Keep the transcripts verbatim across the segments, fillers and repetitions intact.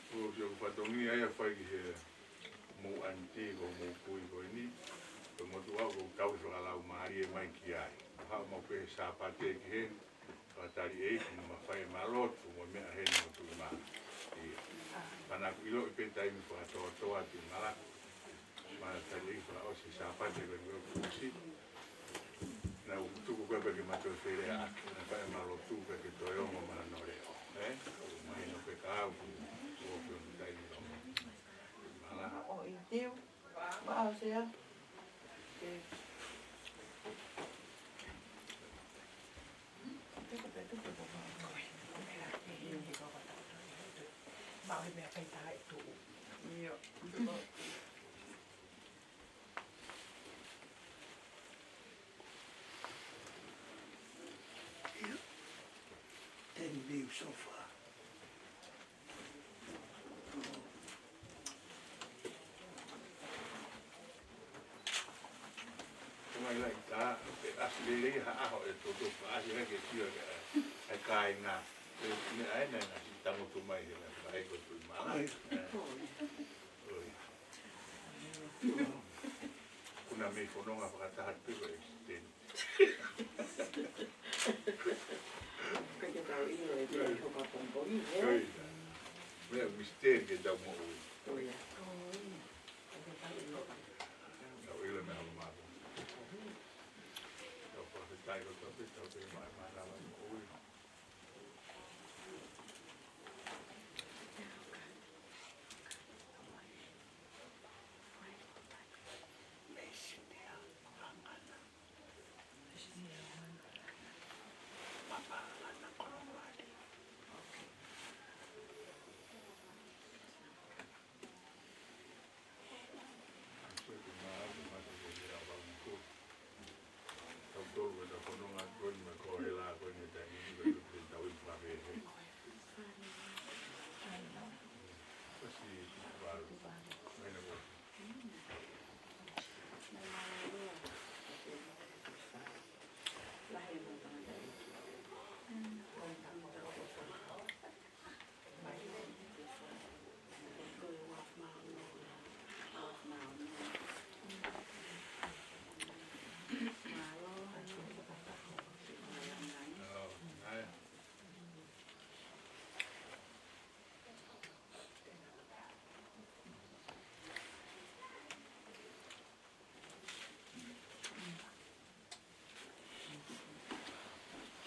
ʻOku ou sio ko e fatongia ia ʻoku fai ki he mou ʻanitī ko mou kui ko eni. Ko e motuʻa ʻoku ou tauhi fakalaumālie mai ki ai. Haʻu maʻu pē he Sāpate ki heni, fakatali ʻEiki mo mafai ʻema lotu mo e meʻa heni mo Tuʻimālō. ʻIo. Pea naʻá ku ʻiloʻi pē taimi fakatōtōa Tuʻimālō. Pea tali ʻEiki fakaʻosi Sāpate ko eni ʻoku ʻosi. Naʻá ku tuku ko ē pē ke ma toe feleaʻaki, naʻe fai ʻema lotu pē ke toe ongo mahino leʻo. Ē? Mahino pē ka au, ʻoku ou fio ni taimi ʻo. Mala. ʻO ʻitiu. Mala, sea. Ke. Tuku pē, tuku pē, ko e. Ko e la, ʻe, ʻe, ʻe, ko e, ko e, ko e. Maʻu he meʻa pē tā e tuʻu. ʻIo. Ten views so far. Ko mai lai tā, pe ʻasi lelei ha ʻaho ʻe toto pa ʻasi hake kia ke ʻai kāinga. Pe meʻa ʻena na si tango tu mai he na fai ko tu ma. Oi. Oi. Kuna mei fononga fakataha pē ko e extend. Ka ke tau ʻilo e te hoka pongpongi, ē? Oi. Meʻa misteri ke tau moʻui. Oi. Tau ʻilo meʻa hoka mapu. Tau fakafetaʻi ko tau pē, tau pē mai, mai lava moʻui.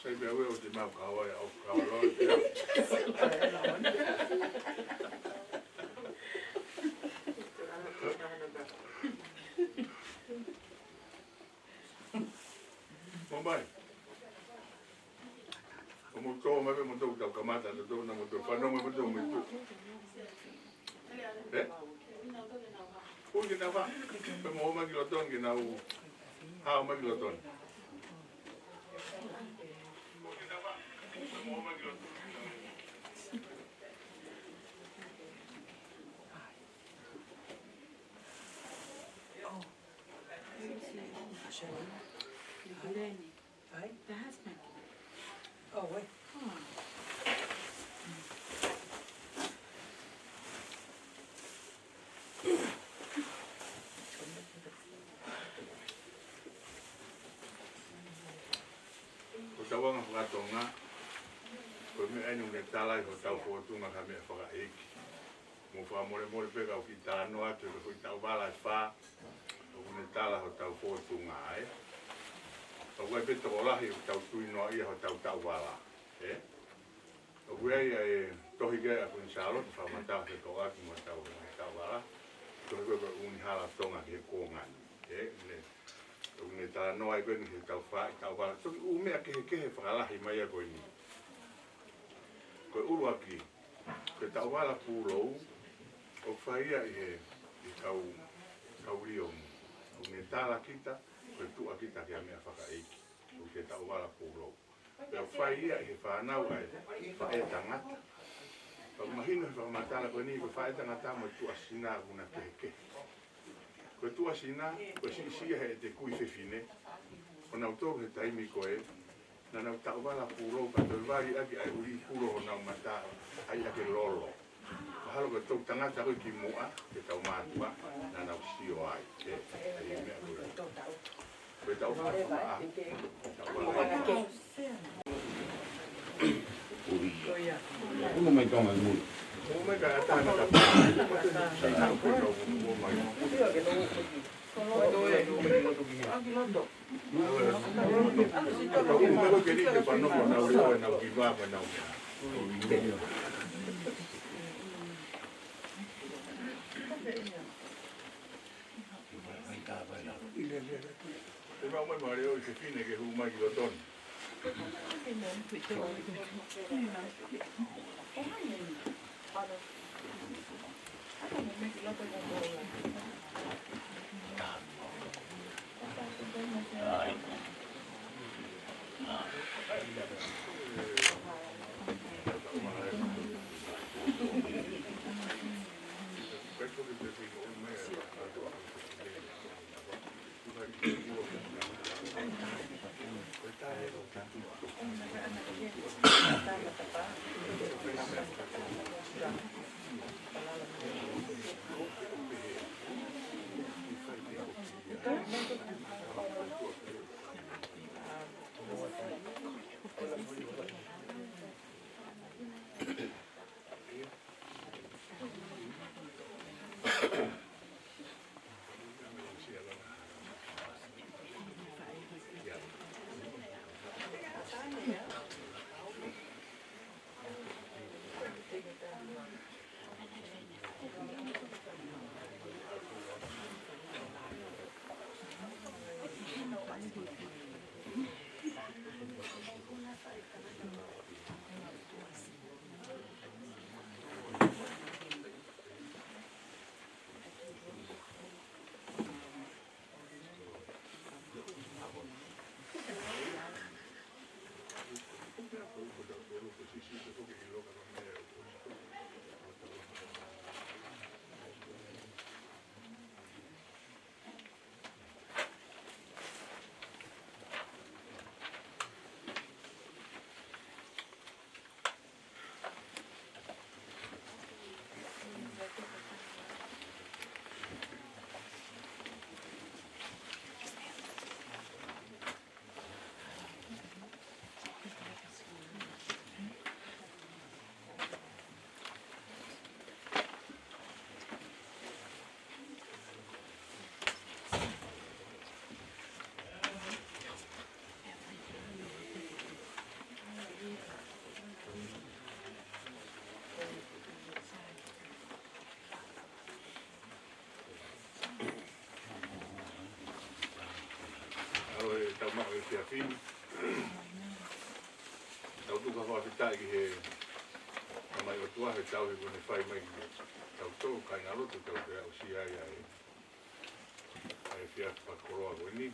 Sai pē ʻoku te mau kau ai, ʻo kau loa pē. Mo mai. Ko mo tō mai pē mo tō tau kamata, tō tō na mo tō fanongo mo tō mo tō. Ē? Ui ke nau fa. Pea mo ō mai ki loto ni ke nau. Haʻu mai ki loto ni. Lenny. Ai? The husband. Oh, wait. Oh. Ko e tauʻanga faka-Tonga, ko e meʻa eni ʻoku ne tala ai hotau fōtunga ki ha meʻa fakaʻeiki. Mou fakamolemole pē ka u kiʻi talanoa atu ki he foʻi taʻu vala ʻe fā, ʻoku ne tala hotau fōtunga, ē. ʻOku ʻi ai pē tokolahi ʻoku tau tui noa ʻia hotau taʻu vala, ē. ʻOku ʻi ai ʻa e tohi ko ia ʻa Kuini Sālote, fakamatala fekauʻaki mo hotau taʻu vala. Tohi ko ē ko e ʻUluaki Hala ʻo Tonga ki he kuonga ni, ē. Ne, ʻoku ne talanoa ai ko eni ki he tau fā, taʻu vala. Toki ʻū meʻa kehekehe fakalahi mai ia ko eni. Ko e ʻuluaki, ko e taʻu vala pūlou, ʻoku fai ia ʻi he, ʻi he kau, kau lio mo. ʻOku ne tala kita, ko e tuʻa kita ki ha meʻa fakaʻeiki. ʻOku ke taʻovala pūlou. Pea ʻoku fai ia ʻe he fānau ʻa e faʻē tangata. Pea ʻoku mahino he fakamatala ko eni ko e faʻē tangata mo e tuʻasina ʻoku na kehekehe. Ko e tuʻasina, ko e siʻisiʻi ia he ʻete kui fefine. Ko nautolu he taimi ko ē, naʻa nau taʻovala pūlou pea toe vali ʻaki ʻa e ʻuli pulo honau mata, ʻai ʻaki e lolo. Mahalo ko e toʻutangata ko ē kimuʻa, ke tau mātuʻa, naʻa nau sio ai. ʻE, ʻai meʻa ko ē. Ko e taʻovala pūlou. Taʻovala. Uno mai Tonga mui. Uno mai ka ata na ka. Sa na ko e kau uno mai. ʻAlo e tau maʻu e fiafini. Tau tuku ha fakafetaʻi ki he Tamai ʻOtua he tauhi kuo ne fai mai kiate kitautolu kāingalotu, tau toe aʻusia ai ʻa e, ʻa e efiafi fakakoloa ko eni.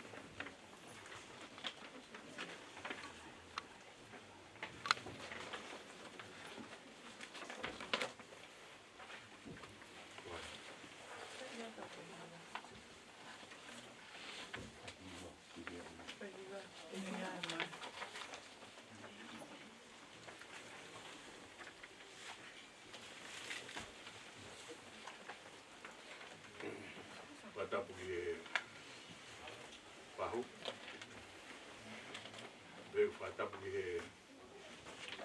Fakatapu ki he pahu. Pea fakatapu ki he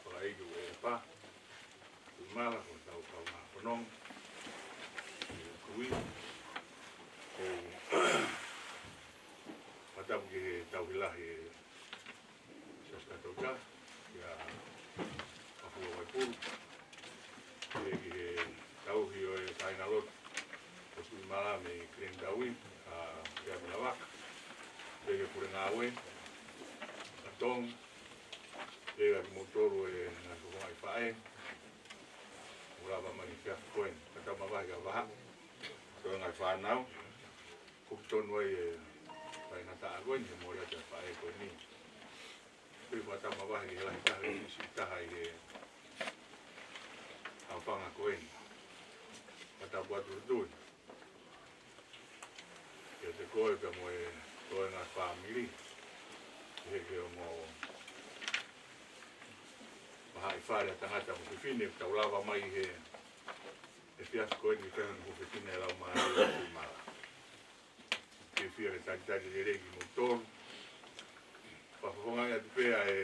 fakaʻeiki ʻo e pa. Tuʻimala ko e tau kau ngā fononga. Ki he kui. Ko e fakatapu ki he tauhi lahi e Siasi Katolika, ʻia Papua Vaipuru. Pea ki he tauhi ʻo e kāingalotu ʻo Tuʻimala mei Glen Darwin, ʻa Peami Lavaka. Pea ki he pule ngāue, ʻa Tonga. Pea kimoutolu e ngaahi fofonga ʻi faʻē. Mou lava mai he efiafi ko eni. Ka tau mavahe ka vaha. Tau ngaahi fānau. Kuo tonu ai e Faingataʻa ko eni, mole atu e faʻē ko eni. Pea fakatapu mavahe ki he lahi taha, ʻi he siʻi taha ʻi he ʻaofanga ko eni. Fakatapu atu Tui. Kiate koe pea mo e toenga fāmili. ʻI he ke ongo mahaʻi fale ʻa tangata mo fefine, tau lava mai he efiafi ko eni, pea mo fefine lau mai ʻi mala. Ke fia ke talitali lelei kimoutolu. Fakafofongaʻi atu pē ʻa e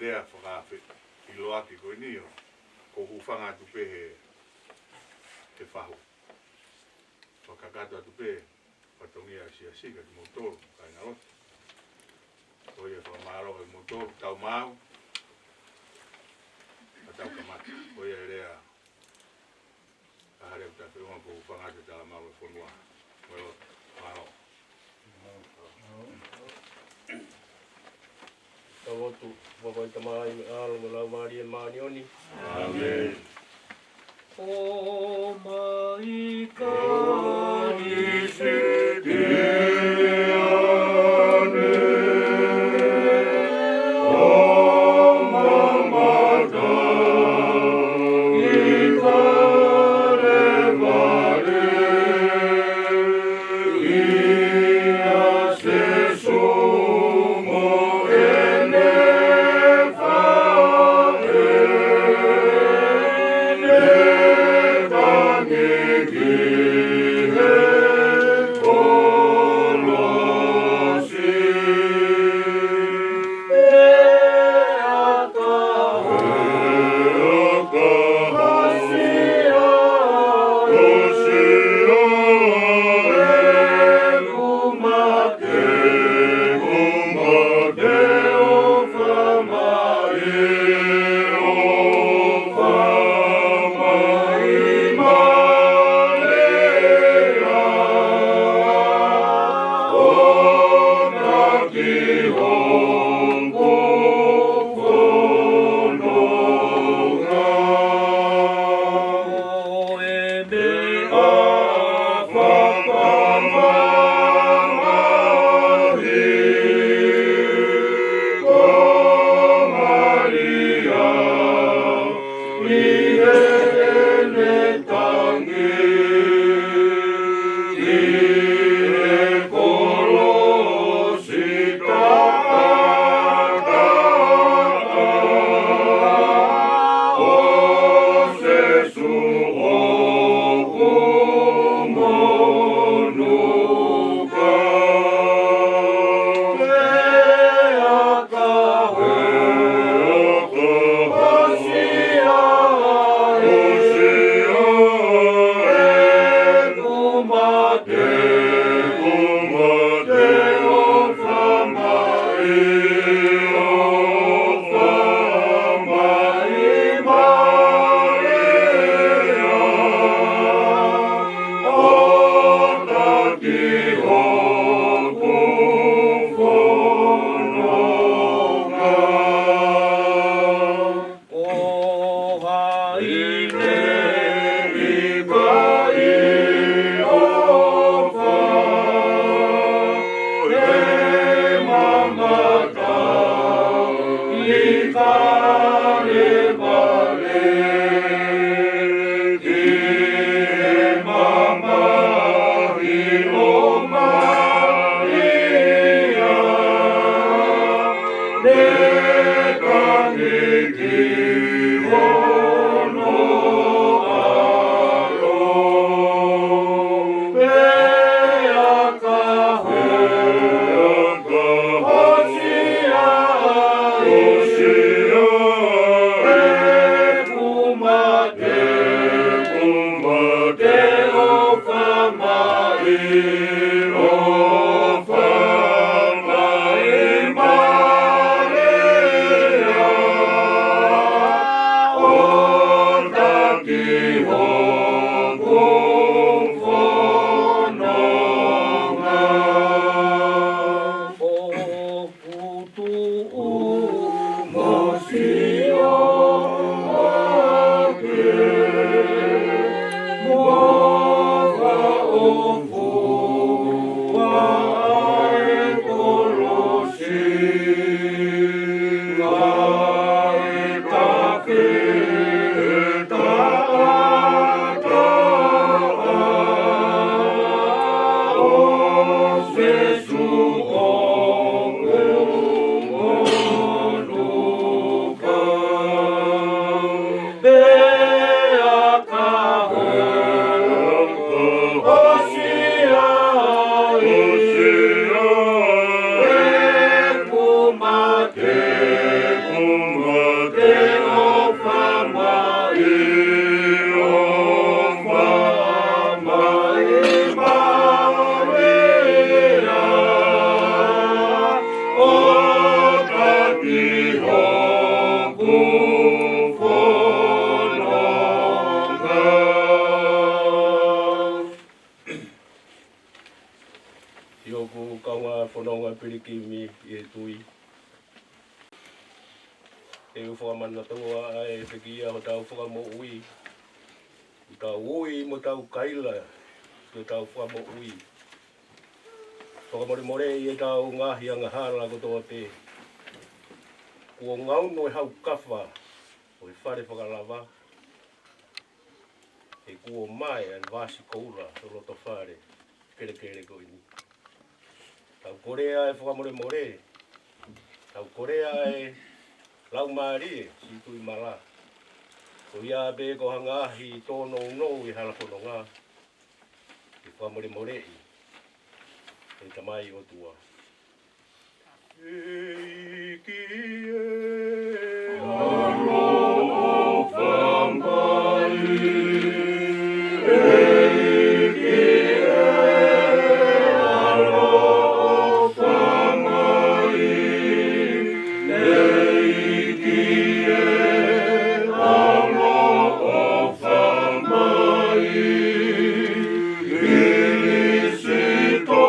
lea fakafeʻiloaki ko eni ʻo, ko u hūfanga atu pē he, he fahu. Fakakakato atu pē, fatongia ʻa e siasi kia kimoutolu, kāingalotu. Ko ia fakamālō kia kimoutolu, tau maau, ka tau kamata. Ko ia e lea, ka hale uta feʻunga ko u hūfanga atu he talamalu ʻo e fonua. Ko e lotu, mālō. Tau lotu. Tamai, ʻAlo mo e Laumālie Māʻoniʻoni. ʻĀmeni. ʻOmai ka nisitiane, ʻo mamata ʻi Kalevale, ʻia Sēsū mo ʻene faʻē, ne tangi ki he kolosi. Sēsū ʻoku motuka, pea ka hoko ʻo siʻi ai, ʻoku mate, ʻoku mate ʻo fai mai, ʻo fai mai, Malia, ʻo taki hoku fononga. Siʻoku kaungā fononga pilikimi ʻi he tui, te u fakamanatua ʻa e pekia hotau Fakamoʻui, ʻoku tau ui mo tau kaila ki hotau Fakamoʻui. Fakamolemoleʻi ʻetau ngaahi angahala kotoa pē. Kuo ngaunu e haukafa ʻo e fale fakalava, he kuo mae ʻa e vasi koula ʻo e loto fale kelekele ko eni. Tau kolea e fakamolemole, tau kolea e Laumālie Siʻi Tuʻimala. Ko ia pē ko ha ngaahi tōnounou ʻi he hala fononga, ke fakamolemoleʻi ʻe Tamai ʻOtua. ʻEiki ē, ʻaloʻofa mai. ʻEiki ē, ʻaloʻofa mai. ʻEiki ē, ʻaloʻofa mai. Kilisito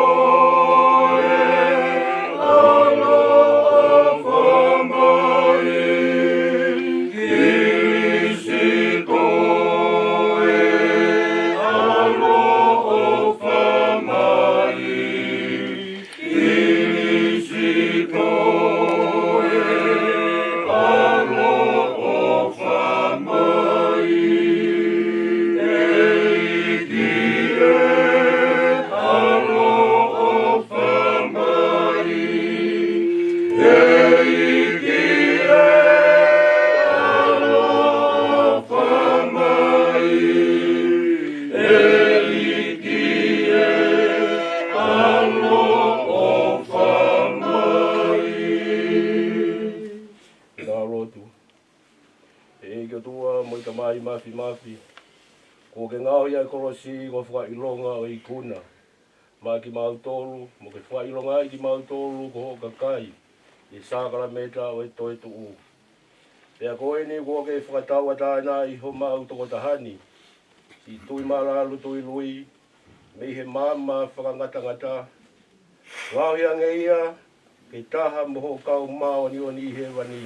ē, ʻaloʻofa mai. Kilisito ē, ʻaloʻofa mai. Kilisito ē, ʻaloʻofa mai. ʻEiki ē, ʻaloʻofa mai. ʻEiki ē, ʻaloʻofa mai. ʻEiki ē, ʻaloʻofa mai. Ke tau lotu. ʻEiki ʻOtua mo e Tamai Māfimafi, kuo ke ngaohi ʻa e kolosi ko e fakaʻilonga ʻo e ikuna maʻa kimautolu, mo ke fakaʻilongaʻi kimautolu ko hoʻo kakai ʻi he sākalamēniti ʻo e toetuʻu. Pea ko eni kuo ke fakatauʻatāinaʻi homau tokotaha ni, Siʻi Tuʻimala Lutui Lui, mei he maama fakangatangata, ngaohi ange ia ke taha mo hoʻo kau māʻoniʻoni ʻi hēvani.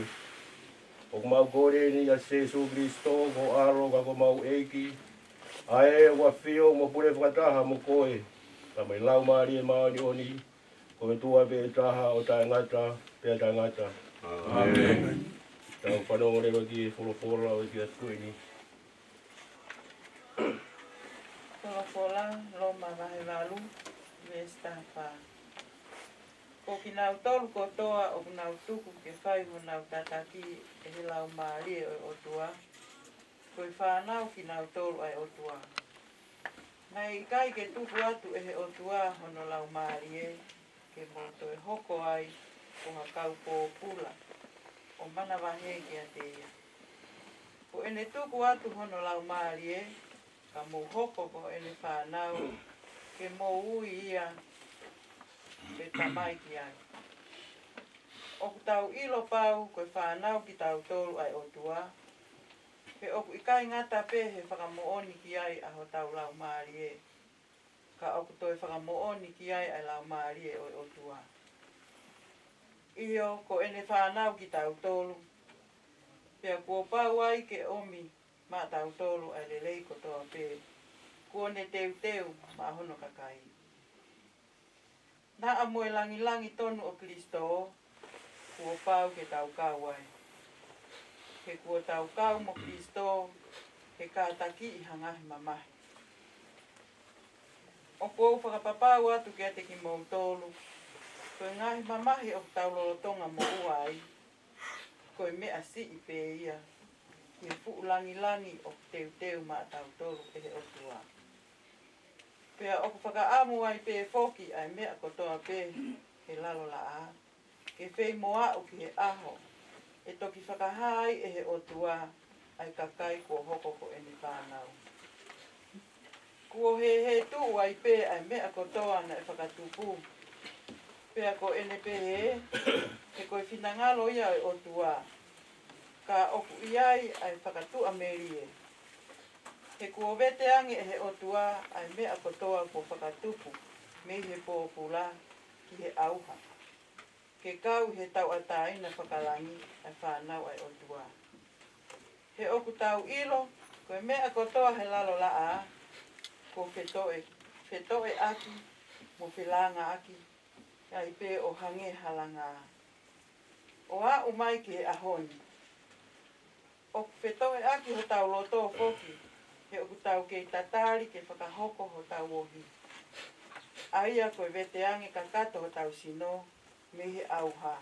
ʻOku mau kole ni ʻia Sēsū Kilisito ko ho ʻAlo ka ko homau ʻEiki, ʻa ē ʻoku ʻafio mo pule fakataha mo koe, pea mo e Laumālie Māʻoniʻoni, ko e ʻOtua pē ʻe taha ʻo taʻengata pea taʻengata. ʻĀmeni. Tau fanongo leva ki he folofola ʻo e efiafi ko eni. Folofola, Loma vahe valu, veesi taha fā. Ko kinautolu kotoa ʻoku nau tuku ke fai honau tataki ʻe he Laumālie ʻo e ʻOtua, ko e fānau kinautolu ʻa e ʻOtua. Naʻe ʻikai ke tuku atu ʻe he ʻOtua hono Laumālie ke mou toe hoko ai ko ha kau pōpula ʻo manavahē kiate ia. Kuo ne tuku atu hono Laumālie, ka mou hoko ko ʻene fānau, ke mou ui ia ko e Tamai ki ai. ʻOku tau ʻilo pau ko e fānau kitautolu ʻa e ʻOtua, he ʻoku ʻikai ngata pē he fakamoʻoni ki ai ʻa hotau laumālie, ka ʻoku toe fakamoʻoni ki ai ʻa e Laumālie ʻo e ʻOtua. ʻIo, ko ʻene fānau kitautolu, pea kuo pau ai ke ʻomi maʻatautolu ʻa e lelei kotoa pē kuo ne teuteu maʻa hono kakai. Naʻa mo e langilangi tonu ʻo Kilisito, kuo pau ke tau kau ai. He kuo tau kau mo Kilisito, he kātakiʻi ha ngaahi mamahi. ʻOku ou fakapapau atu kiate kimoutolu, ko e ngaahi mamahi ʻoku tau lolotonga moʻua ai, ko e meʻa siʻi pē ia ki he fuʻu langilangi ʻoku teuteu maʻatautolu ʻe he ʻOtua. Pea ʻoku fakaʻamu ai pē foki ʻa e meʻa kotoa pē he lalo laʻā, ke feimoaʻu ki he ʻaho ʻe toki fakahā ai ʻe he ʻOtua ʻa e kakai kuo hoko ko ʻene fānau. Kuo hēhētuʻu ai pē ʻa e meʻa kotoa naʻe fakatupu. Pea ko ʻene pehē, he ko e finangalo ia ʻo e ʻOtua, ka ʻoku ʻi ai ʻa e fakatuʻamelie. He kuo veteange ʻe he ʻOtua ʻa e meʻa kotoa kuo fakatupu mei he pōpula ki he ʻauha, ke kau he tauʻatāina fakalangi ʻa e fānau ʻa e ʻOtua. He ʻoku tau ʻilo, ko e meʻa kotoa he lalo laʻā, kuo fetoʻe, fetoʻeʻaki, mo felāngaaki, ʻe ai pē ʻo hangē ha langa. ʻO aʻu mai ki he ʻaho ni, ʻoku fetoʻeʻaki hotau loto foki, he ʻoku tau kei tatali ke fakahoko hotau ohi. ʻA ia ko e veteange kakato hotau sino mei he ʻauha.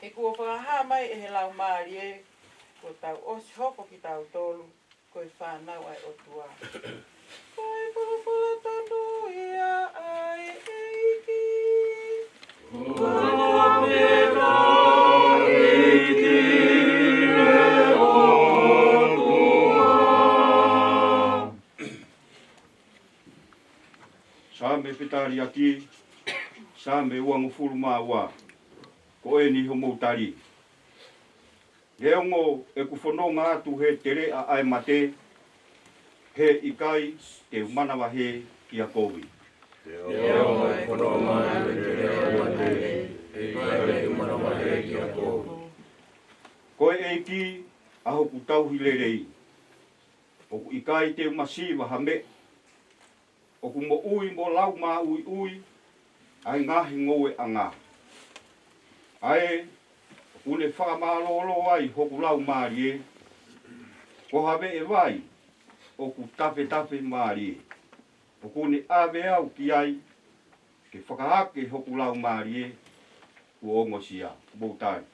He kuo fakahā mai ʻe he Laumālie, kuo tau ʻosi hoko kitautolu ko e fānau ʻa e ʻOtua. Ko e folofola tonu ia ʻa e ʻEiki. Ko e ʻEiki ʻa e ʻOtua. Saame Pētaliaki, Saame uangofulu mā ua. Ko eni homou tali. Neongo ʻeku fononga atu he teleʻa ʻa e mate, he ʻikai te u manavahē kia kovi. Neongo ʻeku fononga atu he teleʻa ʻa e mate, he ʻikai te u manavahē kia kovi. Ko e ʻEiki ʻa hoku tauhi lelei, ʻoku ʻikai te u masiva ha meʻa. ʻOku moʻui mo lau māʻuiʻui ʻa e ngaahi ngoueʻanga. ʻA ē ʻoku ne fakamālōlō ai hoku laumālie, ko ha veʻe vai ʻoku tafetafe mālie. ʻOku ne ʻave au ki ai ke fakahake hoku laumālie kuo ongosia. Mou tali.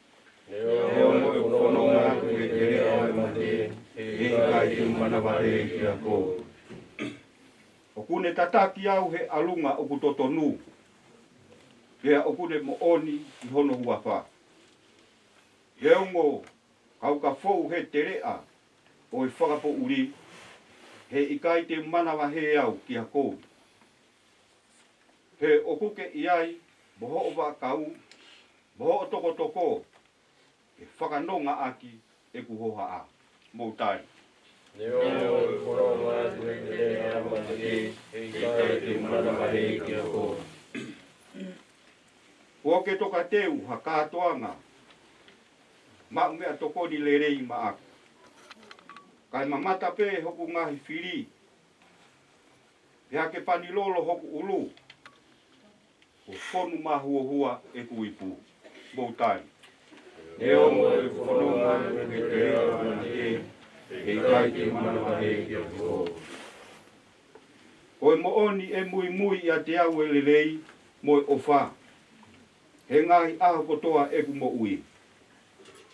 Neongo ʻeku fononga atu he teleʻa ʻa e mate, he ʻikai te u manavahē kia kovi. ʻOku ne tataki au he ʻalunga ʻoku totonu, pea ʻoku ne moʻoni ʻi hono huafa. Neongo kau ka fou he teleʻa ʻo e fakapoʻuli, he ʻikai te u manavahē au kia kovi. He ʻoku ke ʻi ai mo hoʻo vaʻakau, mo hoʻo tokotoko, ke fakanongaʻaki ʻeku hohaʻa. Mou tali. Neongo ʻeku fononga atu he teleʻa ʻa e mate, he ʻikai te u manavahē kia kovi. Kuo ke tokateu ha kātoanga, maʻu meʻatokoni lelei maʻaku. Kae mamata pē hoku ngaahi fili, pea ke pani lolo hoku ʻulu, kuo fonu mahuohua ʻeku ipu. Mou tali. Neongo ʻeku fononga atu he teleʻa ʻa e mate, he ʻikai te u manavahē kia kovi. Ko e moʻoni ʻe muimui ʻiate au e lelei mo e ʻofa he ngaahi ʻaho kotoa ʻeku moʻui.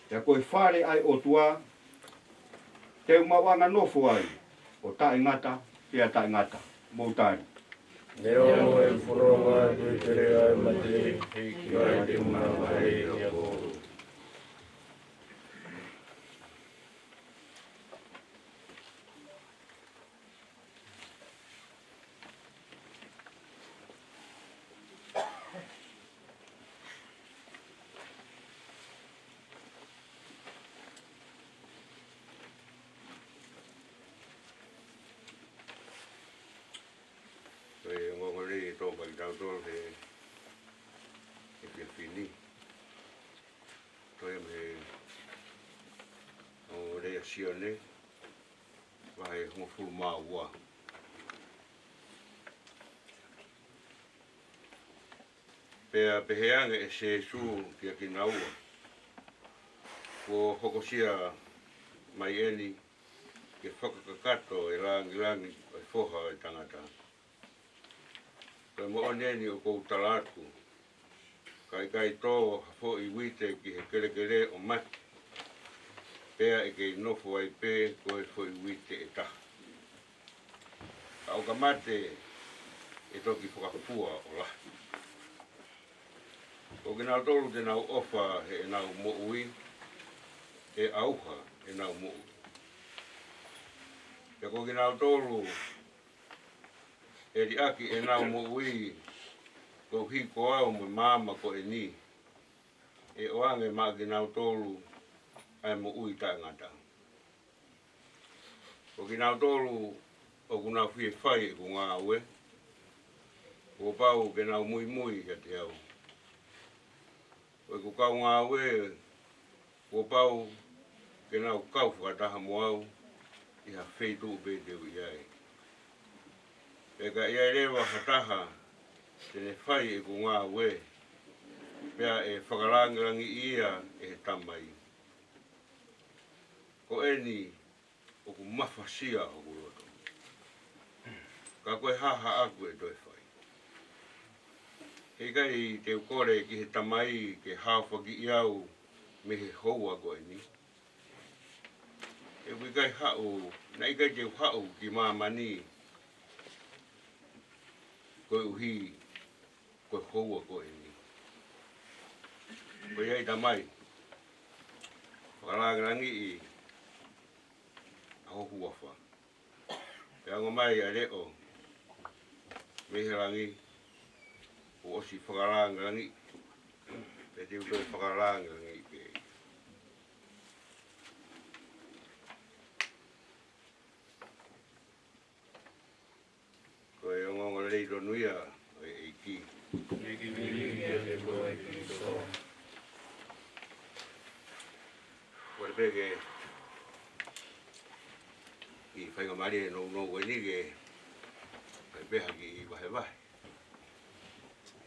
Pea ko e fale ʻa e ʻOtua te u maʻuʻanga nofo ai ʻo taʻengata pea taʻengata. Mou tali. Neongo ʻeku fononga atu he teleʻa ʻa e mate, he ʻikai te u manavahē kia kovi. Ko e ongoongolelei ʻe tō mai kiate kitautolu he, he efiafi ni. Ko e mei he ongoongolelei ʻa Sione, vahe hongofulu mā ua. Pea pehē ange ʻe Sēsū kiate kinaua, Kuo hokosia mai eni ke fakakakato e langilangi ʻo e Foha ʻo e Tangata. Moʻoni eni ʻoku ou tala atu, ka ʻikai tō ha foʻi uite ki he kelekele ʻo mate, pea ʻe kei nofo ai pē ko e foʻi uite ʻe taha. Ka ʻo ka mate ʻe toki fakafua ʻo lahi. Ko kinautolu te nau ʻofa heʻenau moʻui, ʻe ʻauha ʻenau moʻui. Pea ko kinautolu ʻe liʻaki ʻenau moʻui koeʻuhi ko au mo e maama ko eni, ʻe ʻoange maʻa kinautolu ʻa e moʻui taʻengata. Ko kinautolu ʻoku nau fie fai ʻeku ngāue, kuo pau ke nau muimui kiate au. Ko ʻeku kau ngāue, kuo pau ke nau kau fakataha mo au ʻi ha feituʻu pē te u ʻi ai. Pea ka ʻi ai leva ha taha te ne fai ʻeku ngāue, pea ʻe fakalāngilangiʻi ia ʻe he Tamai. Ko eni ʻoku mafasia hoku loto. Ka ko e hā haʻaku ʻe toe fai? Heʻikai te u kole ki he Tamai ke haofakiʻi au mei he houa ko eni? He ʻoku ʻikai haʻu, naʻe ʻikai te u haʻu ki māmani koeʻuhi ko e houa ko eni. Ko ia ai Tamai, fakalāngilangiʻi ʻa ho huafa. Pea ongo mai ʻa e leʻo mei he langi, kuo ʻosi fakalāngilangiʻi, pea te u toe fakalāngilangiʻi pē. Ko e ongoongolelei tonu ia ʻo e ʻEiki. Kole pē ke ʻi faingamālie nounou ko eni ke fai pē ha kiʻi vahevahe.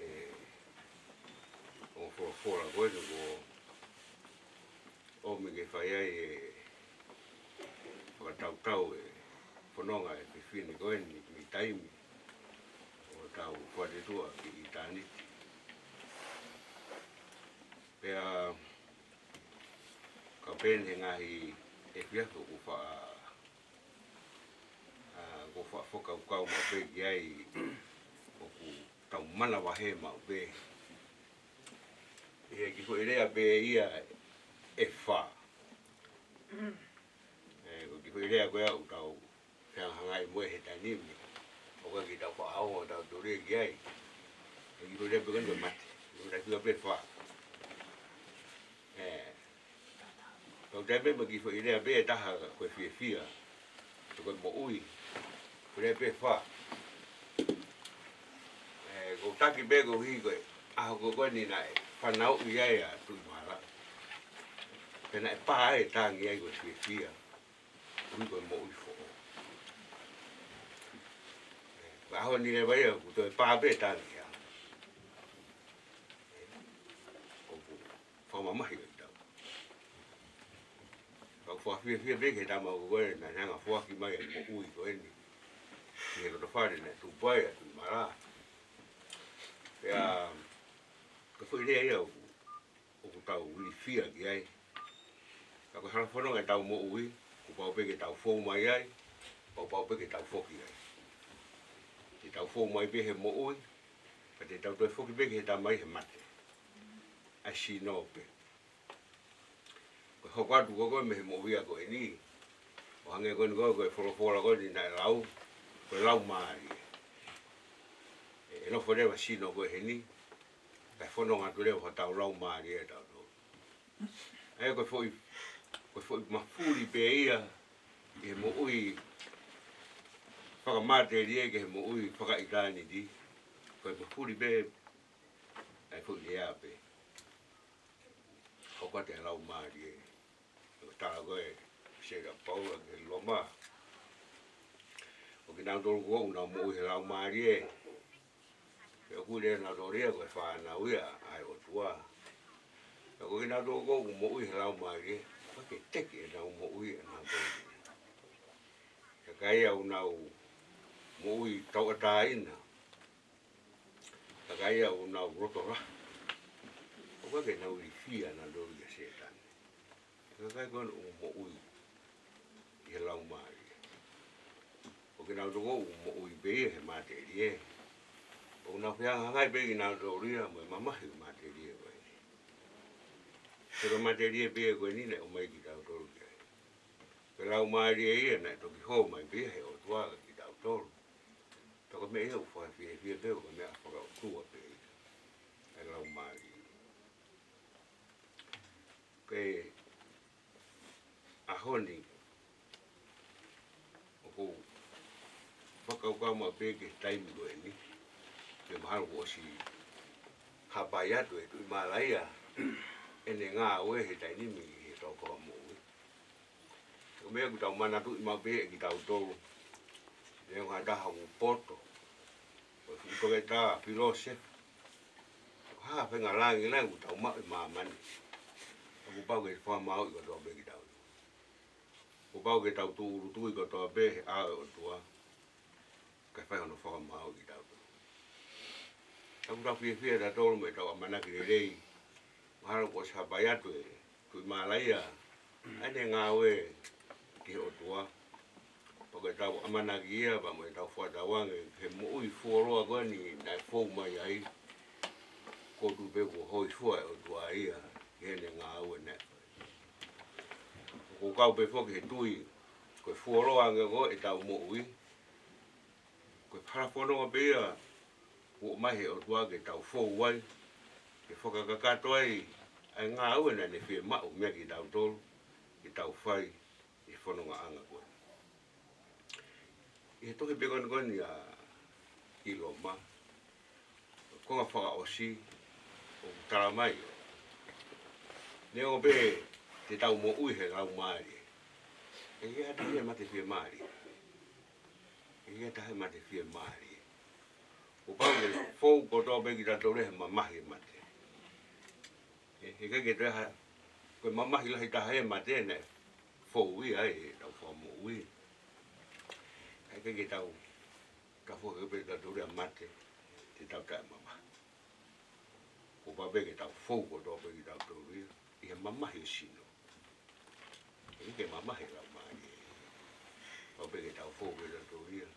ʻE, ʻo folofola ko eni ko ʻomi ke fai ai e fakatautau e fononga e fefine ko eni mei taimi ʻo tau fatutua ki ʻitāniti. Pea ka pehē he ngaahi efiafi ʻoku faʻa, ʻa, ʻoku faʻa fakakaukau maʻu pē ki ai ʻoku tau manavahē maʻu pē. ʻI he kiʻi foʻi lea pē ia ʻe fā. ʻE, ko e kiʻi foʻi lea ko ia ʻoku tau fehangahangai mo ia he taimi ni. ʻOku ʻikai ke tau faʻa ʻaonga ʻo tau tōlia ki ai. ʻE kiʻi foʻi lea pē ko eni ko e mate. Ko e kiʻi foʻi lea pē fā. ʻE, tau taimi pē mo e kiʻi foʻi lea pē ʻe taha ko e fiefia. Ko e moʻui. Ko e lea pē fā. ʻE, ʻoku ou taki pē koeʻuhi ko e ʻaho ko eni naʻe fanauʻi ai ʻa Tuʻimālā. Pea naʻe pā ai e tangi ai ko e fiefia. Koeʻuhi ko e moʻui foʻou. ʻE, ko e ʻaho ni leva ia ʻoku toe pā pē tangi ia. ʻE, ʻoku fakamamahi ʻa e tau. Ka ʻoku fakafiefia pē ki he tama ko ē naʻa ne hanga ʻo foaki mai ʻa e moʻui ko eni ki he loto fale naʻe tupu ai ʻa Tuʻimālā. Pea ko e foʻi lea ia ʻoku, ʻoku tau ilifia ki ai. Ka ko e hala fononga ʻetau moʻui, kuo pau pē ke tau fou mai ai, pea pau pē ke tau foki ai. Te tau fou mai pē he moʻui, ka te tau toe foki pē ki he Tamai he mate. ʻA e sino pē. Ko e hoko atu ko ē mei he moʻui ko eni, ʻo hangē ko eni ko ē, ko e folofola ko eni naʻe lau, ko e laumālie. ʻE, ʻe nofo leva sino ko ē heni, kae fononga atu leva hotau laumālie ʻe tautolu. ʻE, ko e foʻi, ko e foʻi mafuli pē ia, ʻi he moʻui fakamatelie ki he moʻui fakaʻitāniti, ko e mafuli pē, ʻa e foʻi lea pē. Hoko atu e laumālie. Ko e tala ko ē, sera Paula ki he Loma. Ko kinautolu ko ē ʻoku nau moʻui he laumālie. Pea ʻoku ui leva nautolu ia ko e fānau ia ʻa e ʻOtua. Pea ko kinautolu ko ē ʻoku moʻui he laumālie, ʻoku ʻikai ke teke ʻenau moʻui ʻanautolu. He ka ia ʻoku nau moʻui tauʻatāina. Ka ʻoku nau loto lahi. ʻOku ʻikai ke nau ilifia nautolu kia Sētane. Ka ʻoku ʻikai ko ē ʻoku moʻui ʻi he laumālie. ʻOku nau toko ʻoku moʻui pē ia he matelie. ʻOku nau fehangahangai pē kinautolu ia mo e mamahi ʻo e matelie ko eni. He ko e matelie pē ko eni naʻe ʻomai kitautolu ki ai. Ko e laumālie ia naʻe toki hō mai pē ia he ʻOtua kia kitautolu. Pea ko e meʻa ia ʻoku fakafiefia pē, ko e meʻa fakaʻotua pē ia. ʻA e laumālie. Ko e ʻaho ni, ʻoku ou fakakaukau maʻu pē ki he taimi ko eni, ke mahalo kuo ʻosi hapai atu ʻe Tuʻimālaia ʻene ngāue he taimi ni he tau fakamoʻui. Ko e meʻa ʻoku tau manatuʻi maʻu pē ʻe kitautolu, neongo ha taha ʻoku poto, ko e fuʻu toketā, filōsefa, ha faʻahinga lāngilangi ʻoku tau maʻu ʻi māmani. Kuo pau ke fakamāuʻi kotoa pē kitautolu. Kuo pau ke tau tūʻulutui kotoa pē he ʻao ʻo e ʻOtua, kae fai hono fakamāuʻi kitautolu. ʻOku tau fiefia tautolu mo ʻetau ʻamanaki lelei, mahalo kuo ʻosi hapai atu ʻe Tuʻimālaia ʻa ʻene ngāue ki he ʻOtua. Pea ko ʻetau ʻamanaki ia, pea mo ʻetau fakatauange ki he moʻui fuoloa ko eni naʻe fou mai ai, ʻoku ou tui pē kuo hōifua e ʻOtua ia ki heʻene ngāue naʻe fai. ʻOku ou kau pē foki he tui, ko e fuoloa ange ko ē ʻetau moʻui, ko e fakafononga pē ia kuo ʻomai he ʻOtua ke tau fou ai, ke fakakakato ai ʻa e ngāue naʻa ne fiemaʻu meia kitautolu ke tau fai ʻi he fonongaʻanga ko eni. ʻI he tohi pē ko eni ko eni ʻa ʻi Loma, konga fakaʻosi ʻoku tala mai, neongo pē te tau moʻui he laumālie, ʻe ʻikai ha taha ia ʻe mate fiemālie. ʻE ʻikai ha taha ia ʻe mate fiemālie. Kuo pau ke fou kotoa pē kitautolu he mamahi e mate. ʻE, ʻe ʻikai ke toe ha, ko e mamahi lahi taha e mate naʻe fou ia ai ʻetau fakamoʻui. ʻE ʻikai ke tau, ka fou pē kitautolu ia mate, te tau taʻemamahi. Kuo pau pē ke tau fou kotoa pē kitautolu ia ʻi he mamahi e sino. ʻE ʻikai ke mamahi e laumālie. Pau pē ke tau fou pē kitautolu ia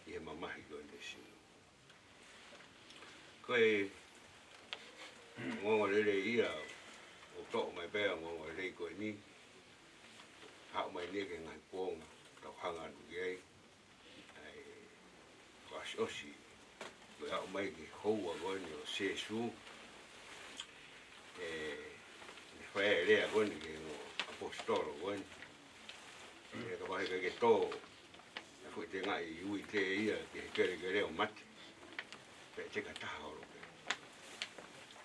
ʻi he mamahi ko eni e sino. Ko e ongoongolelei ia, ʻoku toʻo mai pē ʻa e ongoongolelei ko eni, aʻu mai eni ki he ngaahi kuonga, tau hanga atu ki ai, ʻa e fakaʻosiʻosi, ko e aʻu mai ki he houa ko eni ʻo Sēsū, ʻe, ne fai e lea ko eni ki he ongo ʻaposetolo ko eni. ʻE kapau he ʻikai ke tō ʻa e foʻi tengaʻi uite ia ki he kelekele ʻo mate, pea te ka taha holo pē.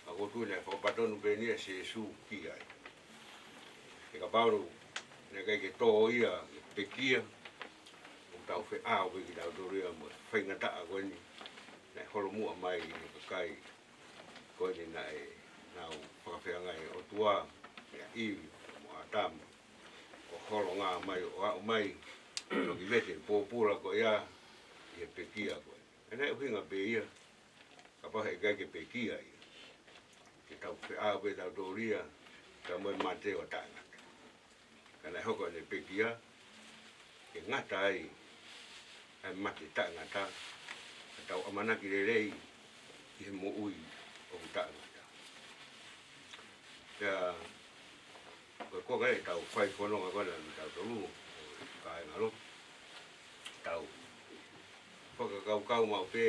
Ka ʻoku ou tui naʻe fakapatonu pē eni ʻa Sēsū ki ai. He kapau naʻe ʻikai ke tō ia, ke pekia, ʻoku tau feʻao pē kitautolu ia mo e faingataʻa ko eni naʻe holomuʻa mai ʻi he kakai ko eni naʻe nau fakafeangai ʻOtua, ʻia ʻIvi mo ʻĀtama, ʻo holonga mai, ʻo aʻu mai, ʻo ki vete pōpula ko ia ʻi he pekia ko ē. ʻE naʻe ʻuhinga pē ia, kapau he ʻikai ke pekia ia, ke tau feʻao pē tautolu ia, ka mo e mate ʻo taʻengata. Ka naʻe hoko ʻene pekia, ke ngata ai ʻa e mate taʻengata, ka tau ʻamanaki lelei ʻi he moʻui ʻoku taʻengata. Pea, ko e konga ʻetau fai fononga ko ena ʻa kitautolu, kāinga lotu, tau fakakaukau maʻu pē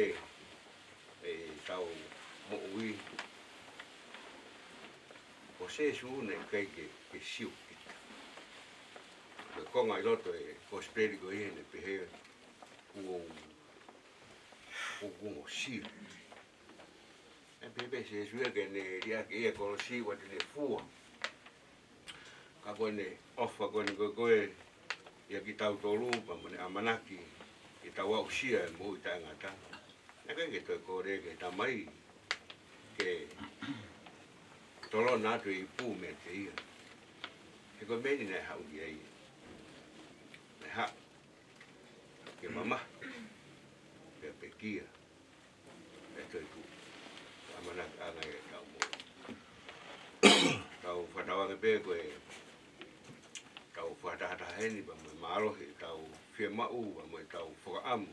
ʻetau moʻui. Ko Sēsū naʻe ʻikai ke, ke sio kita. Ko e konga ʻi loto e kosipeli ko ia naʻe pehē kuo u, kuo u ongo sio. ʻE pehē pē Sēsū ia ke ne liʻaki ia kolosi ʻoua te ne fua. Ka ko ʻene ʻofa ko eni ko ē, ko ē ʻia kitautolu pea mo ʻene ʻamanaki ke tau aʻusia e moʻui taʻengata. Naʻe ʻikai ke toe kole ki he Tamai ke tolona atu e ipu meiate ia. He ko e meʻa eni naʻe haʻu ki ai. Naʻe haʻu ke mamahi, pea pekia, pea toetuʻu. Pea ko ʻetau fakatahataha heni pea mo e mālohi ʻetau fiemaʻu pea mo ʻetau fakaʻamu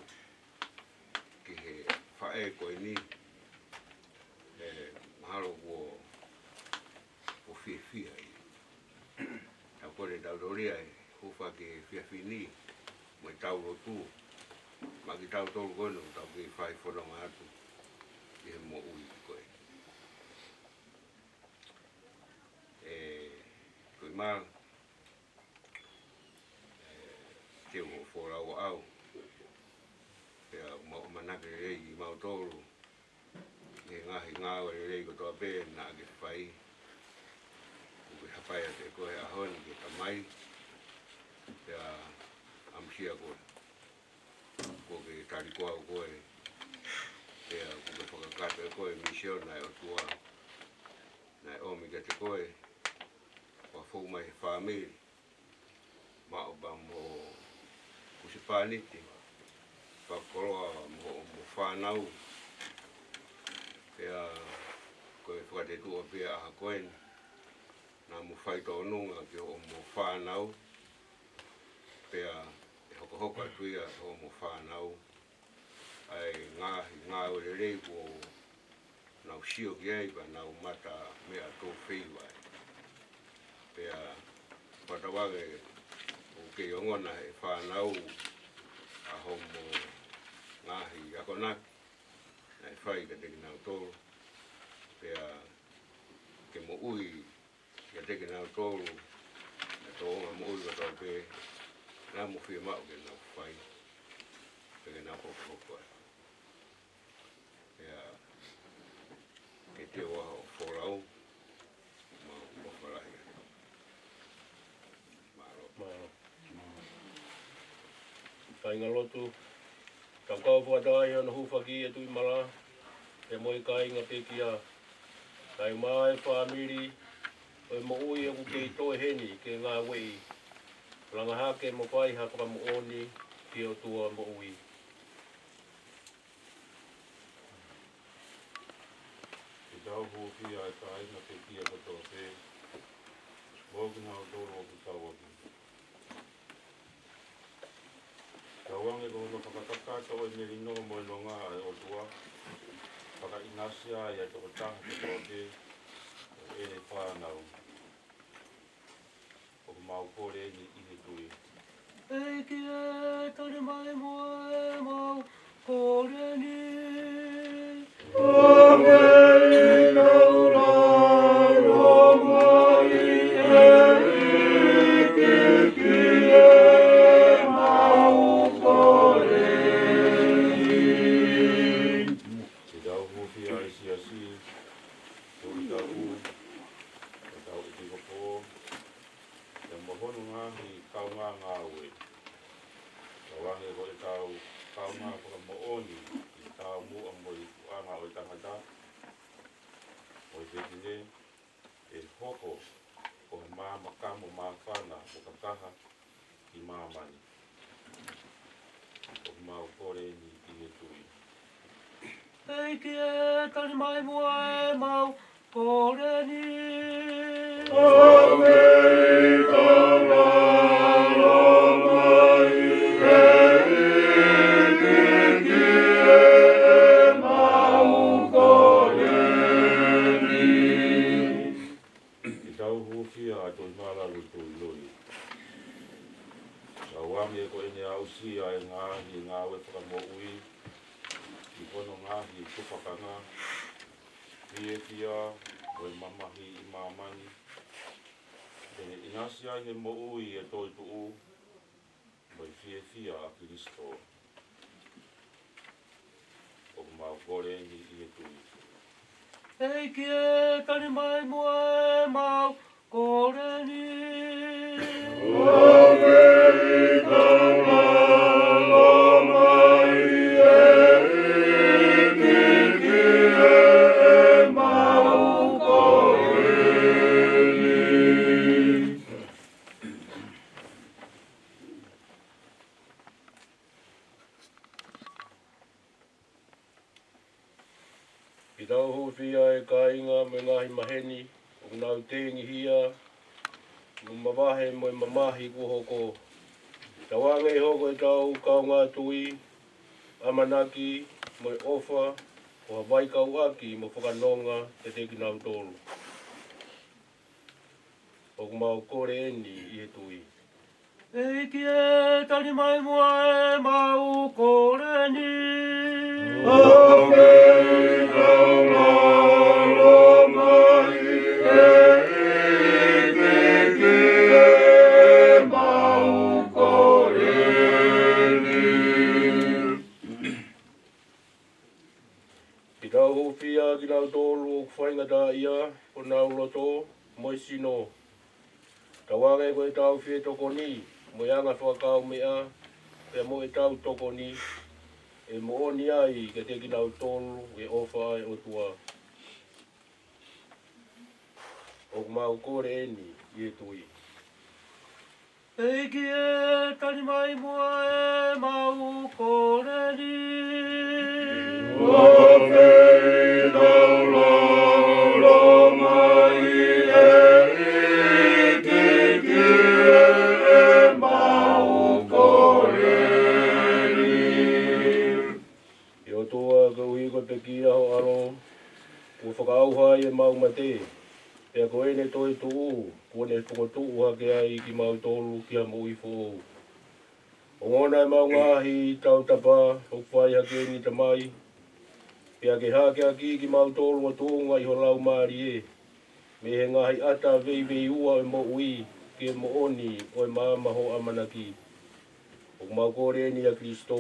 ki he faʻē ko eni, ē, mahalo kuo, kuo fiefia ia. Tau kole tau tolia e hūfaki he efiafi ni mo ʻetau lotu maʻa kitautolu ko eni ʻoku tau kei fai fononga atu ki he moʻui ko ē. Ē, ko e mā, ē, te u folau au. Pea ʻoku mau ʻamanaki lelei kimautolu ki he ngaahi ngāue lelei kotoa pē naʻa ke fai. ʻOku ke hapai atu ʻe koe he ʻaho ni ki he Tamai. Pea ʻamusia koe. Kuo ke tali koa ʻe koe. Pea kuo ke fakakakato ʻe koe e misiona ʻa e ʻOtua naʻe ʻomi kiate koe. Kuo fou mai he fāmili, maʻu pea mo husepāniti, fakakoloa mo, mo fānau. Pea ko e fakatetuʻa pē ʻa e ʻaho ko eni, naʻa mo fai tōnunga ki hoʻomo fānau. Pea ʻe hokohoko atu ia ʻi hoʻomo fānau ʻa e ngaahi ngāue lelei kuo nau sio ki ai pea nau mata meʻatokoni ai. Pea fakatauange ʻoku kei ongona ʻe he fānau ʻa hoʻomo ngaahi akonaki naʻe fai kiate kinautolu. Pea ke moʻui kiate kinautolu ʻa e tōʻonga moʻui kotoa pē naʻa mo fiemaʻu ke nau fai, pea ke nau hokohoko ai. Pea ke te ua ʻo folau, mau ʻofa lahi. Mālō. Mālō. Kāinga lotu, tau kau fakataha ʻi hono hūfaki e Tuʻi Mala, pea mo e kāinga pekia. Kae ʻumaʻā e fāmili, ʻo e moʻui ʻoku kei toe heni ke ngāueʻi. Langa hake mo fai ha fakamoʻoni ki he ʻOtua moʻui. Ke tau hūfia e kāinga pekia kotoa pē, mo kinautolu ʻoku tauaki. Tauange ko hono fakakakato ʻo e melino mo e nonga ʻa e ʻOtua, fakaʻinasi ai ʻa e tokotaha kotoa pē ʻo ʻene fānau. ʻOku mau kole eni ʻi he Tuʻi. ʻEiki ē, tali mai muʻa ʻemau kole ni. ʻOku mau kole eni ʻEiki ē, ʻemau kole ni. Ke tau hūfia e siasi, ko e tau, ko e tau ʻepiskopo, pea mo hono ngaahi kaungāngāue. Tauange ko e tau kaungā fakamoʻoni ʻi he taumuʻa mo e ikuʻanga ʻo e tangata mo e fefine, ʻe hoko ko ha maama kamo māfana mo kakaha ʻi māmani. ʻOku mau kole eni ʻi he Tuʻi. ʻEiki ē, tali mai muʻa ʻemau kole ni. ʻOku mau kole eni ʻEiki ē, ʻemau kole ni. Ke tau hūfia ʻa Tuʻi Mala Lutuinui. Tauange ko ʻene aʻusia e ngaahi ngāue fakamoʻui ʻi hono ngaahi tufakanga, fiefia mo e mamahi ʻi māmani. Ke ne ʻinasi ai he moʻui ʻe toetuʻu, mo e fiefia ʻa Kilisitō. ʻOku mau kole eni ʻi he Tuʻi. ʻEiki ē, tali mai muʻa ʻemau kole ni. ʻOku mau kole eni ʻEiki ē, ʻemau kole ni. Ke tau hūfia e kāinga mo e ngaahi maheni ʻoku nau tengihia Mavahe mo e mamahi kuo hoko. Tauange ʻe hoko ʻetau kaungā tui, ʻamanaki, mo e ʻofa, ko ha vaikauʻaki mo fakanonga kiate kinautolu. ʻOku mau kole eni ʻi he tui. ʻEiki ē, tali mai muʻa ʻemau kole ni. ʻOku kei taulalo mai ʻEiki ki heʻemau kole ni. Ke tau hūfia kinautolu ʻoku faingataʻaʻia honau loto mo e sino. Tauange ko ʻetau fie tokoni mo e anga fakakaumeʻa, pea mo ʻetau tokoni, ʻe moʻoni ai kiate kinautolu e ʻofa ʻa e ʻOtua. ʻOku mau kole eni ʻi he tui. ʻEiki ē, tali mai muʻa ʻemau kole ni. ʻOku kei taulalo mai ʻEiki ki heʻemau kole ni. ʻE ʻOtua, koeʻuhi ko e pekia ho ʻAlo, kuo fakaʻauha ai ʻemau mate, pea ko ʻene toetuʻu, kuo ne fokotuʻu hake ai kimautolu ki ha moʻui foʻou. Ongona ʻemau ngaahi tautapa ʻoku fai hake ni, Tamai, pea ke hakeakiʻi kimautolu ʻo tuʻunga ʻi ho Laumālie, mei he ngaahi ʻata veiveiua ʻo e moʻui ki he moʻoni ʻo e maama ho ʻamanaki. ʻOku mau kole eni ʻia Kalaisi ko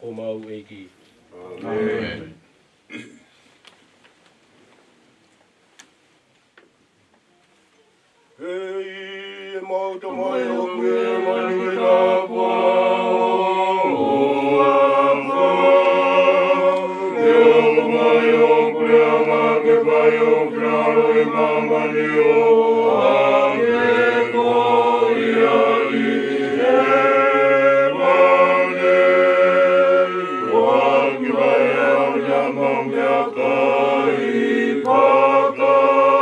homau ʻEiki. ʻĒmeni. ʻEiki, ʻemau Tamai ʻoku ʻi hēvani, ke tapuhā ho huafa. Ke hoko mai ho puleʻanga, ke fai ho finangalo ʻi māmani ʻo hangē ko ia ʻi hēvani. ʻOku ʻikai ke ʻi ai haʻamau meʻakai fakaʻaho.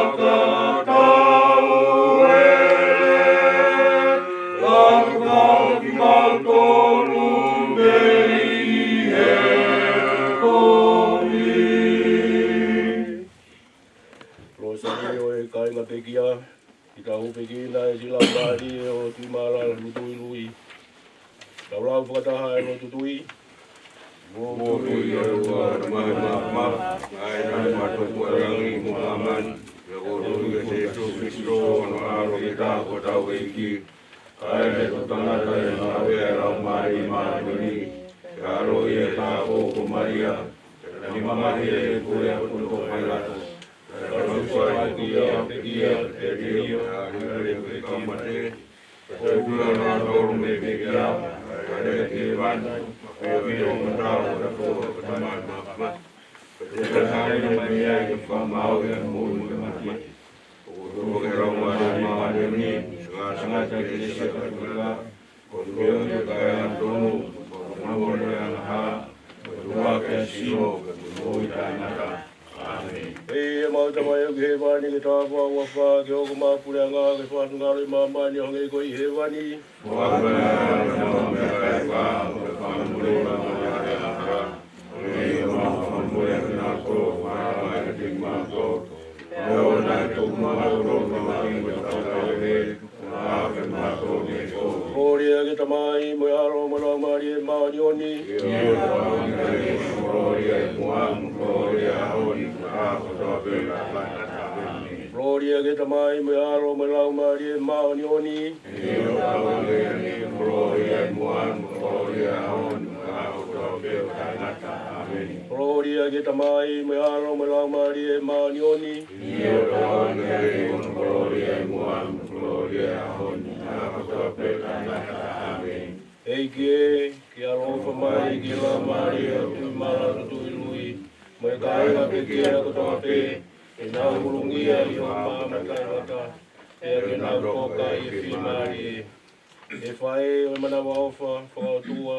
Fakatau ē, ʻa e kau kimautolu mei he kovi. Lōsālio ʻo e kāinga pekia, ke tau hūfekina ʻi he Laumālie ʻo e Tuʻi Māʻulalo Tuʻiluiluí. Tau lau fakataha ʻa e lotu tui. Moʻui ʻa e ʻOtua Tamai Māfimafi, ʻa ia naʻe maʻu ʻe he ʻOtua ʻa e langi mo māmani, pea ko e ʻOtua ko Sīsū Kalaisi ko hono ʻAlo ʻikai ko hotau ʻEiki, ʻa ia naʻe tupu tangata ʻi he ngāue ʻa e Laumālie Māʻoniʻoni, pea ʻaloʻi ʻi he tāupoʻou ko Malia, pea mamahi ʻi he pule ʻa Ponitō Pailato, pea tauhi ʻi he ʻaho ʻo e pekia, pea teʻeki ai ke hāʻele ki he kau mate, pea toe pule ʻa e tolu mei he pekia, pea hāʻele ki hēvani, pea ʻafio ʻi he ʻao ʻo e ʻOtua ko e Tamai Māfimafi, pea toe hāʻele mai ai ke fakamaauʻi ʻa e moʻui mo e mate. ʻOku tuku ʻa e Laumālie Māʻoniʻoni, ngaahi sanga ʻi he ʻEkelesia Katolika, ko e ʻafioʻanga ʻo e kakai angatonu, ko e fakamoʻoni ʻo e angahala, ko e tuʻuaki ʻa e sino, ko e moʻui taʻengata. ʻĒmeni. ʻEiki ʻemau Tamai ʻoku ʻi hēvani, ke tapuhā ho huafa, ke hoko homau puleʻanga, ke fai ho finangalo ʻi māmani ʻo hangē ko ia ʻi hēvani. Kolōlia ki he Tamai, mo e ʻAlo, mo e Laumālie Māʻoniʻoni. Kolōlia ki he Tamai, mo e ʻAlo, mo e Laumālie Māʻoniʻoni. Kolōlia ki he Tamai, mo e ʻAlo, mo e Laumālie Māʻoniʻoni. ʻE ʻEiki, Laumālie ʻoku mālōlō ʻi he ʻEiki, mo e kāinga pekia kotoa pē, ke nau hūfia ʻi hoʻo maama taʻengata, pea ke nau toka ʻi he fiemālie. ʻE Faʻē ʻo e manavaʻofa fakaʻotua,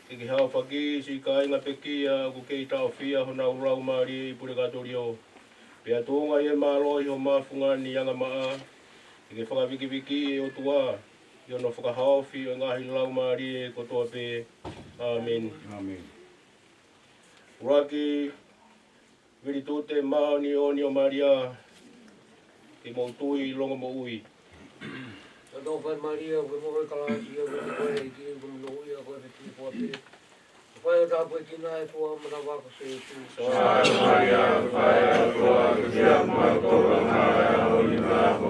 ke ke haofaki siʻi kāinga pekia ʻoku kei taʻofia honau laumālie ʻi pulekatōlio. Pea tuʻunga ʻi he mālohi ʻo hoʻo fungani angamaʻa, ke ke fakavikivikiʻi, ʻe ʻOtua, ʻi hono fakahaofi ʻo e ngaahi laumālie kotoa pē. ʻĀmeni. ʻĀmeni. ʻUluaki Vilitute Māʻoniʻoni ʻo Malia, ke mou tui longomoʻui. Tau toʻo fai Malia, ʻoku ke moʻui kalāsia, ʻoku ke moʻui ʻEiki, ʻoku ke monūʻia koe ʻi he fefine fua pē. Fai ʻo tāpuekina ʻe he fua manava ko Sēsū. Sangata Malia, fai ʻo tāpuekina ʻe he fua manava ko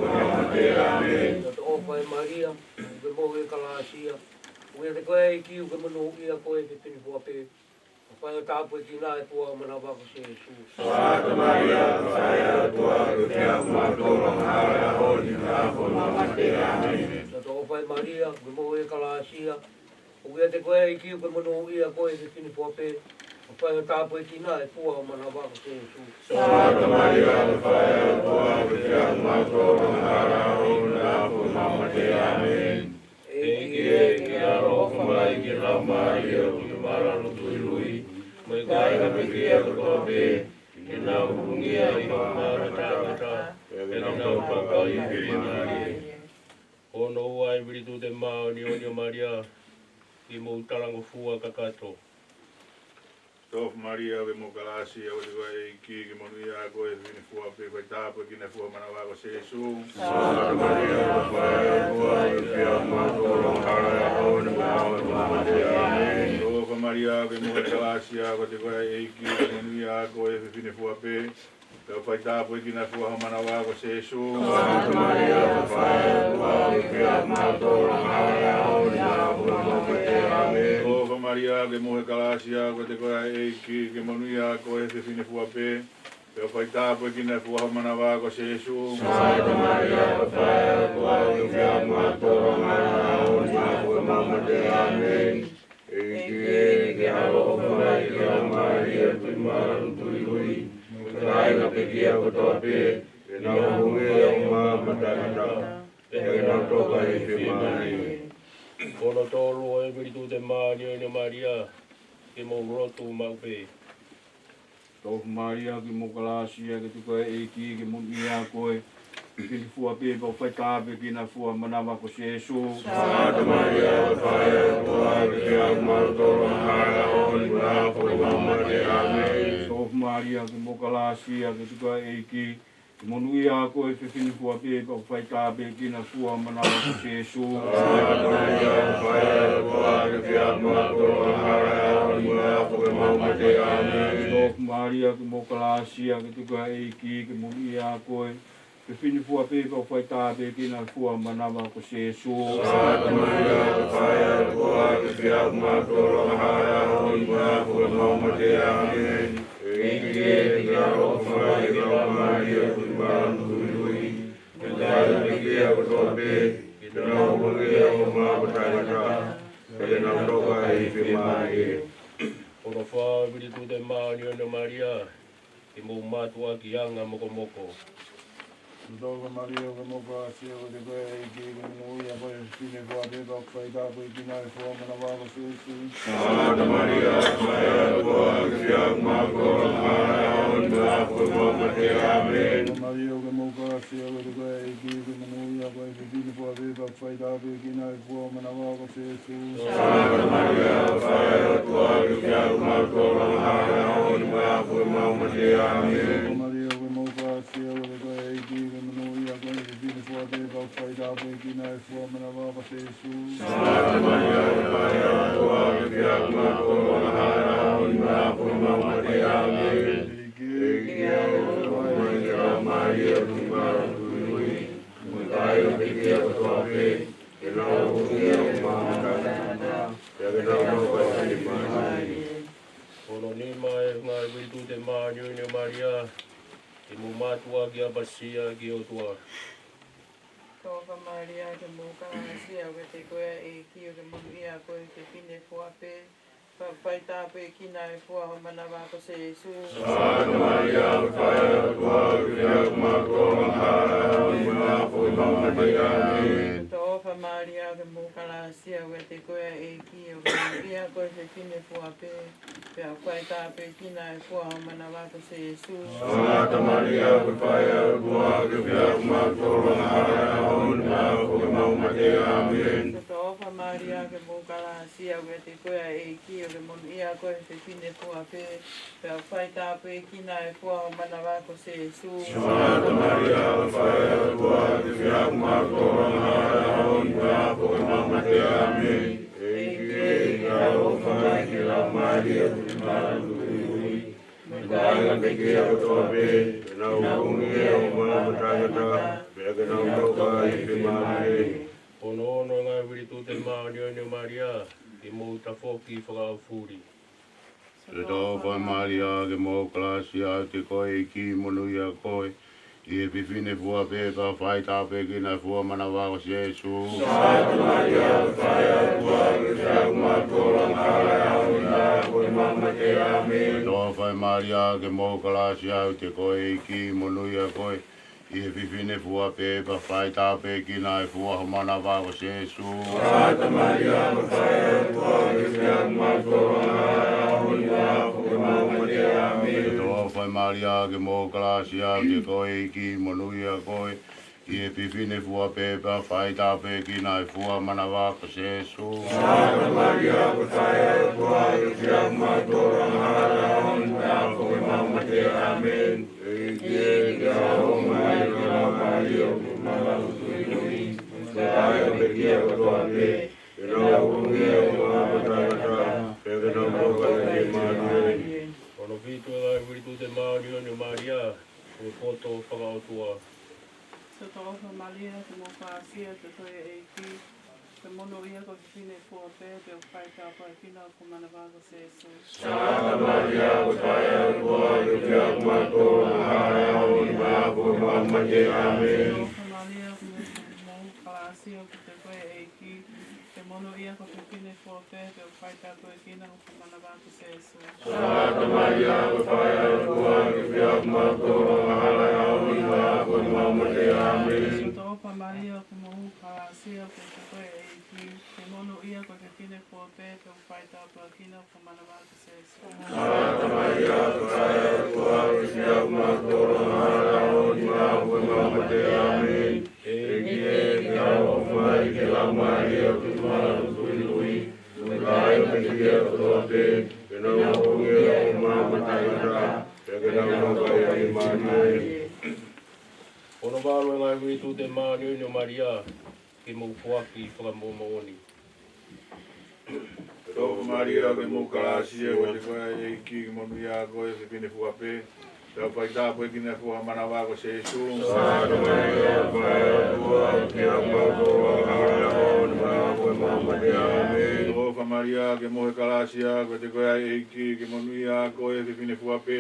Sēsū. Tau toʻo fai Malia, ʻoku ke moʻui kalāsia, ʻoku ʻiate koe ʻEiki, ʻoku ke monūʻia koe ʻi he fefine fua pē. Fai ʻo tāpuekina ʻe he fua manava ko Sēsū. Sangata Malia, fai ʻo tāpuekina ʻe he fua manava ko Sēsū. Tau toʻo fai Malia, ʻoku ke moʻui kalāsia, ʻoku ʻiate koe ʻEiki, ʻoku ke monūʻia koe ʻi he fefine fua pē. Fai ʻo tāpuekina ʻe he fua manava ko Sēsū. Sangata Malia, fai ʻo tāpuekina ʻe he fua manava ko Sēsū. ʻEiki, ke ke ʻaloʻofa mai ki he laumālie ʻoku mālōlō ʻi he ʻEiki, mo e kāinga pekia kotoa pē, ke nau hūfia ʻi hoʻo maama taʻengata, pea ke nau toka ʻi he fiemālie. Hono ua e Vilitute Māʻoniʻoni ʻo Malia, ke mou talangofua kakato. Tofa Malia, ʻoku ke moʻui kalāsia, ʻoku ʻiate koe ʻEiki, ʻoku ke monūʻia koe ʻi he fefine fua pē, fai tāpuekina ʻe he fua manava ko Sēsū. Sangata Malia, fai ʻo tāpuekina ʻe he fua manava ko Sēsū. Tofa Malia, ʻoku ke moʻui kalāsia, ʻoku ʻiate koe ʻEiki, ʻoku ke monūʻia koe ʻi he fefine fua pē, pea fai tāpuekina ʻe he fua manava ko Sēsū. Sangata Malia, fai ʻo tāpuekina ʻe he fua manava ko Sēsū. Tofa Malia, ʻoku ke moʻui kalāsia, ʻoku ʻiate koe ʻEiki, ʻoku ke monūʻia koe ʻi he fefine fua pē, pea fai tāpuekina ʻe he fua manava ko Sēsū. Sangata Malia, fai ʻo tāpuekina ʻe he fua manava ko Sēsū. ʻEiki, ke ke ʻaloʻofa mai ki he laumālie ʻoku mālōlō ʻi he ʻEiki, mo e kāinga pekia kotoa pē, ke nau hūfia ʻi hoʻo maama taʻengata, pea ke nau toka ʻi he fiemālie. Hono tolu e Vilitute Māʻoniʻoni ʻo Malia, ke mou lotu maʻu pē. Tofa Malia, ʻoku ke moʻui kalāsia, ʻoku ʻiate koe ʻEiki, ʻoku ke monūʻia koe ʻi he fefine fua pē, pea fai tāpuekina ʻe he fua manava ko Sēsū. Sangata Malia, fai ʻo tāpuekina ʻe he fua manava ko Sēsū. Tofa Malia, ʻoku ke moʻui kalāsia, ʻoku ʻiate koe ʻEiki, ʻoku ke monūʻia koe ʻi he fefine fua pē, pea fai tāpuekina ʻe he fua manava ko Sēsū. Sangata Malia, fai ʻo tāpuekina ʻe he fua manava ko Sēsū. Tofa Malia, ʻoku ke moʻui kalāsia, ʻoku ʻiate koe ʻEiki, ʻoku ke monūʻia koe ʻi he fefine fua pē, pea fai tāpuekina ʻe he fua manava ko Sēsū. Sangata Malia, fai ʻo tāpuekina ʻe he fua manava ko Sēsū. ʻEiki, ke ke ʻaloʻofa mai ki he laumālie ʻoku mālōlō ʻi he ʻEiki, mo e kāinga pekia kotoa pē, ke nau hūfia ʻi hoʻo maama taʻengata, pea ke nau toka ʻi he fiemālie. Hono fā e Vilitute Māʻoniʻoni ʻo Malia, ke mou mātuʻaki anga mokomoko. Tofa Malia, ʻoku ke moʻui kalāsia, ʻoku ʻiate koe ʻEiki, ʻoku ke monūʻia koe ʻi he fefine fua pē, pea fai tāpuekina ʻe he fua manava ko Sēsū. Sangata Malia, fai ʻo tāpuekina ʻe he fua manava ko Sēsū. Tofa Malia, ʻoku ke moʻui kalāsia, ʻoku ʻiate koe ʻEiki, ʻoku ke monūʻia koe ʻi he fefine fua pē, pea fai tāpuekina ʻe he fua manava ko Sēsū. Sangata Malia, fai ʻo tāpuekina ʻe he fua manava ko Sēsū. ʻĒmeni. Tofa Malia, ʻoku ke moʻui kalāsia, ʻoku ʻiate koe ʻEiki, ʻoku ke monūʻia koe ʻi he fefine fua pē, pea fai tāpuekina ʻe he fua manava ko Sēsū. Sangata Malia, fai ʻo tāpuekina ʻe he fua manava ko Sēsū. ʻĒmeni. ʻEiki, ke ke ʻaloʻofa mai ki he laumālie ʻoku mālōlō ʻi he ʻEiki, mo e kāinga pekia kotoa pē, ke nau hūfia ʻi hoʻo maama taʻengata, pea ke nau toka ʻi he fiemālie. Hono nima e ngaahi Vilitute Māʻoniʻoni ʻo Malia, ke mou mātuʻaki ʻapasia ki he ʻOtua. Tofa Malia, ʻoku ke moʻui kalāsia, ʻoku ʻiate koe ʻEiki, ʻoku ke monūʻia koe ʻi he fefine fua pē, Pea ʻoku faitāpuekina e fua ho manava ko Sēsū. Sangata Malia, ko e faʻē ʻo e ʻOtua, ʻoku ke fie ʻamanaki ki he ngaahi ʻaho ni pea mo e ʻaho ʻo ʻemau mate. ʻĒmeni. Siʻoto ʻofa Malia, ʻoku ke maʻu ʻa e kalasia, ʻoku ʻiate koe ʻa e ʻEiki, ʻoku ke moʻui koe ʻi he fefine fua pē, pea ʻoku faitāpuekina e fua ho manava ko Sēsū. Sangata Malia, ko e faʻē ʻo e ʻOtua, ʻoku ke fie ʻamanaki ki he ngaahi ʻaho ni pea mo e ʻaho ʻo ʻemau mate. ʻĒmeni. Siʻoto ʻofa Malia, ʻoku ke maʻu ʻa e kalasia, ʻoku ʻiate koe ʻa e ʻEiki, ʻoku ke moʻui koe ʻi he fefine fua pē, pea ʻoku faitāpuekina e fua ho manava ko Sēsū. Sangata Malia, ko e faʻē ʻo e ʻOtua, ʻoku ke fie ʻamanaki ki he ngaahi ʻaho ni pea mo e ʻaho ʻo ʻemau mate. ʻĒmeni. ʻEiki, ʻoku ke ʻaloʻofa mai ki he laumālie ʻo e ʻOtua, mo e kau pekia kotoa pē, ke nau ʻuhinga ʻi he maama taʻengata, pea ke nau toka ʻi he fiemālie. Onoono e ngaahi virituti māʻoniʻoni ʻo Malia, ke mou tafoki fakaʻaufuli. Siʻoto ʻofa Malia, ʻoku ke maʻu ʻa e kalasia, ʻoku ʻiate koe ʻa e ʻEiki, monūʻia koe ʻi he fefine fua pē, pea ʻoku faitāpuekina e fua ho manava ko Sēsū. Sangata Malia, ko e faʻē ʻo e ʻOtua, ʻoku ke fie ʻamanaki ki he ngaahi ʻaho ni pea mo e ʻaho ʻo ʻemau mate. ʻĒmeni. Siʻoto ʻofa Malia, ʻoku ke maʻu ʻa e kalasia, ʻoku ʻiate koe ʻa e ʻEiki, monūʻia koe ʻi he fefine fua pē, pea ʻoku faitāpuekina e fua ho manava ko Sēsū. Sangata Malia, ko e faʻē ʻo e ʻOtua, ʻoku ke fie ʻamanaki ki he ngaahi ʻaho ni pea mo e ʻaho ʻo ʻemau mate. ʻĒmeni. Siʻoto ʻofa Malia, ʻoku ke maʻu ʻa e kalasia, ʻoku ʻiate koe ʻa e ʻEiki, monūʻia koe ʻi he fefine fua pē, pea ʻoku faitāpuekina e fua ho manava ko Sēsū. Sangata Malia, ko e faʻē ʻo e ʻOtua, ʻoku ke fie ʻamanaki ki he ngaahi ʻaho ni pea mo e ʻaho ʻo ʻemau mate. ʻĒmeni. ʻEiki, ʻoku ke ʻaloʻofa mai ki he laumālie ʻo e ʻOtua, mo e kau pekia kotoa pē, ke nau ʻuhinga ʻi he maama taʻengata, pea ke nau toka ʻi he fiemālie. Onoono e ngaahi virituti māʻoniʻoni ʻo Malia, ko e poto faka-ʻOtua. Siʻoto ʻofa Malia, ʻoku ke maʻu ʻa e kalasia, ʻoku ʻiate koe ʻa e ʻEiki, ʻoku ke monūʻia koe ʻi he fefine fua pē, pea ʻoku faitāpuekina e fua ho manava ko Sēsū. Sangata Malia, ko e faʻē ʻo e ʻOtua, ʻoku ke fie ʻamanaki ki he ngaahi ʻaho ni pea mo e ʻaho ʻo ʻemau mate. ʻĒmeni. Siʻoto ʻofa Malia, ʻoku ke maʻu ʻa e kalasia, ʻoku ʻiate koe ʻa e ʻEiki, ʻoku ke monūʻia koe ʻi he fefine fua pē, pea ʻoku faitāpuekina e fua ho manava ko Sēsū. Sangata Malia, ko e faʻē ʻo e ʻOtua, ʻoku ke fie ʻamanaki ki he ngaahi ʻaho ni pea mo e ʻaho ʻo ʻemau mate. ʻĒmeni. Siʻoto ʻofa Malia, ʻoku ke maʻu ʻa e kalasia, ʻoku ʻiate koe ʻa e ʻEiki, ʻoku ke monūʻia koe ʻi he fefine fua pē, pea ʻoku faitāpuekina e fua ho manava ko Sēsū. Sangata Malia, ko e faʻē ʻo e ʻOtua, ʻoku ke fie ʻamanaki ki he ngaahi ʻaho ni pea mo e ʻaho ʻo ʻemau mate. ʻĒmeni. ʻEiki, ʻoku ke ʻaloʻofa mai ki he laumālie ʻo e ʻOtua, mo e kau pekia kotoa pē, ke nau ʻuhinga ʻi he maama taʻengata, pea ke nau toka ʻi he fiemālie. Onoono e ngaahi virituti māʻoniʻoni ʻo Malia, ʻoku ke maʻu ʻa e foaki fakamoʻoni. Siʻoto ʻofa Malia, ʻoku ke maʻu ʻa e kalasia, ʻoku ʻiate koe ʻa e ʻEiki, ʻoku ke monūʻia koe ʻi he fefine fua pē, pea ʻoku faitāpuekina e fua ho manava ko Sēsū. Sangata Malia, ko e faʻē ʻo e ʻOtua, ʻoku ke fie ʻamanaki ki he ngaahi ʻaho ni pea mo e ʻaho ʻo ʻemau mate. ʻĒmeni. Siʻoto ʻofa Malia, ʻoku ke maʻu ʻa e kalasia, ʻoku ʻiate koe ʻa e ʻEiki, ʻoku ke monūʻia koe ʻi he fefine fua pē,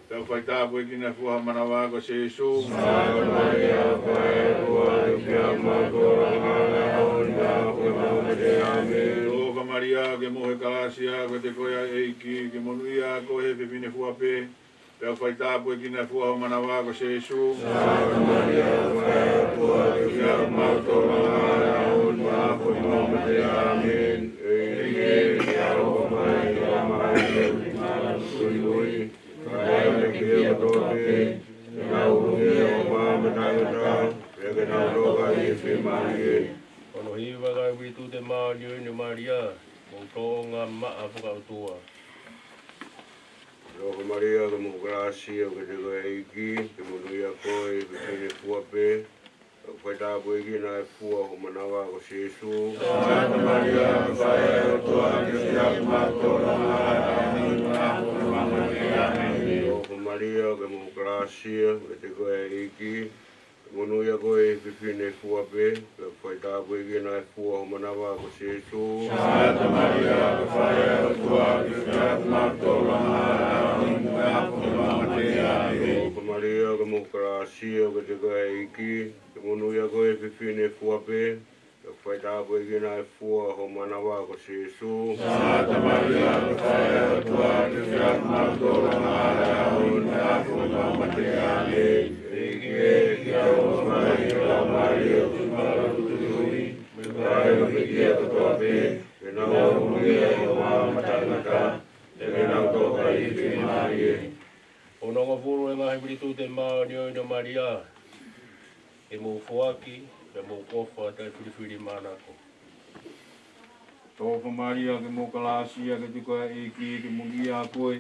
pea ʻoku faitāpuekina e fua ho manava ko Sēsū. Sangata Malia, ko e faʻē ʻo e ʻOtua, ʻoku ke fie ʻamanaki ki he ngaahi ʻaho ni pea mo e ʻaho ʻo ʻemau mate. ʻĒmeni. Siʻoto ʻofa Malia, ʻoku ke maʻu ʻa e kalasia, ʻoku ʻiate koe ʻa e ʻEiki, ʻoku ke monūʻia koe ʻi he fefine fua pē, pea ʻoku faitāpuekina e fua ho manava ko Sēsū. Sangata Malia, ko e faʻē ʻo e ʻOtua, ʻoku ke fie ʻamanaki ki he ngaahi ʻaho ni pea mo e ʻaho ʻo ʻemau mate. ʻĒmeni. ʻEiki, ʻoku ke ʻaloʻofa mai ki he laumālie ʻo e ʻOtua, mo e kau pekia kotoa pē, ke nau ʻuhinga ʻi he maama taʻengata, pea ke nau toka ʻi he fiemālie. Onoono e ngaahi virituti māʻoniʻoni ʻo Malia, ʻoku tōʻonga maʻa faka-ʻOtua. Siʻoto ʻofa Malia, ʻoku ke maʻu ʻa e kalasia, ʻoku ʻiate koe ʻa e ʻEiki, ʻoku ke monūʻia koe ʻi he fefine fua pē, pea ʻoku faitāpuekina e fua ho manava ko Sēsū. Sangata Malia, ko e faʻē ʻo e ʻOtua, ʻoku ke fie ʻamanaki ki he ngaahi ʻaho ni pea mo e ʻaho ʻo ʻemau mate. ʻĒmeni. Siʻoto ʻofa Malia, ʻoku ke maʻu ʻa e kalasia, ʻoku ʻiate koe ʻa e ʻEiki, ʻoku ke monūʻia koe ʻi he fefine fua pē, pea ʻoku faitāpuekina e fua ho manava ko Sēsū. Sangata Malia, ko e faʻē ʻo e ʻOtua, ʻoku ke fie ʻamanaki ki he ngaahi ʻaho ni pea mo e ʻaho ʻo ʻemau mate. ʻĒmeni. Siʻoto ʻofa Malia, ʻoku ke maʻu ʻa e kalasia, ʻoku ʻiate koe ʻa e ʻEiki, ʻoku ke monūʻia koe ʻi he fefine fua pē, Pea faitāpuekina e fua ho manava ko Sēsū. Santa Maria, ko e Faʻē ʻo e ʻOtua, ke fai kiate kimautolu angahala, ʻi he ʻaho ni pea mo e mate. ʻĀmeni. ʻEiki, ke ʻaloʻofa mai ki he laumālie ʻo e Tuʻi Māʻoniʻoni, mo e kakai ʻoku pekia kotoa pē, ke nau ʻi he ʻaho ni pea mo e mate taʻengata, pea ke nau toka ʻi he fiemālie. Onongofulu e ngaahi vilitū te māʻoniʻoni ʻo Malia, ke mou foaki, pea mou ʻofa taʻefilifilimānako. Tōfa Malia, ke mou kalasia, ke te koe ʻa e ʻEiki, ke monūʻia koe,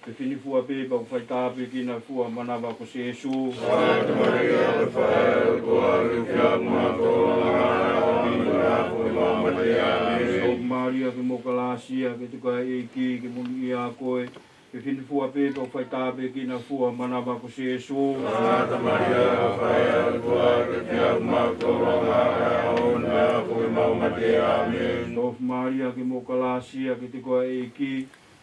fefine fua pē, pea ʻoku faitāpuekina e fua ho manava ko Sēsū. Santa Maria, ko e Faʻē ʻo e ʻOtua, ke fai kiate kimautolu angahala, ʻi he ʻaho ni pea mo e mate. ʻĀmeni. Tōfa Malia, ke mou kalasia, ke te koe ʻa e ʻEiki, ke monūʻia koe, fefine fua pē, pea ʻoku faitāpuekina e fua ho manava ko Sēsū. Santa Maria, ko e Faʻē ʻo e ʻOtua, ke fai kiate kimautolu angahala, ʻi he ʻaho ni pea mo e mate. ʻĀmeni. Tōfa Malia, ke mou kalasia, ke te koe ʻa e ʻEiki,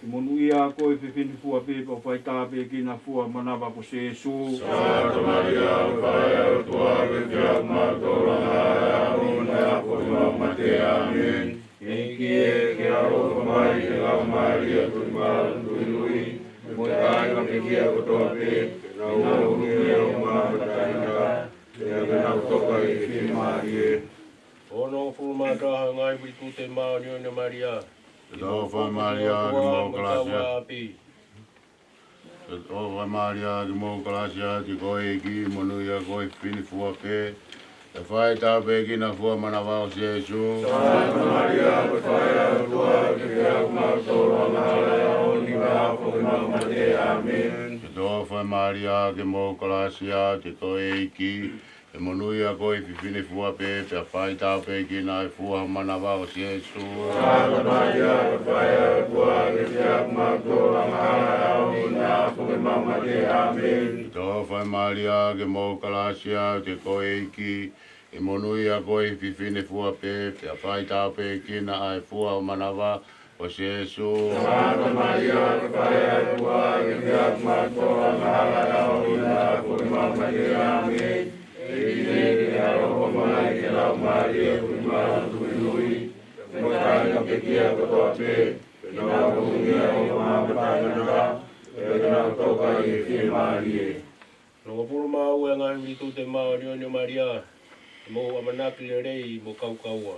ke monūʻia koe, fefine fua pē, pea ʻoku faitāpuekina e fua ho manava ko Sēsū. Santa Maria, ko e Faʻē ʻo e ʻOtua, ke fai kiate kimautolu angahala, ʻi he ʻaho ni pea mo e mate. ʻĀmeni. ʻEiki, ke ʻaloʻofa mai ki he laumālie ʻo e Tuʻi Māʻoniʻoni, mo e kakai ʻoku pekia kotoa pē, ke nau ʻi he ʻaho ni pea mo e mate taʻengata, pea ke nau toka ʻi he fiemālie. Onongofulu mā taha e ngaahi vilitū te māʻoniʻoni ʻo Malia. Tōfa Malia, ke mou kalasia. Tōfa Malia, ke mou kalasia, ke te koe ʻa e ʻEiki, monūʻia koe, fefine fua pē, pea ʻoku faitāpuekina e fua ho manava ko Sēsū. Santa Maria, ko e Faʻē ʻo e ʻOtua, ke fai kiate kimautolu angahala, ʻi he ʻaho ni pea mo e mate. ʻĀmeni. Tōfa Malia, ke mou kalasia, ke te koe ʻa e ʻEiki, ke monūʻia koe, fefine fua pē, pea ʻoku faitāpuekina e fua ho manava ko Sēsū. Santa Maria, ko e Faʻē ʻo e ʻOtua, ke fai kiate kimautolu angahala, ʻi he ʻaho ni pea mo e mate. ʻĀmeni. Tōfa Malia, ke mou kalasia, ke te koe ʻa e ʻEiki, ke monūʻia koe, fefine fua pē, pea ʻoku faitāpuekina e fua ho manava ko Sēsū. Santa Maria, ko e Faʻē ʻo e ʻOtua, ke fai kiate kimautolu angahala, ʻi he ʻaho ni pea mo e mate. ʻĀmeni. ʻEiki, ke ʻaloʻofa mai ki he laumālie ʻo e Tuʻi Māʻoniʻoni, mo e kakai ʻoku pekia kotoa pē, ke nau ʻi he ʻaho ni pea mo e mate taʻengata, pea ke nau toka ʻi he fiemālie. Onongofulu mā ua e ngaahi vilitū te māʻoniʻoni ʻo Malia, ke mou ʻamanaki lelei mo kaukaua.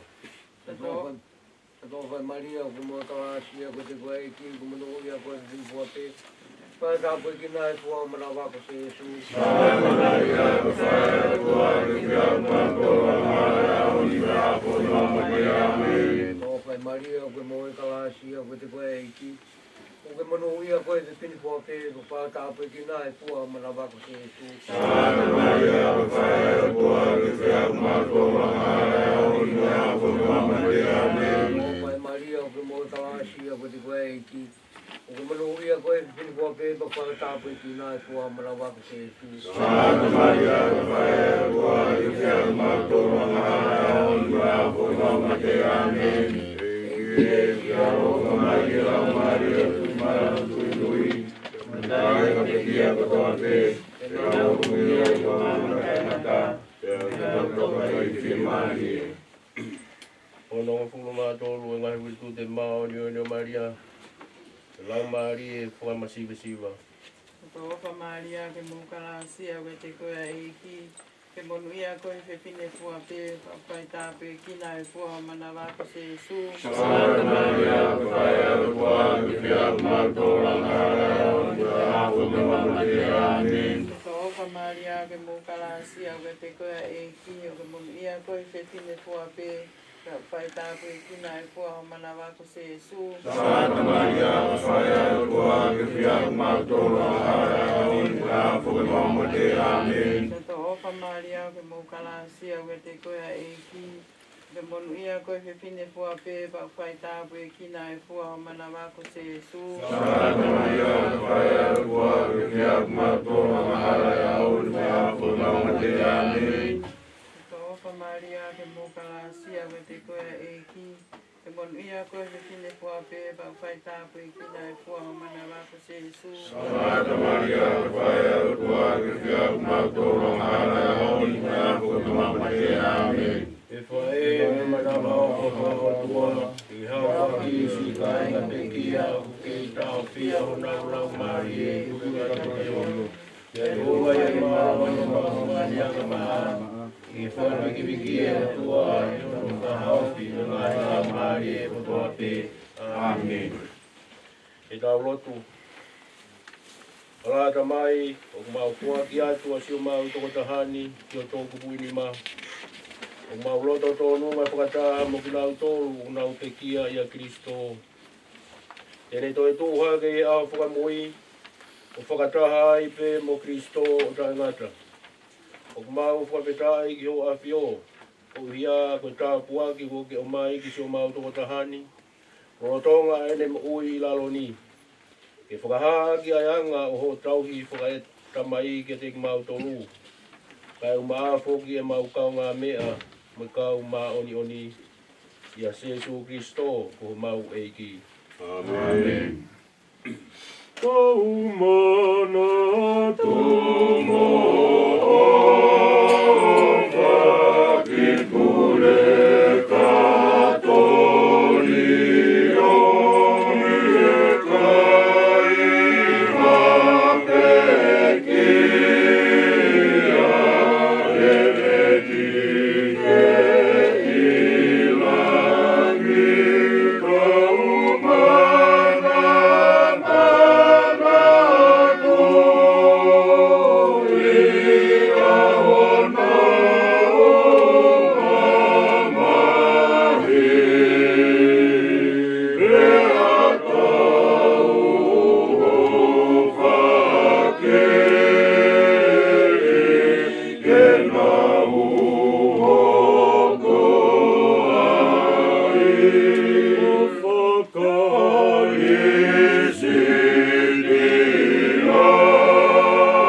Tōfa Malia, ʻoku mou kalasia, ko e ʻEiki ko e ʻEiki, ʻoku monūʻia koe, fefine fua pē, pea ʻoku faitāpuekina e fua ho manava ko Sēsū. Santa Maria, ko e Faʻē ʻo e ʻOtua, ke fai kiate kimautolu angahala, ʻi he ʻaho ni pea mo e mate. ʻĀmeni. Tōfa Malia, ʻoku mou kalasia, ko e ʻEiki ko e ʻEiki, ʻoku monūʻia koe, fefine fua pē, pea ʻoku faitāpuekina e fua ho manava ko Sēsū. Santa Maria, ko e Faʻē ʻo e ʻOtua, ke fai kiate kimautolu angahala, ʻi he ʻaho ni pea mo e mate. ʻĀmeni. Tōfa Malia, ʻoku mou kalasia, ko e ʻEiki ko e ʻEiki, ʻoku monūʻia koe, fefine fua pē, pea ʻoku faitāpuekina e fua ho manava ko Sēsū. Santa Maria, ko e Faʻē ʻo e ʻOtua, ke fai kiate kimautolu angahala, ʻi he ʻaho ni pea mo e mate. ʻĀmeni. ʻEiki, ke ʻaloʻofa mai ki he laumālie ʻo e Tuʻi Māʻoniʻoni, mo e kakai ʻoku pekia kotoa pē, ke nau ʻi he ʻaho ni pea mo e mate taʻengata, pea ke nau toka ʻi he fiemālie. Onongofulu mā tolu e ngaahi vilitū te māʻoniʻoni ʻo Malia, laumālie fakamasivesiva. Tōfa Malia, ʻoku mou kalasia, ko e ʻEiki ko e ʻEiki, ʻoku monūʻia koe, fefine fua pē, pea ʻoku faitāpuekina e fua ho manava ko Sēsū. Santa Maria, ko e Faʻē ʻo e ʻOtua, ke fai kiate kimautolu angahala, ʻi he ʻaho ni pea mo e mate. ʻĀmeni. Tōfa Malia, ʻoku mou kalasia, ko e ʻEiki ko e ʻEiki, ʻoku monūʻia koe, fefine fua pē, pea ʻoku faitāpuekina e fua ho manava ko Sēsū. Santa Maria, ko e Faʻē ʻo e ʻOtua, ke fai kiate kimautolu angahala, ʻi he ʻaho ni pea mo e mate. ʻĀmeni. Tōfa Malia, ʻoku mou kalasia, ko e ʻEiki ko e ʻEiki, ʻoku monūʻia koe, fefine fua pē, pea ʻoku faitāpuekina e fua ho manava ko Sēsū. Santa Maria, ko e Faʻē ʻo e ʻOtua, ke fai kiate kimautolu angahala, ʻi he ʻaho ni pea mo e mate. ʻĀmeni. Tōfa Malia, ʻoku mou kalasia, ko e ʻEiki ko e ʻEiki, ʻoku monūʻia koe, fefine fua pē, pea ʻoku faitāpuekina e fua ho manava ko Sēsū. Santa Maria, ko e Faʻē ʻo e ʻOtua, ke fai kiate kimautolu angahala, ʻi he ʻaho ni pea mo e mate. ʻĀmeni. ʻE Faʻē, Ke fakapikipikiʻi ʻe he ʻOtua ʻa hono fakahaofi ʻo e ngaahi laumālie kotoa pē. ʻĀmeni. Ke tau lotu. ʻOku mau foaki atu ʻa siʻomau toko taha ni ki ho toʻukupu ʻi nima. ʻOku mau loto tōnunga fakataha mo kinautolu ʻoku nau pekia ʻia Kilisitō. Te ne toe tuʻu hake ʻi he ʻaho fakamui, ʻo fakataha ai pē mo Kilisitō ʻo taʻengata. ʻOku mau fakafetaʻi ki hoʻo ʻAfio, koeʻuhi ko e tāpuaki kuo ke ʻomai ki siʻomau toko taha ni, lolotonga ʻene moʻui ʻi lalo ni. Ke fakahā ʻaki ʻa e anga ʻo hoʻo tauhi fakaetamai kiate kimautolu, kae ʻumaʻā foki ʻemau kaungāmeʻa mo e kau māʻoniʻoni, ʻia Sīsū Kilisitō ko homau ʻEiki. ʻĀmeni. Tau manatu mo ʻofa ki he pule katolika ʻi he kaihaʻa pekia ʻe ʻEiki ke ʻi langi. Tau manatu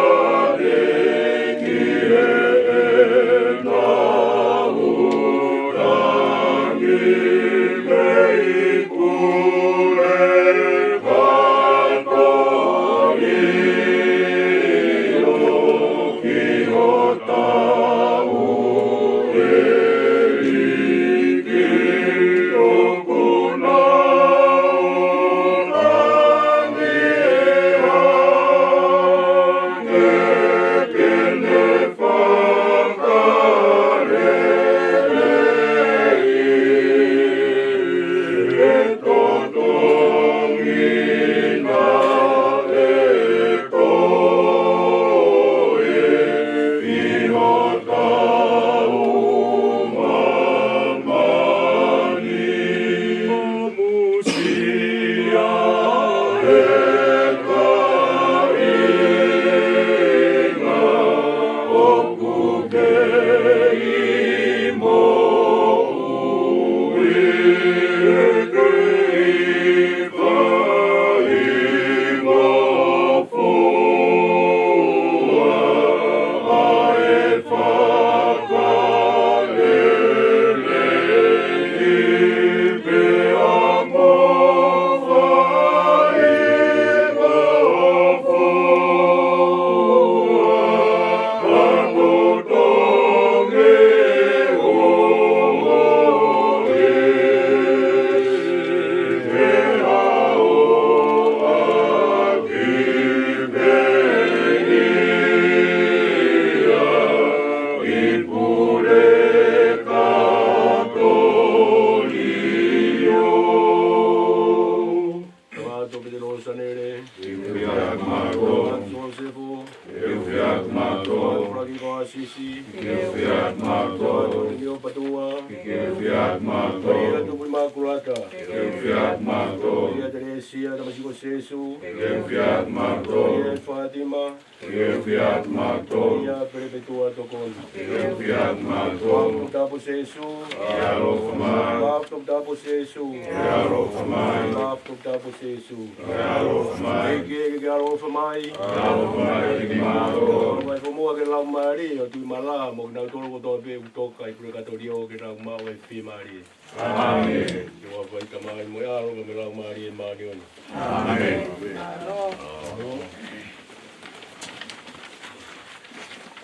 Tangata Pete Nosanele. Ke u fie ʻaki mātou. Tangata Sosefo. Ke u fie ʻaki mātou. Tangata Fulakiʻi Koasisi. Ke u fie ʻaki mātou. Tangata Tokio Patua. Ke u fie ʻaki mātou. Malia Tupu ʻImakulata. Ke u fie ʻaki mātou. Malia Telesia Tamasiʻi ko Sēsū. Ke u fie ʻaki mātou. Malia Fātima. Ke u fie ʻaki mātou. Malia Pelepetua Tokoni. Ke u fie ʻaki mātou. Maʻafu Toputapu Sēsū. Ke alofa mai. Maʻafu Toputapu Sēsū. Ke alofa mai. Maʻafu Toputapu Sēsū. Ke alofa mai. ʻEiki ke ke alofa mai. Ke alofa mai kiate kimautolu. Mai fomua ki he laumālie ʻo Tuʻimalaʻa mo kinautolu kotoa pē ʻoku toka ʻi pulekatōlio ke nau maʻu e fiemālie. ʻĀmeni. Ke ʻofa ʻa e Tamai mo e ʻAlo mo e Laumālie Māʻoniʻoni. ʻĀmeni.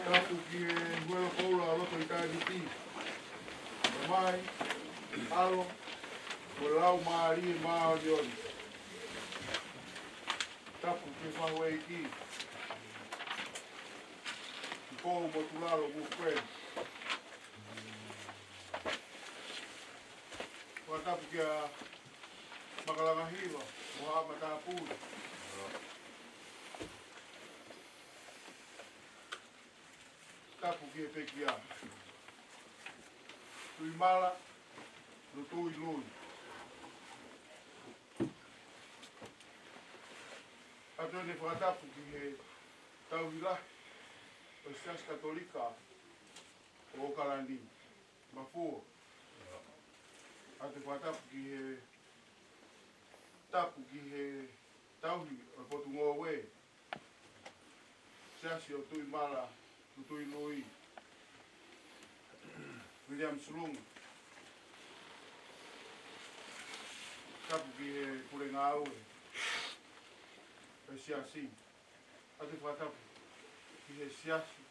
Tapu ki he huelo koula ʻo e loto ʻitāniti. Tamai, ʻAlo, mo e Laumālie Māʻoniʻoni. Tapu ki he fahu ʻeiki, ki Pou mo Tulalo mo Fred. Kia Makalanga Hiva, mo Haʻa Matāpule. Tapu ki he pekia. Tuʻimala Lutuilui. ʻOatu ʻeni e fakatapu ki he tauhi lahi ʻo e Siasi Katolika ʻo ʻOkalani. Mafua. ʻOatu e fakatapu ki he, tapu ki he tauhi ʻo e Potungāue, Siasi ʻo Tuʻimala Lutuilui, William Sulunga. Tapu ki he pule ngāue ʻo e Siasi. ʻOatu e fakatapu ki he Siasi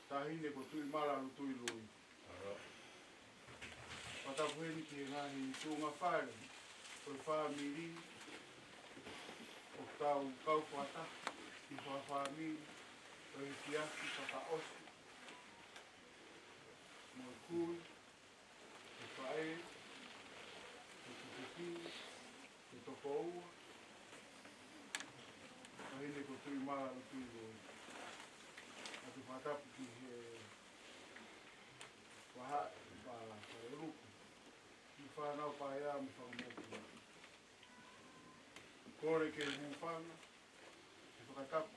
Taʻahine ko Tuʻimala Lutuilui. Fakatapu heni ki he ngaahi tuʻunga fale ʻo e fāmili ʻoku tau kau fakataha ki he fakafāmili ʻo e efiafi fakaʻosi mo e kui, ʻe faʻē, ʻe kikiki, ʻe tokoua, Taʻahine ko Tuʻimala Lutuilui. ʻOatu e fakatapu ki he vahaʻa, Faleʻuluku, ki he fānau paea mo e fanga mokopuna. Kole ke u hūfanga he fakatapu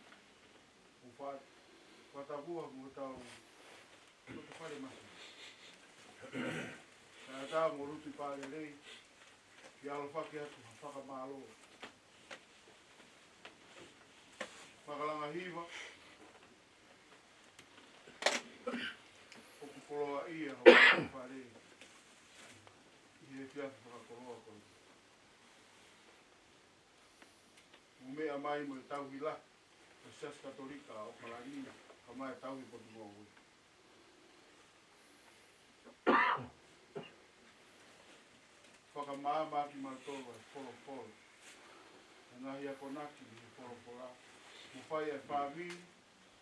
ʻoku fa-, fakatapu ʻa hotau loto fale masi. Kae ʻatā mo Lutu Pālelei, ke ʻalofaki atu ha fakamālō. Makalanga Hiva, ʻoku koloaʻia hoʻo fale ʻi he efiafi fakakoloa ko eni. Mou meʻa mai mo e tauhi lahi ʻo e Siasi Katolika ʻo ʻOkalani, kae ʻumaʻā e tauhi Potungāue. Fakamaama kimautolu ʻe he folofola, ʻa e ngaahi akonaki ʻi he folofola, mo fai ʻa e fāmili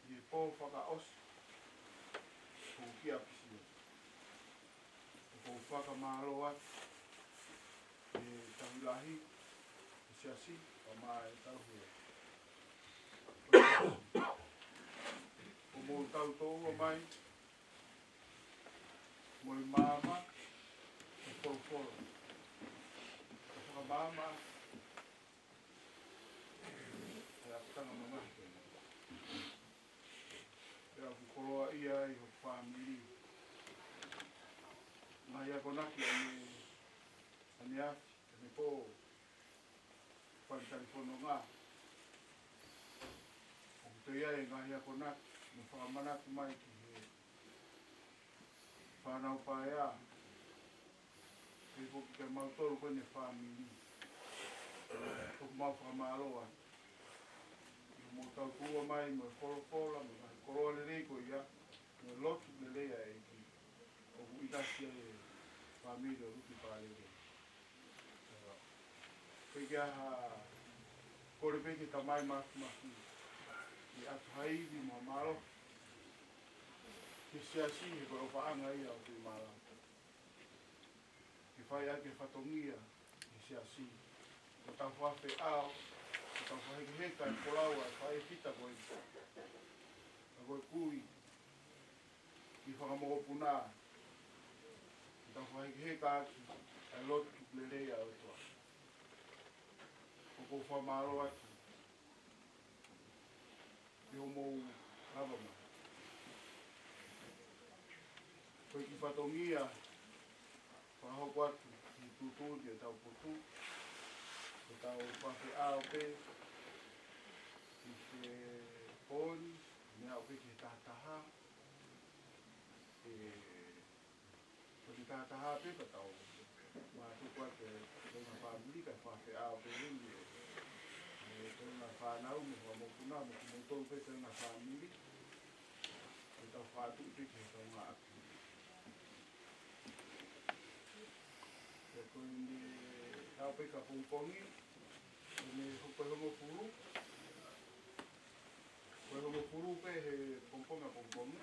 ʻi he pō fakaʻosi ʻoku ki ʻapisia. ʻOku ou fakamālō atu ki he tauhi lahi ʻo e Siasi, kae ʻumaʻā e tauhi ʻo e, ʻoku mou tau tōʻua mai mo e maama ʻo e folofola, ʻo fakamaama ʻa e ʻapitanga mamahi ko eni. Pea ʻoku koloaʻia ai ho fāmili. Ngaahi akonaki ʻa ʻene, ʻa ʻene afi, ʻa ʻene pō, fale talifononga. ʻOku toe ʻi ai e ngaahi akonaki mo e fakamanatu mai ki he fānau paea, pea foki kimautolu ko eni e fāmili. ʻOku mau fakamālō atu ʻi hoʻomou tau tōʻua mai mo e folofola, mo e ngaahi koloa lelei ko ia, mo e lotu lelei ʻa e ʻEiki. ʻOku ʻinasi ai e fāmili ʻo Lutu Pālelei. Pea ke ʻai ha kole pē ki he Tamai Māfimafi ke ʻoatu ha ivi mo e mālohi ki he Siasi, he ko e ʻofaʻanga ia ʻo Tuʻimala. Ke fai ʻaki e fatongia ʻi he Siasi. Ko ʻetau fakafeʻao, ko ʻetau fakahekeheka e folau ʻa e faʻē fita ko ē, ka ko e kui, ki he fanga mokopuna, ke tau fakahekeheka ʻaki ʻa e lotu lelei ʻa e ʻOtua. ʻOku ou fakamālō atu ʻi hoʻomou lava mai. Ko e kiʻi fatongia, fakahoko atu ki he tuʻutuʻuni ʻo ʻetau potu, ko ʻetau fakafeʻao pē ki he pō ni, meʻa pē ki he tahataha, ʻe, ko e tahataha pē ka tau mātuku atu e toenga fāmili, kae fakafeʻao pē heni e, e toenga fānau mo e fanga mokopuna, mo kimoutolu pē toenga fāmili, ke tau fātuʻi pē ki he kaungāʻapi. Pea ko ʻene tau pē ka pongipongi, ko ʻene hoko e hongofulu, ko e hongofulu pē he pongipongi ʻa pongipongi,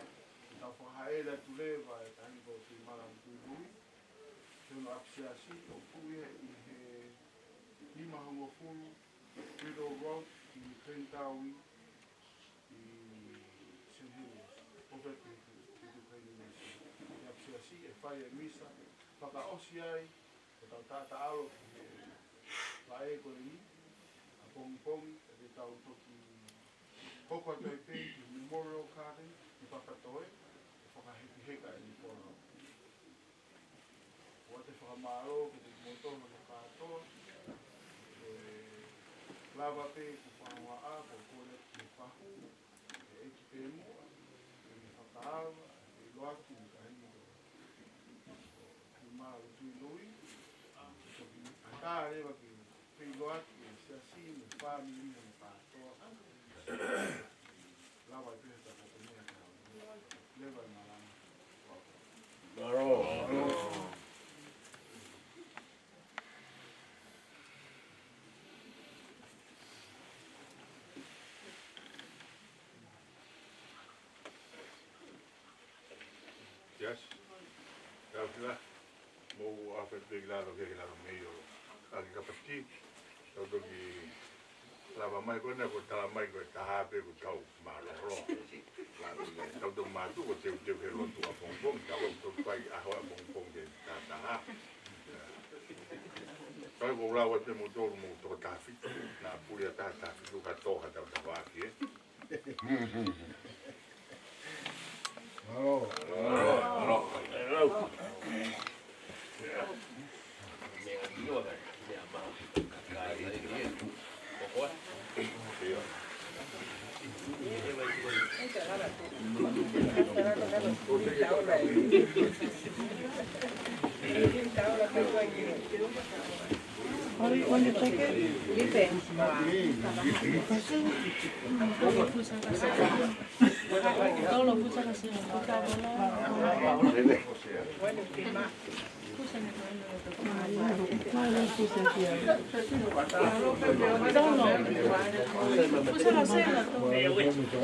ke tau fakahaʻele atu leva e Taʻahine ko Tuʻimala Lutuilui, ke u ʻApi Siasi, ʻoku ʻi he, ʻi he lima hongofulu Riddle Road ʻi Glen Tawi ʻi Saint Helens, ʻo fē pe, pe, pe, pe, ʻi he ʻapi Siasi, ʻe fai e misa fakaʻosi ai ʻetau taʻataʻalo ki he vaʻe ko eni, ʻapongipongi, ʻe te tau toki hoko atu ai pē ki he Memorial Garden ʻi Papatoetoe, ʻo fakahekeheka ʻeni folau. ʻOku ou fakamālō kiate kimoutolu kātoa, ʻe lava pē ʻeku fakahohaʻa, ko e kole ki he fahu, ʻe ʻEiki pē muʻa, ʻe fakaava, ʻe ʻiloaki mo e kainga. Ke mālō tui lui, ʻatā leva ke feʻiloaki e Siasi mo e fāmili mo kātoa. Lava pē he taha ko e meʻa ka leva e malanga. Mālō. Yes. Tau kila. Mou ʻafe pē ki lalo, ki lalo mei ʻo ʻaki kapati. Tau toki lava mai ko ena, ko e tala mai ko e taha pē ko e tau mālōlō. Tau toki mātuʻaki ko e teuteu he lotu ʻapongipongi, tau toki fai ʻaho ʻapongipongi he taha taha. Kai ko lau atu mo tolu mo toko taha fitu, naʻa puli ʻa taha taha fitu ka toha tau taha ake, ē.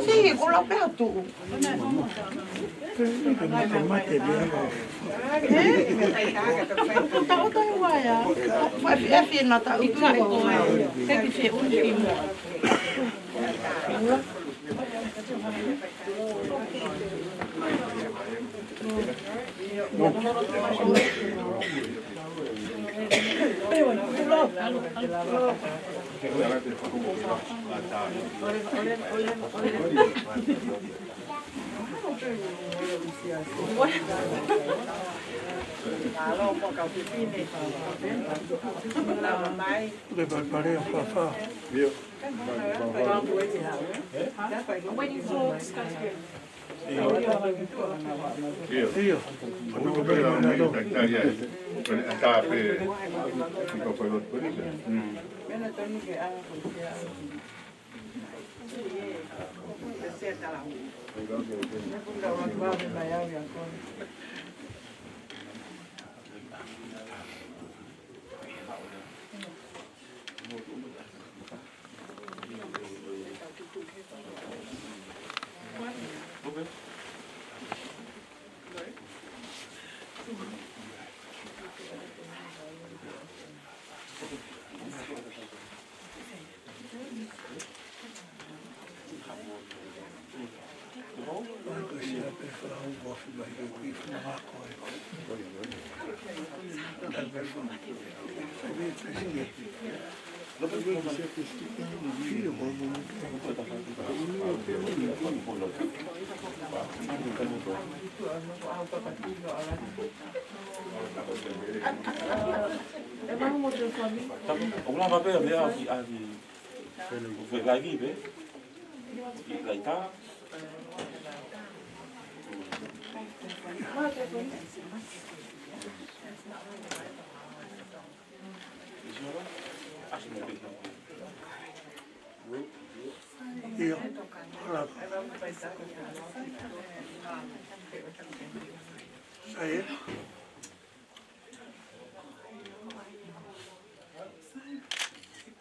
Siʻi, ko lau pē atu. Mate, mate, mate, mate. Ko tau tai waea. Fai fi, e fi na tau. Ika i koe. Ke ki se un ki mua. Leva el pareo, fafā. Waiting for Skype. ʻIo. ʻIo. ʻIo, hala. Sai ē?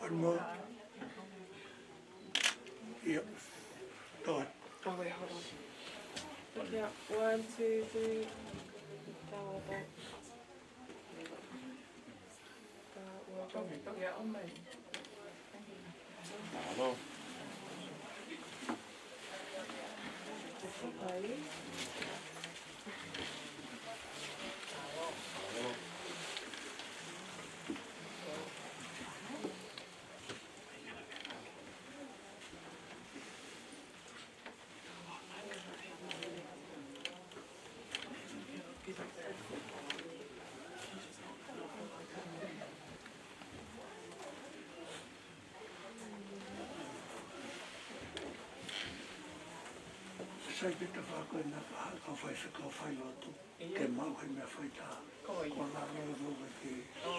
One more. ʻIo. Toe. Oh, wait, hold on. Okay, one, two, three. Tau atu. Mālō. Sai pē ta fā ko ena ka fai fekau failotu. Ke maʻu he meʻa faitā. Ko ia. Ko lalo e mau ke. ʻO,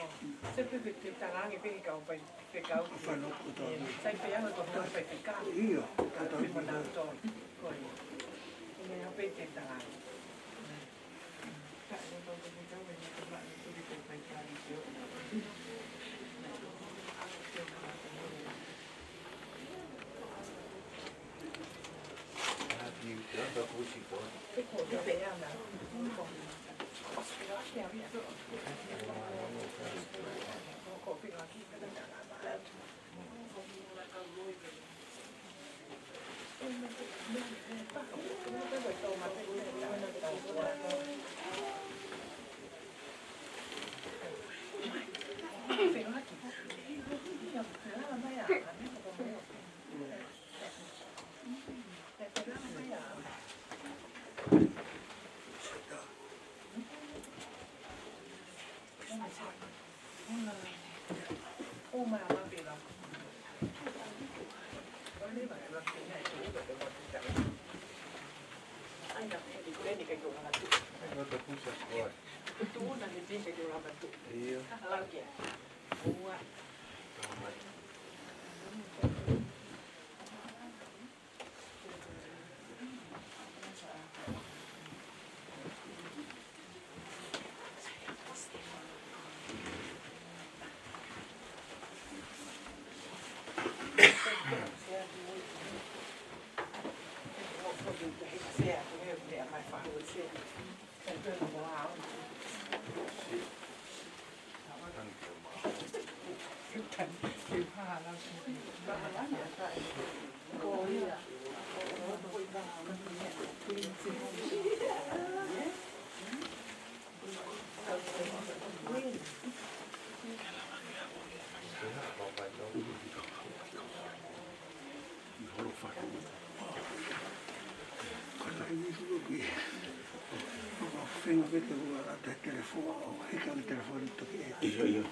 sai pē ke, ke talaange pē ke kau fai fekau. Ka failotu ko tau. Sai pē anga ko e fai fekau. ʻIo, ka tau. Mo na to. Ko ia. Ko e meʻa pē ke talaange. Ko e taimi ni ʻoku ʻi ai. Feinga pē ke u ʻalu atu he telefoni, ʻo hiki ʻa e telefoni toki ē. ʻIo, ʻio.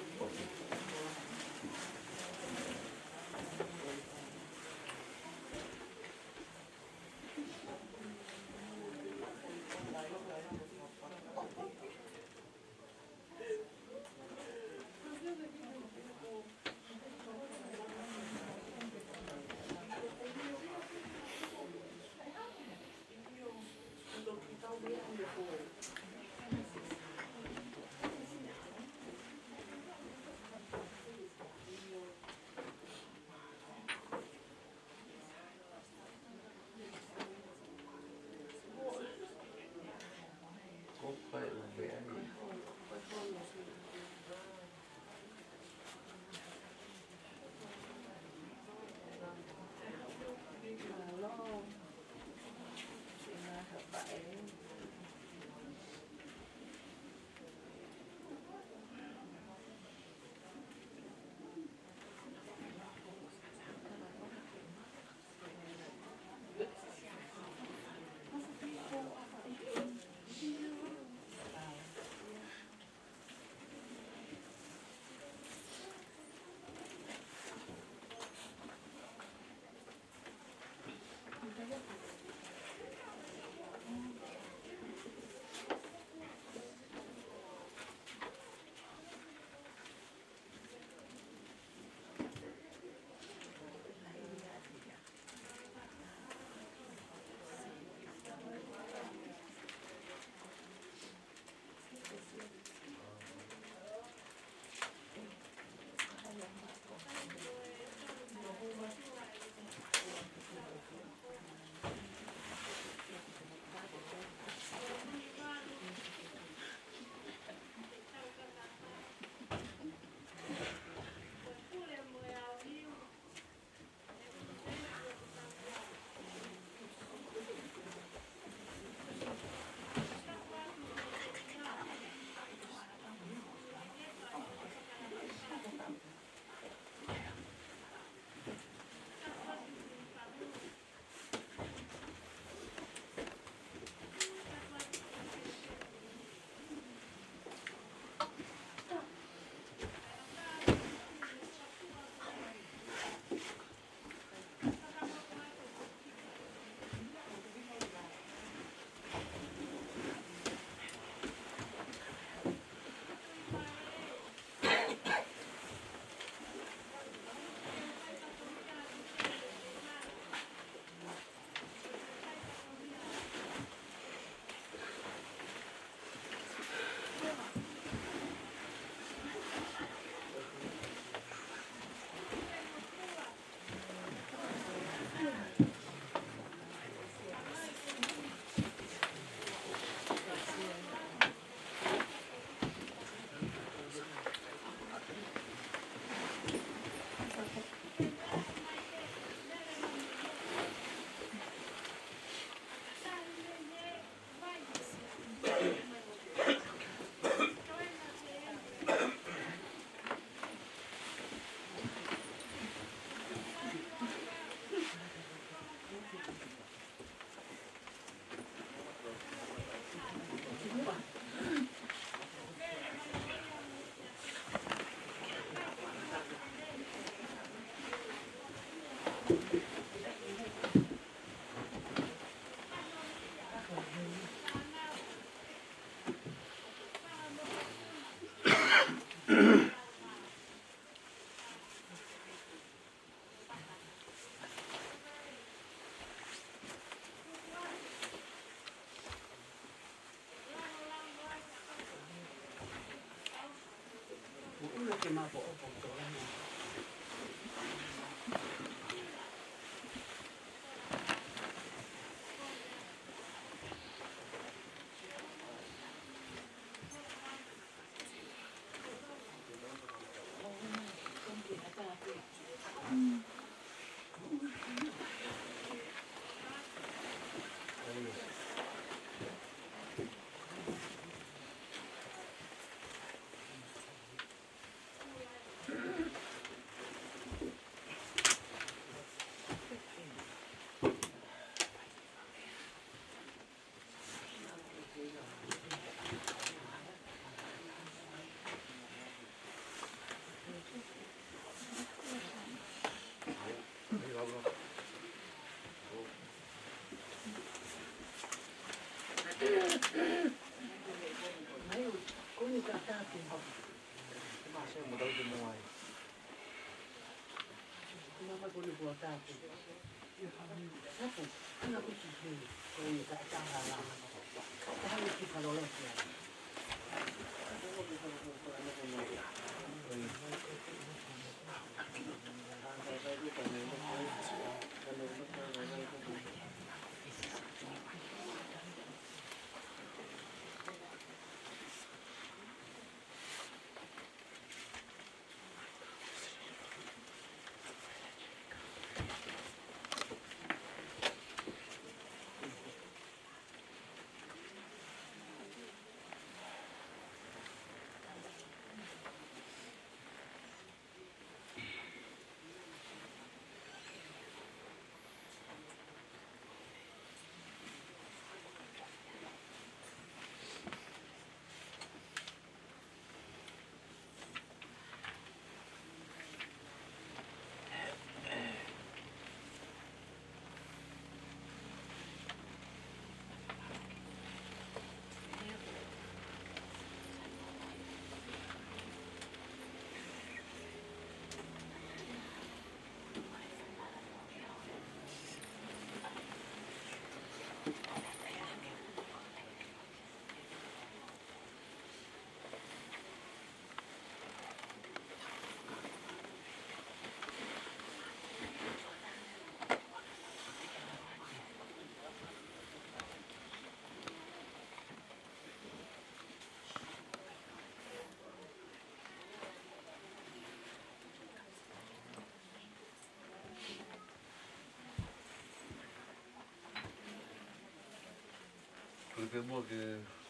Kole pē muʻa ke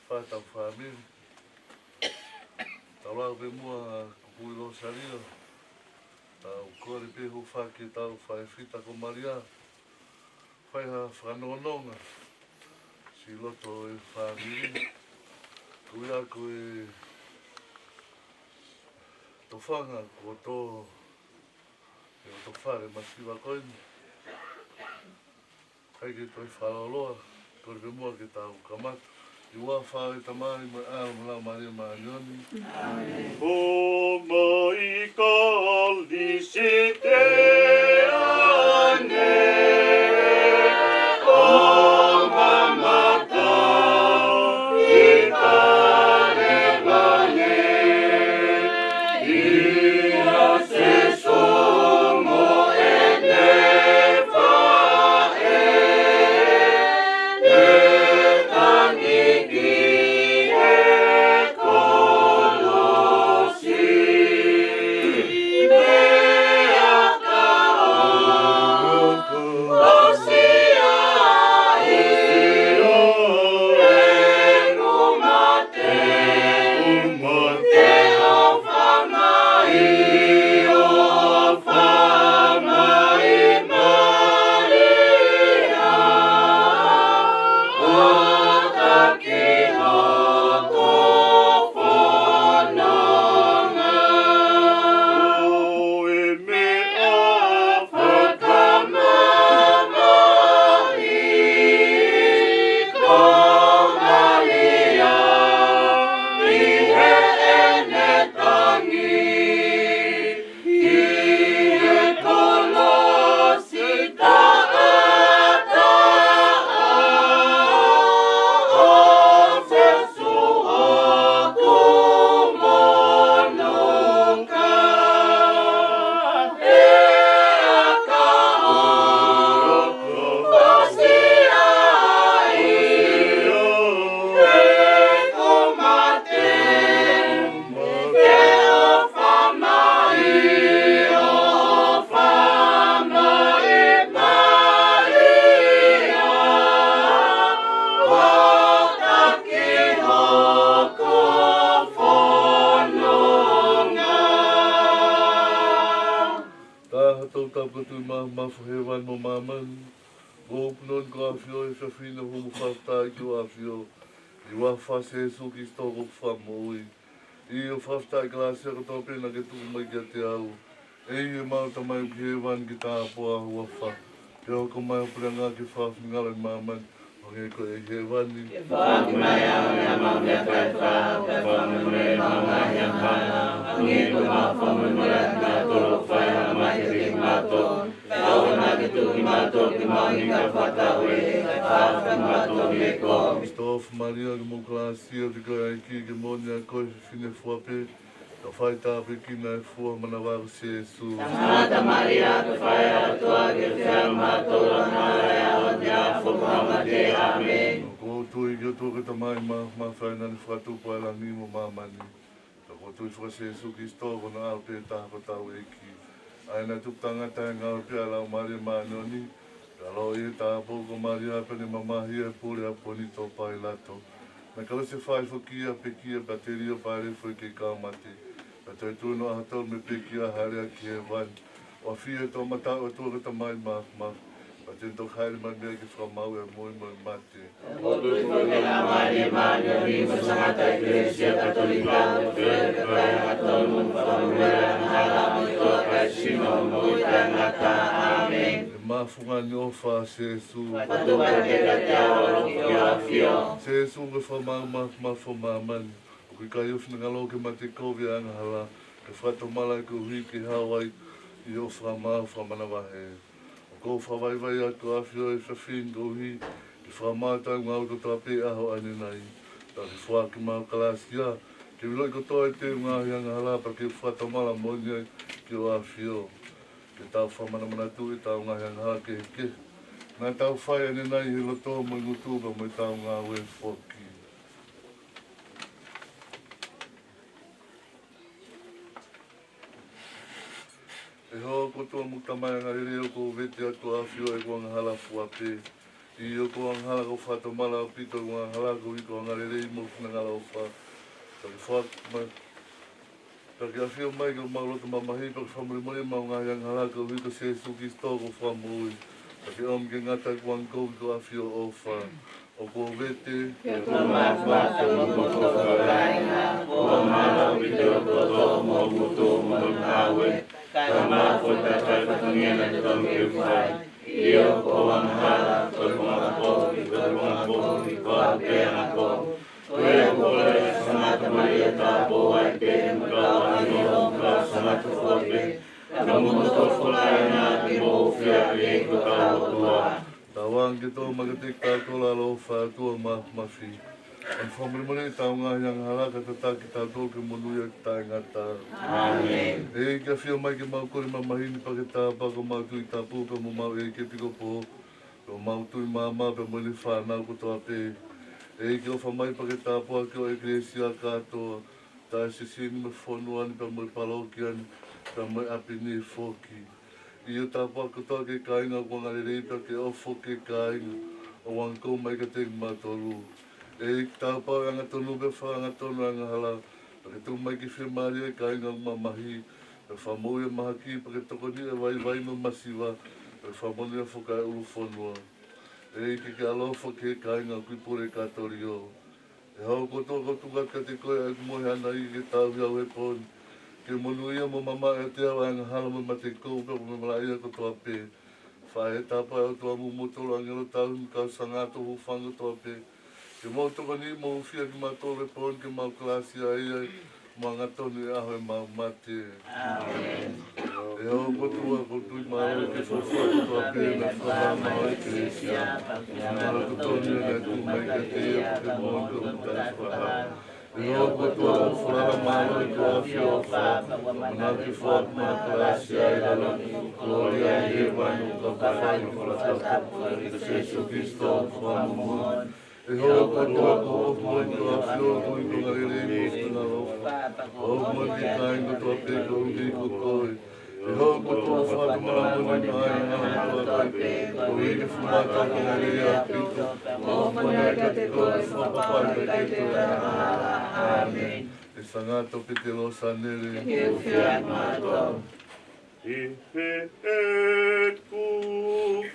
fai ʻetau fāmili. Tau lau pē muʻa ko Pui Losalia. Tau kole pē hūfaki ʻetau faifita ko Malia. Fai ha fakanonga siʻi loto e fāmili. Ko ia ko e tofanga kuo tō ʻi he tofale masiva ko eni. ʻIkai ke toe fakalōloa, kole pē muʻa ke tau kamata. ʻI he huafa ʻo e Tamai mo e ʻAlo mo e Laumālie Māʻoniʻoni. ʻĀmeni. ʻOmai Kalisitiane ʻo mamata ʻi Kalevale. ʻIa Sēsū mo ʻene faʻē, ne tangi ki he kolosi. Meʻa ka ʻoku Ko e Tuʻi mafimafi ʻo hēvani mo māmani, ʻoku ou punou ni ko e ʻAfio ʻi he efiafi ni ʻo hū mo fakafetaʻi ki hoʻo ʻAfio, ʻi he huafa ʻo Sēsū Kilisitō ko homau Fakamoʻui. ʻIo, fakafetaʻi kalāsia kotoa pē naʻa ke tuku mai kiate au. ʻEiki, ʻemau Tamai ʻoku ʻi hēvani, ke tāpuhā ho huafa. Ke hoko mai hoʻo puleʻanga, ke fai ho finangalo ʻi māmani, hangē ko ia ʻi hēvani. Ke foaki mai ʻa ʻemau meʻakai fakaʻaho, kae fakamolemole ʻemau ngaahi angahala, hangē ko ʻemau fakamolemole ʻa kinautolu ʻoku fai angahala maʻa kimautolu. Kae ʻoua naʻa ke tuku kimautolu ki he maʻuʻanga, kae fakatauʻi kimautolu mei he kovi. Siʻoto Malia, ʻoku ke maʻu kalāsia, ʻoku ʻikai ha ʻEiki ke moʻoni ʻa koe ʻi he fefine fua pē, ka ʻoku fai tāpuekina ʻe he fua ʻo ho manava ko Sēsū. Sangata Malia, ʻoku ke fai ʻa e ʻOtua, ke ke fai ʻa kimautolu angahala, ʻi he ʻaho ni pea mo e ʻaho ʻo ʻemau mate. ʻĀmeni. ʻOku ou tui ki he ʻOtua ko e Tamai mafimafi, ʻa ia naʻa ne fakatupu ʻa e langi mo māmani. Pea ʻoku ou tui foki kia Sēsū Kilisitō, ko hono ʻAlo pē taha ko hotau ʻEiki, ʻa ia naʻe tupu taʻengata ʻi he ngāue pē ʻa e Laumālie Māʻoniʻoni, naʻe ʻaloʻi ʻi he tāupoʻou ko Malia, pea ne mamahi ʻi he pule ʻa Ponitō Pailato. Naʻe kalusefai foki ia, pekia, pea telio, pea ʻalu ki he kau mate. Pea toe tuʻu ʻi he ʻaho tolu mei he pekia, hāʻele ki hēvani. ʻOku ʻafio ʻi he toʻomataʻu ʻo e ʻOtua ko e Tamai mafimafi, pea te ne toki hāʻele mai mei ai ke fakamaau ʻa e moʻui mo e mate. ʻOku ou tui foki ki he Laumālie Māʻoniʻoni, mo e Sangata ʻEkelesia Katolika, mo e kakai angatonu, mo e fakamoʻui ʻo e angahala, mo e tō ʻa e kakai sino, mo e moʻui taʻengata. ʻĀmeni. ʻE mafunga ni ʻofa ʻa Sēsū, fakatupu pē kiate au ʻa e loki ʻo ho ʻAfio. Sēsū ko e Fakamaau mafimafi ʻo māmani, ʻoku ʻikai ho finangalo ke mate kovi ʻa e angahala, ka ke fakatomala koeʻuhi ke hao ai ʻi hoʻo fakamaau fakamanavahē. ʻOku ou fakavaivai atu ki ho ʻAfio ʻi he efiafi ni koeʻuhi ke fakamaau ʻetau ngāue kotoa pē he ʻaho ʻanenai. Pea ke foaki maʻau kalāsia ke u ʻiloʻi kotoa ʻa ʻeku ngaahi angahala, pea ke u fakatomala moʻoni ai ki ho ʻAfio. Ke tau fakamanamanatuʻi ʻetau ngaahi angahala kehekehe naʻa tau fai ʻanenai ʻi he loto mo e ngutu pea mo ʻetau ngāue foki. ʻE hoku ʻOtua mo hoku Tamai angalelei, ʻoku ou vete atu ki ho ʻAfio ʻa ʻeku angahala fua pē. ʻIo, ko hoku angahala ʻoku ou fakatomala ʻaupito, ʻeku angahala koeʻuhi ko ho angalelei mo ho finangalo ʻofa. Pea ke foaki mai, pea ke ʻafio mai ki homau loto mamahi, pea ke fakamolemoleʻi ʻemau ngaahi angahala koeʻuhi ko Sēsū Kilisitō ko homau Fakamoʻui. Pea ke ʻomi ke ngata ʻeku angakovi ki ho ʻAfio ʻofa. ʻOku ou vete ki ho ʻOtua mafimafi mo ho motuʻa fakalāngilangi, ko hoku angahala ʻaupito, ko hoku loto mo hoku ngutu mo ʻeku ngāue, kae ʻumaʻā foki ʻa e fatongia naʻe totonu ke u fai. ʻIo, ko hoku angahala, ko ʻeku angakovi, ko ʻeku angakovi, ko au pē angakovi. Ko ia ʻoku ou kole ʻa Sangata Malia, tāupoʻou ai pē mo e kau ʻāngelo, mo e kau sangata fua pē, pea mo e motuʻa fakalāngilangi, ke mou fiefia ʻi he ʻEiki ko hotau ʻOtua. Tauange ke tō mai kiate kitautolu ʻa e ʻaloʻofa ʻa e ʻOtua mafimafi, ʻo ne fakamolemoleʻi ʻetau ngaahi angahala, kae tataki kitautolu ki he monūʻia taʻengata. ʻĀmeni. ʻEiki, ʻafio mai ki heʻemau kole mamahi ni, pea ke tāpuakiʻi homau Tuʻi Tapu, pea mo homau ʻEiki ʻEpikopō, pea mo homau tuʻi maama, pea mo ʻene fānau kotoa pē. ʻEiki, ʻofa mai pea ke tāpuakiʻi ho ʻEkelesia kātoa, taʻe siʻisiʻi ni mei he fonua ni, pea mo e palokia ni, pea mo e ʻapi ni foki. ʻIo, tāpuakiʻi kotoa ʻa e kāinga ʻoku angalelei, pea ke ʻofa ki he kāinga ʻoku angakovi mai kiate kimautolu. ʻEiki, tāpuakiʻi ʻa e angatonu, pea fakaangatonu ʻa e angahala, pea ke tuku mai ke fiemālie ʻa e kāinga ʻoku mamahi, pea fakamoʻui ʻa e mahaki, pea ke tokoniʻi ʻa e vaivai mo e masiva, pea fakamonūʻia foki ʻa e ʻulu fonua. ʻEiki, ke ke ʻaloʻofa ki he kāinga ʻoku ʻi Pulekatōlio. ʻE hoku ʻOtua, ʻoku ou tuku atu kiate koe ʻa ʻeku mohe ʻanai ke tauhi au he pō ni, ke monūʻia mo mamaʻo ʻiate au ʻa e angahala mo e matekou, pea mo e malaʻia kotoa pē. Faʻē, tāpuakiʻi ʻe ho ʻOtua mo hoʻomou ʻāngelo tauhi mo e kau sangata ʻo e hūfanga kotoa pē, ke mou tokoniʻi mo hūfia kimautolu he pō ni ke maʻu kalāsia ʻa e angatonu ʻi he ʻaho ʻemau mate. ʻĒmeni. ʻE hoku ʻOtua, ʻoku ou tui mālohi ki he fuofua kotoa pē naʻe fakahā maʻá ho ʻEkelesia, mo e finangalo totonu naʻe tuku mai kiate ia, pea ke moʻoni ko e mataʻi fakahā. ʻE hoku ʻOtua, ʻoku ou falala mālohi ki ho ʻAfio ʻofa, ʻoku mau ʻamanaki ke foaki maʻau kalāsia ʻi he lalo ni, kolōlia ʻi hēvani, ʻo ka fai ʻi he fakatapu ʻo Sēsū Kilisitō ko homau Fakamoʻui. ʻE hoku ʻOtua, ʻoku ou ʻofa moʻoni ki ho ʻAfio, koeʻuhi ko ho angalelei mo ho finangalo ʻofa, ʻoku ʻofa moʻoni ki he kāinga kotoa pē koeʻuhi ko koe. ʻE hoku ʻOtua, fakatomala moʻoni ʻa e ngaahi angahala kotoa pē, koeʻuhi ke fakamātoato angalelei ʻaupito, mo ʻofa moʻoni kiate koe, fakapapauʻi ʻe koe ʻa e angahala. ʻĀmeni. ʻE Sangata Petelo Sanele, ke ke hūfia ʻiate kimautolu. ʻI heʻeku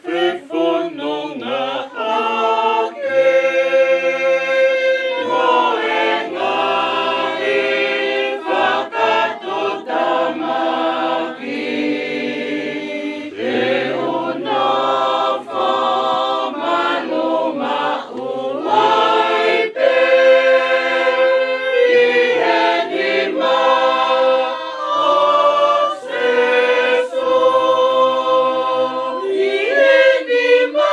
fefonongaʻaki mo e ngaahi fakatuʻutāmaki, te u nofo malumaʻu ai pē ʻi he nima ʻo Sīsū. ʻI he nima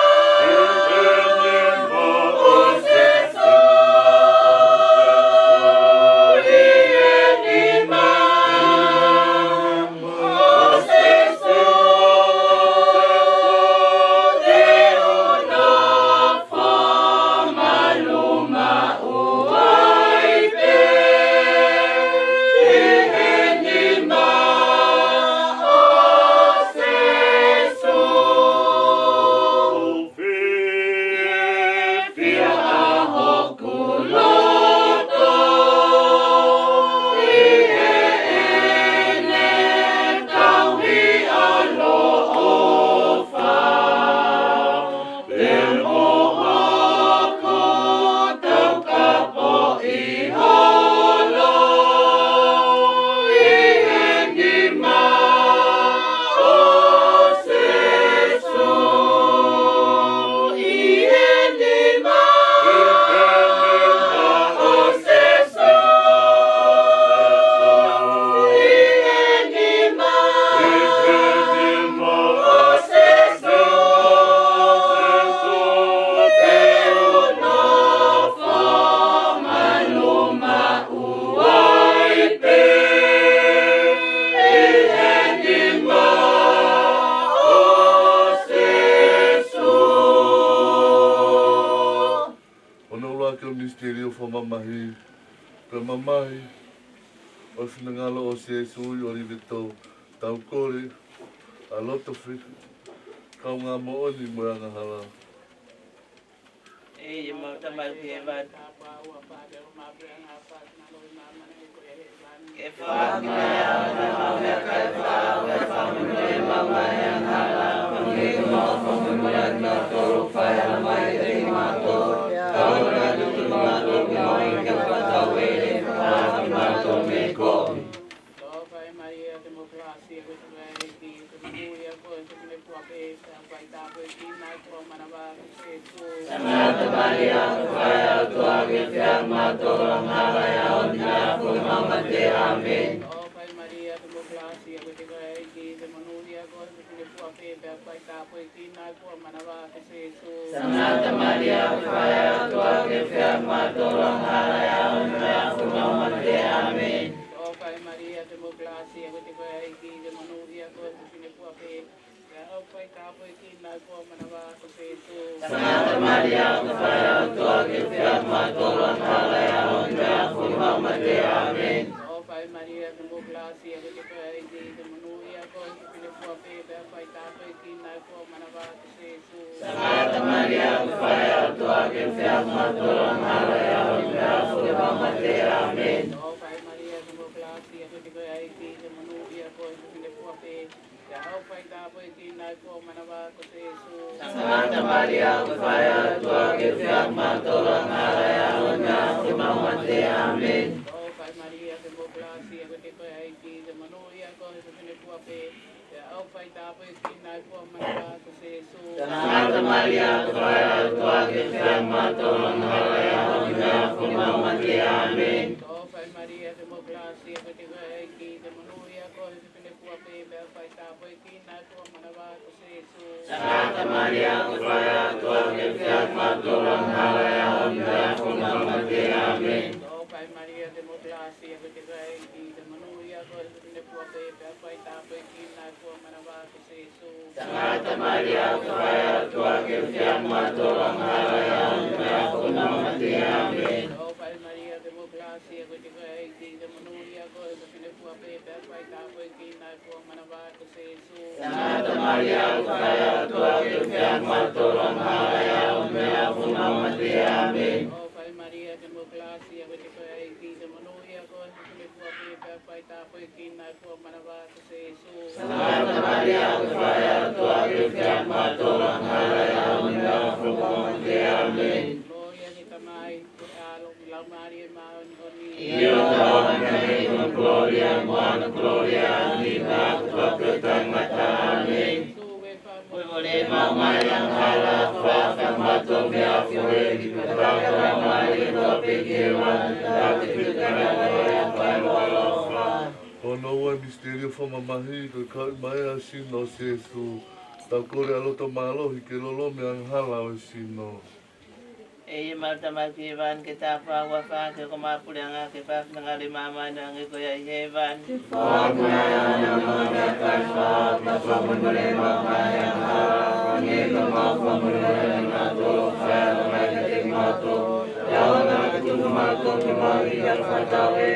ʻo Sīsū. ʻI he nima ʻo Sīsū, te u nofo malumaʻu ai pē ʻi he nima ʻo Sīsū. Fiefia ʻa hoku loto ʻi heʻene tauhi ʻaloʻofa, pea mo hoku taukapoʻi holo ʻi he nima ʻo Sīsū. ʻI he nima ʻo Sīsū. ʻI he nima ʻo Sīsū. Te u nofo malumaʻu ai pē ʻi he nima ʻo Sīsū. Hono ʻuluaki ʻo e misiteli ʻo e fakamamahi, ko e mamahi ʻo e finangalo ʻo Sīsū ʻi ʻOliveto. Tau kole ʻa e loto fika, kaungā moʻoni mo e angahala. ʻE ʻemau Tamai ʻoku ʻi hēvani, ke foaki mai ʻa hoʻo meʻa, ke foaki mai ʻa e fakamolemole ʻemau ngaahi angahala, pea ke mau fakamolemole ʻa kinautolu ʻoku fai angahala maʻa kimautolu. Ka ʻoua naʻa tuku kimautolu ki he maʻuʻanga, ka ke fakatatau ʻi he ʻEiki, ʻo ʻoange kimautolu mei he kovi. Tau fai mai ʻa e Malia, te mo kalasi, ʻoku ʻiate koe ʻa e ʻEiki, te mo monūʻia koe ʻi he fefine fua pē, pea ʻoku faitāpuekina koe ʻi he manava ʻo ho Sīsū. Sangata Malia, ʻoku ke fai ʻa e ʻOtua ʻo ke fiefia kimautolu angahala ʻi he ʻaho ni pea mo e ʻaho ʻo ʻemau mate. ʻĀmeni. Tau fai mai ʻa e Malia, te mo kalasi, ʻoku ʻiate koe ʻa e ʻEiki, te mo monūʻia koe ʻi he fefine fua pē, pea ʻoku faitāpuekina koe ʻi he manava ʻo ho Sīsū. Sangata Malia, ʻoku ke fai ʻa e ʻOtua ʻo ke fiefia kimautolu angahala ʻi he ʻaho ni pea mo e ʻaho ʻo ʻemau mate. ʻĀmeni. Tau fai mai ʻa e Malia, te mo kalasi, ʻoku ʻiate koe ʻa e ʻEiki, te mo monūʻia koe ʻi he fefine fua pē, pea ʻoku faitāpuekina koe ʻi he manava ʻo ho Sīsū. Sangata Malia, ʻoku ke fai ʻa e ʻOtua ʻo ke fiefia kimautolu angahala ʻi he ʻaho ni pea mo e ʻaho ʻo ʻemau mate. ʻĀmeni. Tau fai mai ʻa e Malia, te mo kalasi, ʻoku ʻiate koe ʻa e ʻEiki, te mo monūʻia koe ʻi he fefine fua pē, pea ʻoku faitāpuekina koe ʻi he manava ʻo ho Sīsū. Sangata Malia, ʻoku ke fai ʻa e ʻOtua ʻo ke fiefia kimautolu angahala ʻi he ʻaho ni pea mo e ʻaho ʻo ʻemau mate. ʻĀmeni. Tau fai mai ʻa e Malia, te mo kalasi, ʻoku ʻiate koe ʻa e ʻEiki, te mo monūʻia koe ʻi he fefine fua pē, pea ʻoku faitāpuekina koe ʻi he manava ʻo ho Sīsū. Sangata Malia, ʻoku ke fai ʻa e ʻOtua ʻo ke fiefia kimautolu angahala ʻi he ʻaho ni pea mo e ʻaho ʻo ʻemau mate. ʻĀmeni. Tau fai mai ʻa e Malia, te mo kalasi, ʻoku ʻiate koe ʻa e ʻEiki, te mo monūʻia koe ʻi he fefine fua pē, pea ʻoku faitāpuekina koe ʻi he manava ʻo ho Sīsū. Sangata Malia, ʻoku ke fai ʻa e ʻOtua ʻo ke fiefia kimautolu angahala ʻi he ʻaho ni pea mo e ʻaho ʻo ʻemau mate. ʻĀmeni. Tau fai mai ʻa e Malia, te mo kalasi, ʻoku ʻiate koe ʻa e ʻEiki, te mo monūʻia koe ʻi he fefine fua pē, pea ʻoku faitāpuekina koe ʻi he manava ʻo ho Sīsū. Sangata Malia, ʻoku ke fai ʻa e ʻOtua ʻo ke fiefia kimautolu angahala ʻi he ʻaho ni pea mo e ʻaho ʻo ʻemau mate. ʻĀmeni. Tau fai mai ʻa e Malia, te mo kalasi, ʻoku ʻiate koe ʻa e ʻEiki, te mo monūʻia koe ʻi he fefine fua pē, pea ʻoku faitāpuekina koe ʻi he manava ʻo ho Sīsū. Sangata Malia, ʻoku ke fai ʻa e ʻOtua ʻo ke fiefia kimautolu angahala ʻi he ʻaho ni pea mo e ʻaho ʻo ʻemau mate. ʻĀmeni. Tau fai mai ʻa e Malia, te mo kalasi, ʻoku ʻiate koe ʻa e ʻEiki, te mo monūʻia koe ʻi he fefine fua pē, pea ʻoku faitāpuekina koe ʻi he manava ʻo ho Sīsū. Sangata Malia, ʻoku ke fai ʻa e ʻOtua ʻo ke fiefia kimautolu angahala ʻi he ʻaho ni pea mo e ʻaho ʻo ʻemau mate. ʻĀmeni. Tau fai mai ʻa e Malia, te mo kalasi, ʻoku ʻiate koe ʻa e ʻEiki, te mo monūʻia koe ʻi he fefine fua pē, pea ʻoku faitāpuekina koe ʻi he manava ʻo ho Sīsū. Sangata Ia ʻoku fai ʻe he ʻOtua ke fiemaʻu maʻu angahala ʻi he ʻaho ni pea mo e ʻaho fakalaumālie. ʻĒmeni. Glory ki he Tamai, ki he ʻAlo, ki he Laumālie Māʻoniʻoni. ʻIo, ʻoku tau ʻoange ʻa e glory, mo e glory, ʻa e ʻuhinga ʻoku tau pehē taʻengata. ʻĒmeni. Ko e ʻuhinga ʻoku mau mai angahala, fai maʻu mei he ʻaho ni, pea tau tala mai ki he ʻOtua pē ki hēvani, tau te fika na ko e fai mo ʻaloʻofa. Hono ua e misiteli ʻo e fakamamahi, ko e kau mai ʻa e sino ʻo Sēsū, tau kole ʻa e loto mālohi ke lolomi ʻa e angahala ʻo e sino. ʻE ʻemau Tamai ʻoku ʻi hēvani, ke tāpuhā ho huafa, ke hoko mai ho puleʻanga, ke fai ho finangalo ʻi māmani hangē ko ia ʻi hēvani. Foaki mai ʻa e haʻamau ʻanepō ʻo e ʻaho ni, pea fakamolemole ʻemau angahala, hangē ko ʻemau fakamolemole ʻa kinautolu ʻoku fai angahala kiate kimautolu. Pea ʻoua naʻa ke tuku kimautolu ki he mahuʻinga, ka ke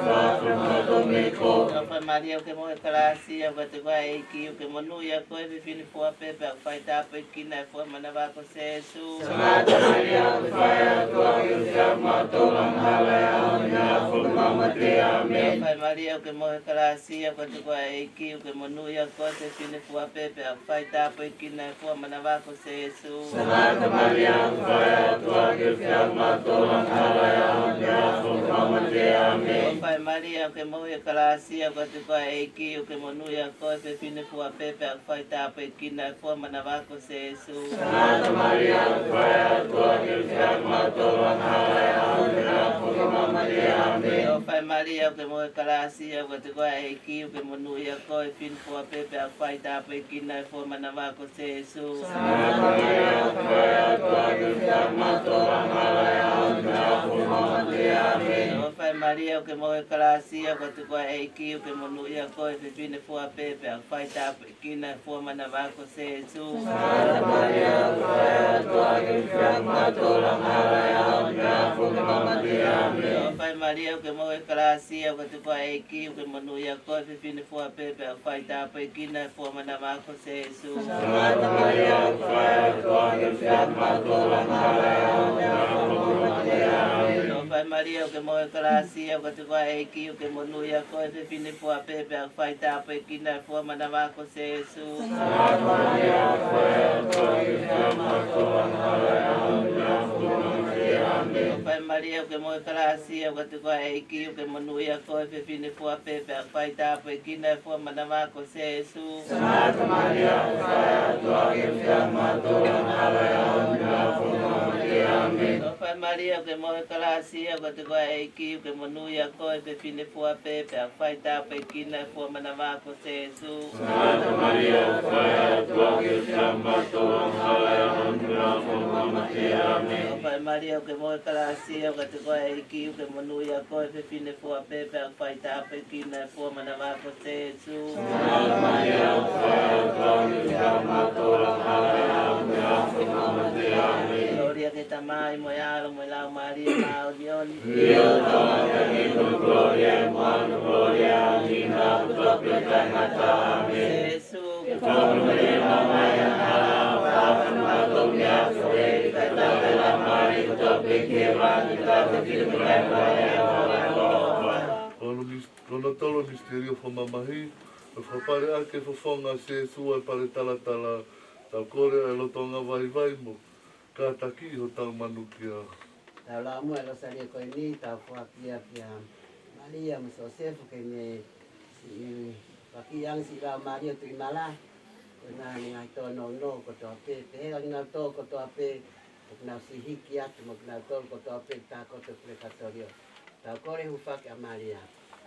fakatatau kimautolu mei he kovi. ʻOfa Maria, ʻoku ke moʻui ʻi he kalāsia, ko e ʻOtua ko e ʻEiki, ʻoku ke monūʻia koe ʻi he fefine fua pē, pea ʻoku faitāpuekina ʻa e fua ʻo ho manava ko Sēsū. Sangata Malia, ʻoku fai ʻe he ʻOtua ke fiemaʻu maʻu angahala ʻi he ʻaho ni pea mo e ʻaho fakamate. ʻĒmeni. ʻOfa Malia, ʻoku ke moʻui ʻi he kalāsia, ko e ʻOtua ko e ʻEiki, ʻoku ke monūʻia koe ʻi he fefine fua pē, pea ʻoku faitāpuekina ʻa e fua ʻo ho manava ko Sēsū. Sangata Malia, ʻoku fai ʻe he ʻOtua ke fiemaʻu maʻu angahala ʻi he ʻaho ni pea mo e ʻaho fakamate. ʻĒmeni. ʻOfa Malia, ʻoku ke moʻui ʻi he kalāsia, ko e ʻOtua ko e ʻEiki, ʻoku ke monūʻia koe ʻi he fefine fua pē, pea ʻoku faitāpuekina ʻa e fua ʻo ho manava ko Sēsū. Sangata Malia, ʻoku fai ʻe he ʻOtua ke fiemaʻu maʻu angahala ʻi he ʻaho ni pea mo e ʻaho fakamate. ʻĒmeni. ʻOfa Malia, ʻoku ke moʻui ʻi he kalāsia, ko e ʻOtua ko e ʻEiki, ʻoku ke monūʻia koe ʻi he fefine fua pē, pea ʻoku faitāpuekina ʻa e fua ʻo ho manava ko Sēsū. Sangata Malia, ʻoku fai ʻe he ʻOtua ke fiemaʻu maʻu angahala ʻi he ʻaho ni pea mo e ʻaho fakamate. ʻĒmeni. ʻOfa Malia, ʻoku ke moʻui ʻi he kalāsia, ko e ʻOtua ko e ʻEiki, ʻoku ke monūʻia koe ʻi he fefine fua pē, pea ʻoku faitāpuekina ʻa e fua ʻo ho manava ko Sēsū. Sangata Malia, ʻoku fai ʻe he ʻOtua ke fiemaʻu maʻu angahala ʻi he ʻaho ni pea mo e ʻaho fakamate. ʻĒmeni. ʻOfa Malia, ʻoku ke moʻui ʻi he kalāsia, ko e ʻOtua ko e ʻEiki, ʻoku ke monūʻia koe ʻi he fefine fua pē, pea ʻoku faitāpuekina ʻa e fua ʻo ho manava ko Sēsū. Sangata Malia, ʻoku fai ʻe he ʻOtua ke fiemaʻu maʻu angahala ʻi he ʻaho ni pea mo e ʻaho fakamate. ʻĒmeni. ʻOfa Malia, ʻoku ke moʻui ʻi he kalāsia, ko e ʻOtua ko e ʻEiki, ʻoku ke monūʻia koe ʻi he fefine fua pē, pea ʻoku faitāpuekina ʻa e fua ʻo ho manava ko Sēsū. Sangata Malia, ʻoku fai ʻe he ʻOtua ke fiemaʻu maʻu angahala ʻi he ʻaho ni pea mo e ʻaho fakamate. ʻĒmeni. ʻOfa Malia, ʻoku ke moʻui ʻi he kalāsia, ko e ʻOtua ko e ʻEiki, ʻoku ke monūʻia koe ʻi he fefine fua pē, pea ʻoku faitāpuekina ʻa e fua ʻo ho manava ko Sēsū. Sangata Malia, ʻoku fai ʻe he ʻOtua ke fiemaʻu maʻu angahala ʻi he ʻaho ni pea mo e ʻaho fakamate. ʻĒmeni. ʻOfa Malia, ʻoku ke moʻui ʻi he kalāsia, ko e ʻOtua ko e ʻEiki, ʻoku ke monūʻia koe ʻi he fefine fua pē, pea ʻoku faitāpuekina ʻa e fua ʻo ho manava ko Sēsū. Sangata Malia, ʻoku fai ʻe he ʻOtua ke fiemaʻu maʻu angahala ʻi he ʻaho ni pea mo e ʻaho fakamate. ʻĒmeni. ʻOfa Malia, ʻoku ke moʻui ʻi he kalāsia, ko e ʻOtua ko e ʻEiki, ʻoku ke monūʻia koe ʻi he fefine fua pē, pea ʻoku faitāpuekina ʻa e fua ʻo ho manava ko Sēsū. Sangata Malia, ʻoku fai ʻe he ʻOtua ke fiemaʻu maʻu angahala ʻi he ʻaho ni pea mo e ʻaho fakamate. ʻĒmeni. Glory ki he Tamai, mo e ʻAlo, mo e Laumālie Māʻoniʻoni. ʻIo, ʻoku tau ʻoange ʻa e glory, mo e glory, ʻa e ʻuhinga ʻoku tau pehē taʻengata. ʻĒmeni. Sēsū, ke fakamolemole ʻemau angahala, pea fakamolemole atu mei he ʻaho ni, kae tau tala mai ki he ʻOtua pē ki hēvani, ke tau te fili mai mo e ʻaloʻofa. Ko hono mis-, ko hono tolu e misiteli ʻo e fakamamahi, ʻo fakapale ʻaki e fofonga ʻo Sēsū ʻa e pale talatala, tau kole ʻa e loto angavaivai mo kātaki hotau manukia. Tau lau muʻa e Losalio ko eni, tau foaki ia kia Malia mo Siosefa ke ne siʻi foaki ange siʻi Laumālie ʻo Tuʻimala, ko ʻene ngaahi tōnounou kotoa pē, pehē kia kinautolu kotoa pē, ʻoku nau siʻi hiki atu mo kinautolu kotoa pē, tākoto pulekatōlio. Tau kole hūfaki ʻa Malia.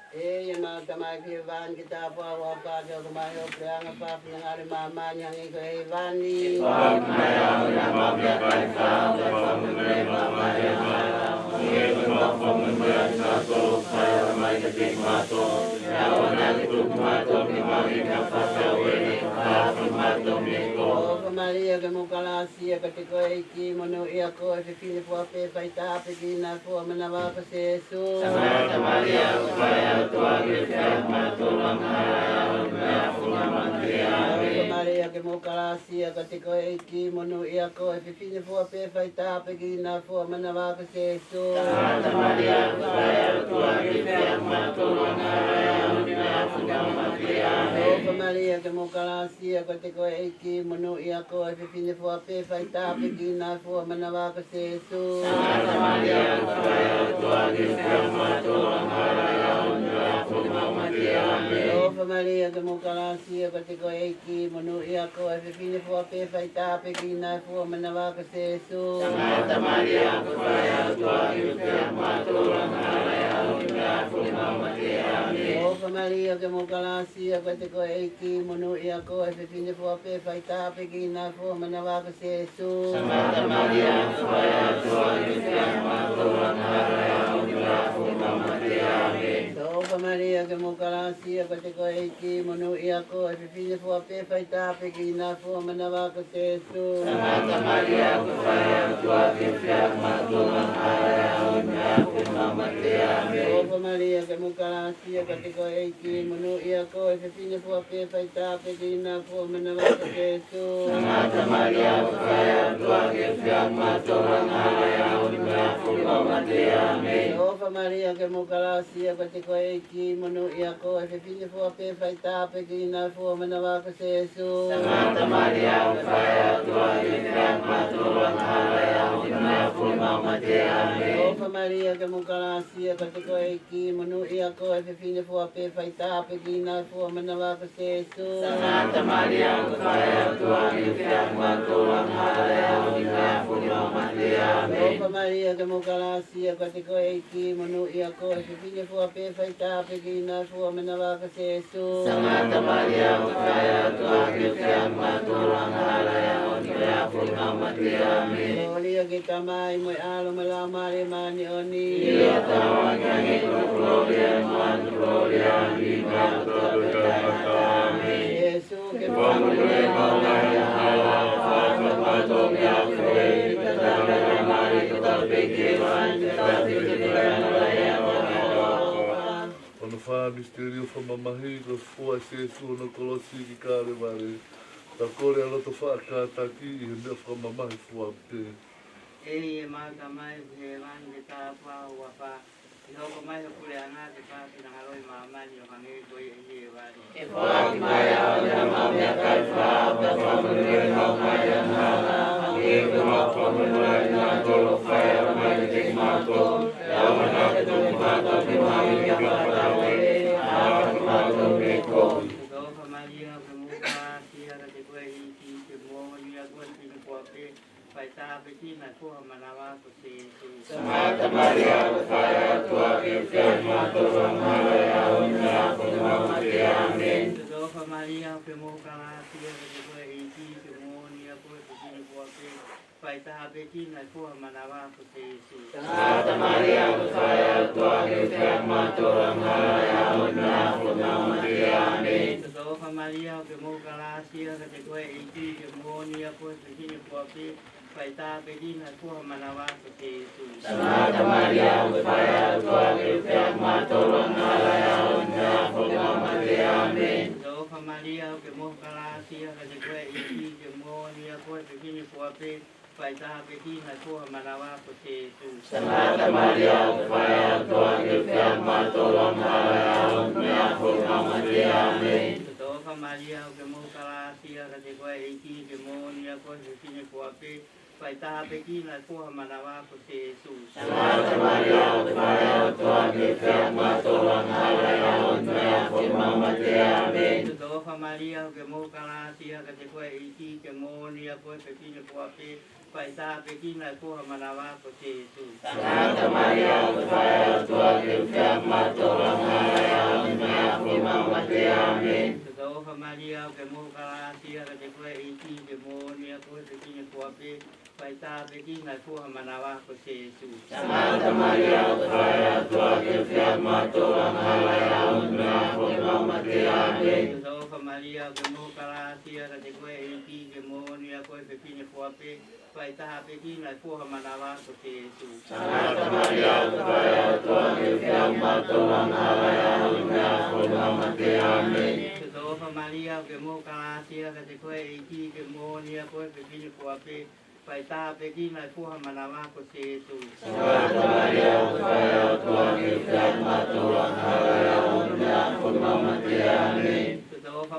ʻE ʻemau Tamai ʻoku ʻi hēvani, ke tāpuhā ho huafa, ke hoko mai ho puleʻanga, fai ho finangalo ʻi māmani hangē ko ia ʻi hēvani. Foaki mai ʻa e ʻaho ni haʻamau meʻakai taau, pea fakamolemole ʻemau angahala, hangē ko ʻemau fakamolemole ʻa kinautolu ʻoku fai angahala mai kiate kimautolu. Pea ʻoua naʻa ke tuku kimautolu ki he mahuʻinga, ka ke fakatatau kimautolu mei he kovi. ʻOfa Malia, ʻoku ke moʻui ʻi he kalāsia, ko e ʻOtua ko e ʻEiki, monūʻia koe ʻi he fefine fua pē, faitāpuekina ʻa e fua ʻo ho manava ko Sēsū. Sangata Malia, ʻoku fai ʻe he ʻOtua ke fiemaʻu maʻu angahala ʻi he ʻaho ni pea mo e ʻaho fakamate. ʻĒmeni. ʻOfa Malia, ʻoku ke moʻui ʻi he kalāsia, ko e ʻOtua ko e ʻEiki, monūʻia koe ʻi he fefine fua pē, faitāpuekina ʻa e fua ʻo ho manava ko Sēsū. Sangata Malia, ʻoku fai ʻe he ʻOtua ke fiemaʻu maʻu angahala ʻi he ʻaho ni pea mo e ʻaho fakamate. ʻĒmeni. ʻOfa Malia, ʻoku mou kalāsia, ko e ʻEiki, monūʻia koe ʻi he fefine fua pē, faitāpuekina ʻa e fua manava ko Sēsū. Sangata Malia, ʻoku fai ʻe he ʻOtua ʻa e fiefia, ʻoku mātuʻaki ʻi he ʻaho ni pea ʻi he ʻaho ʻo ʻemau mate. ʻĀmeni. Sihova Malia, ʻoku mou kalāsia, ko e ʻEiki, monūʻia koe ʻi he fefine fua pē, faitāpuekina ʻa e fua manava ko Sēsū. Sangata Malia, ʻoku fai ʻe he ʻOtua ʻa e fiefia, ʻoku mātuʻaki ʻi he ʻaho ni pea ʻi he ʻaho ʻo ʻemau mate. ʻĀmeni. Sihova Malia, ʻoku mou kalāsia, ko e ʻEiki, monūʻia koe ʻi he fefine fua pē, faitāpuekina ʻa e fua manava ko Sēsū. Sangata Malia, ʻoku fai ʻe he ʻOtua ʻa e fiefia, ʻoku mātuʻaki ʻi he ʻaho ni pea ʻi he ʻaho ʻo ʻemau mate. ʻĀmeni. Sihova Malia, ʻoku mou kalāsia, ko e ʻEiki, monūʻia koe ʻi he fefine fua pē, faitāpuekina ʻa e fua manava ko Sēsū. Sangata Malia, ʻoku fai ʻe he ʻOtua ʻa e fiefia, ʻoku mātuʻaki ʻi he ʻaho ni pea ʻi he ʻaho ʻo ʻemau mate. ʻĀmeni. Sihova Malia, ʻoku mou kalāsia, ko e ʻEiki, monūʻia koe ʻi he fefine fua pē, faitāpuekina ʻa e fua manava ko Sēsū. Sangata Malia, ʻoku fai ʻe he ʻOtua ʻa e fiefia, ʻoku mātuʻaki ʻi he ʻaho ni pea ʻi he ʻaho ʻo ʻemau mate. ʻĀmeni. Sihova Malia, ʻoku mou kalāsia, ko e ʻEiki, monūʻia koe ʻi he fefine fua pē, faitāpuekina ʻa e fua manava ko Sēsū. Sangata Malia, ʻoku fai ʻe he ʻOtua ʻa e fiefia, ʻoku mātuʻaki ʻi he ʻaho ni pea ʻi he ʻaho ʻo ʻemau mate. ʻĀmeni. Sihova Malia, ʻoku mou kalāsia, ko e ʻEiki, monūʻia koe ʻi he fefine fua pē, faitāpuekina ʻa e fua manava ko Sēsū. Sangata Malia, ʻoku fai ʻe he ʻOtua ʻa e fiefia, ʻoku mātuʻaki ʻi he ʻaho ni pea ʻi he ʻaho ʻo ʻemau mate. ʻĀmeni. Sihova Malia, ʻoku mou kalāsia, ko e ʻEiki, monūʻia koe ʻi he fefine fua pē, faitāpuekina ʻa e fua manava ko Sēsū. Sangata Malia, ʻoku fai ʻe he ʻOtua ʻa e fiefia, ʻoku mātuʻaki ʻi he ʻaho ni pea ʻi he ʻaho ʻo ʻemau mate. ʻĀmeni. Kolōlia ki he Tamai, mo e ʻAlo, mo e Laumālie Māʻoniʻoni. ʻIo, ʻo taau ange ki he kolōlia, mo e kolōlia, ʻo taʻengata. ʻĀmeni. Sīsū, ke fakamolemole ʻemau ngaahi angahala, fakamolemole ʻa e ngaahi ʻofa ʻa e ʻEiki, ke tau piki e fai, ke tau piki e fai, ʻo nofo ʻa e misiteli ʻo e fakamamahi, ko e fua ʻe Sēsū hono kolosi ki Kalevale. Tau kole ʻa e loto fakakātaki ʻi he meʻa fakamamahi fua pē. ʻEiki ʻemau Tamai ʻoku ʻi hēvani, ke tāpuhā ho huafa, ke hoko mai ho puleʻanga, ke fai ho finangalo ʻi māmani ʻo hangē ko ia ʻi hēvani. Ke foaki mai ʻa e ʻaho ni haʻamau meʻakai fakaʻaho, pea fakamolemole ʻemau ngaahi angahala, hangē ko ʻemau fakamolemole ʻa kinautolu ʻoku fai angahala mai kiate kimautolu, pea ʻoua naʻa ke tuku kimautolu ki he maʻuʻanga, ka ke ʻave kimautolu mei he kovi. Sihova Malia, ʻoku mou kalāsia, kiate koe ʻEiki, ʻoku moʻoni ʻa koe ʻi he fefine fua pē, faitāpuekina ʻa e fua manava ko Sēsū. Sangata Malia, ʻoku fai ʻe he ʻOtua ʻa e fiefia, ʻoku mātuʻaki ʻi he ʻaho ni pea ʻi he ʻaho ʻo ʻemau mate. ʻĀmeni. Sihova Malia, ʻoku mou kalāsia, kiate koe ʻEiki, ʻoku moʻoni ʻa koe ʻi he fefine fua pē, faitāpuekina ʻa e fua manava ko Sēsū. Sangata Malia, ʻoku fai ʻe he ʻOtua ʻa e fiefia, ʻoku mātuʻaki ʻi he ʻaho ni pea ʻi he ʻaho ʻo ʻemau mate. ʻĀmeni. Sihova Malia, ʻoku mou kalāsia, kiate koe ʻEiki, ʻoku moʻoni ʻa koe ʻi he fefine fua pē, faitāpuekina ʻa e fua manava ko Sēsū. Sangata Malia, ʻoku fai ʻe he ʻOtua ʻa e fiefia, ʻoku mātuʻaki ʻi he ʻaho ni pea ʻi he ʻaho ʻo ʻemau mate. ʻĀmeni. Sihova Malia, ʻoku mou kalāsia, kiate koe ʻEiki, ʻoku moʻoni ʻa koe ʻi he fefine fua pē, faitāpuekina ʻa e fua manava ko Sēsū. Sangata Malia, ʻoku fai ʻe he ʻOtua ʻa e fiefia, ʻoku mātuʻaki ʻi he ʻaho ni pea ʻi he ʻaho ʻo ʻemau mate. ʻĀmeni. Sihova Malia, ʻoku mou kalāsia, kiate koe ʻEiki, ʻoku moʻoni ʻa koe ʻi he fefine fua pē, faitāpuekina ʻa e fua manava ko Sēsū. Sangata Malia, ʻoku fai ʻe he ʻOtua ʻa e fiefia, ʻoku mātuʻaki ʻi he ʻaho ni pea ʻi he ʻaho ʻo ʻemau mate. ʻĀmeni. Sihova Malia, ʻoku mou kalāsia, kiate koe ʻEiki, ʻoku moʻoni ʻa koe ʻi he fefine fua pē, faitāpuekina ʻa e fua manava ko Sēsū. Sangata Malia, ʻoku fai ʻe he ʻOtua ʻa e fiefia, ʻoku mātuʻaki ʻi he ʻaho ni pea ʻi he ʻaho ʻo ʻemau mate. ʻĀmeni. Sihova Malia, ʻoku mou kalāsia, kiate koe ʻEiki, ʻoku moʻoni ʻa koe ʻi he fefine fua pē, faitāpuekina ʻa e fua manava ko Sēsū. Sangata Malia, ʻoku fai ʻe he ʻOtua ʻa e fiefia, ʻoku mātuʻaki ʻi he ʻaho ni pea ʻi he ʻaho ʻo ʻemau mate. ʻĀmeni. Sihova Malia, ʻoku mou kalāsia, kiate koe ʻEiki, ʻoku moʻoni ʻa koe ʻi he fefine fua pē, faitāpuekina ʻa e fua manava ko Sēsū. Sangata Malia, ʻoku fai ʻe he ʻOtua ʻa e fiefia, ʻoku mātuʻaki ʻi he ʻaho ni pea ʻi he ʻaho ʻo ʻemau mate. ʻĀmeni. Sihova Malia, ʻoku mou kalāsia, kiate koe ʻEiki, ʻoku moʻoni ʻa koe ʻi he fefine fua pē, faitāpuekina ʻa e fua manava ko Sēsū. Sangata Malia, ʻoku fai ʻe he ʻOtua ʻa e fiefia, ʻoku mātuʻaki ʻi he ʻaho ni pea ʻi he ʻaho ʻo ʻemau mate. ʻĀmeni. Sihova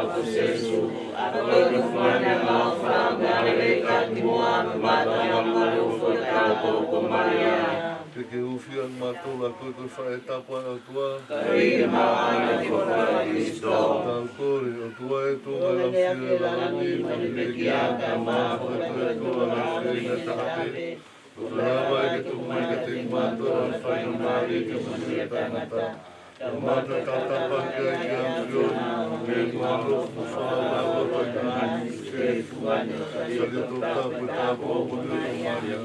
ko Sēsū, ʻa ia ko e Tuofefine ʻa e ʻOtua, ʻoku ne lele kiate kimautolu, ʻa e mata ʻo e ongo ʻofefine, ko Malia. Ke ke ʻufiʻufi ʻa kimautolu ʻa e kau faʻē tapu ʻa e ʻOtua, ka ʻi he maʻu ʻa e folofola ʻa Kalaisi. Tau kole. ʻOtua ʻe, tuʻunga ʻi he ʻafio ʻi he langi, mo e lelei ke ke ʻatā, mo e fakatoetuʻu ʻa e ʻofefine taha pē, ʻo lava ke tuku mai kiate kimautolu ʻa e faingamālie ke monūʻia ai e tangata. Mata tatapa ki ai ki ʻAfiona, ke malu fafala o tainani se fua ni, sa le to tapu tapu o ni maria.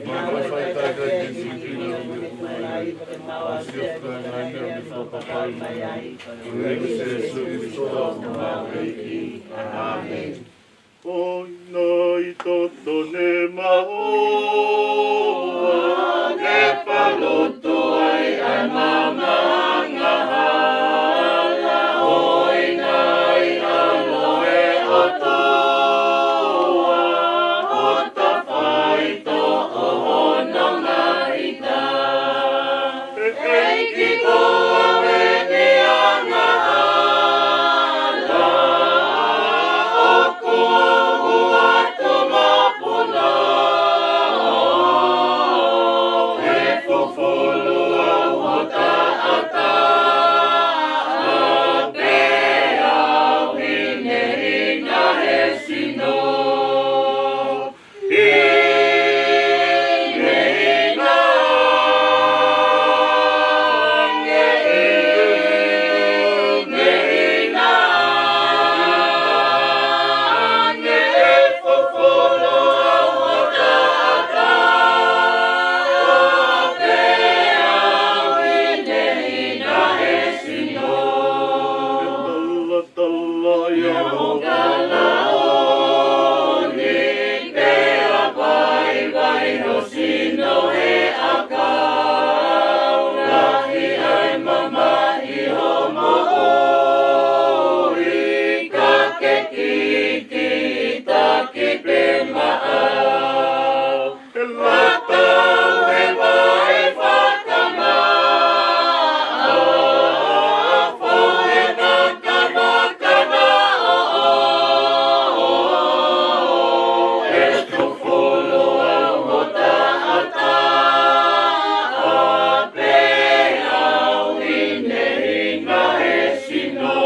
Mata fai takai ki siki na me kumai, a si a fika ngai na me fakapai mai. Ue ki se su i soa o ma reiki. Amen. ʻOi nai toto ne maua, ke palutu ai ʻa e mamaʻanga hala, ʻoi nai ʻaloʻofa ʻo e ʻOtua, ʻo ta faitoʻo hono ngaahi tā. ʻEiki ko e angahala, ʻoku ou ʻoatu mo puna, ʻe fufulu au ho taʻataʻa, pea u hinehina he sino. Tala ia ʻo kalauni, pea vaivai ho sino he ʻakau. Lahi ʻa e mamahi hoʻo moʻui, ka ke kikitaki pē maʻau. Ke lata he vai fakamaʻa, fo e kakana kana o, ʻe fufulu au ho taʻataʻa, pea u hinehina he sino.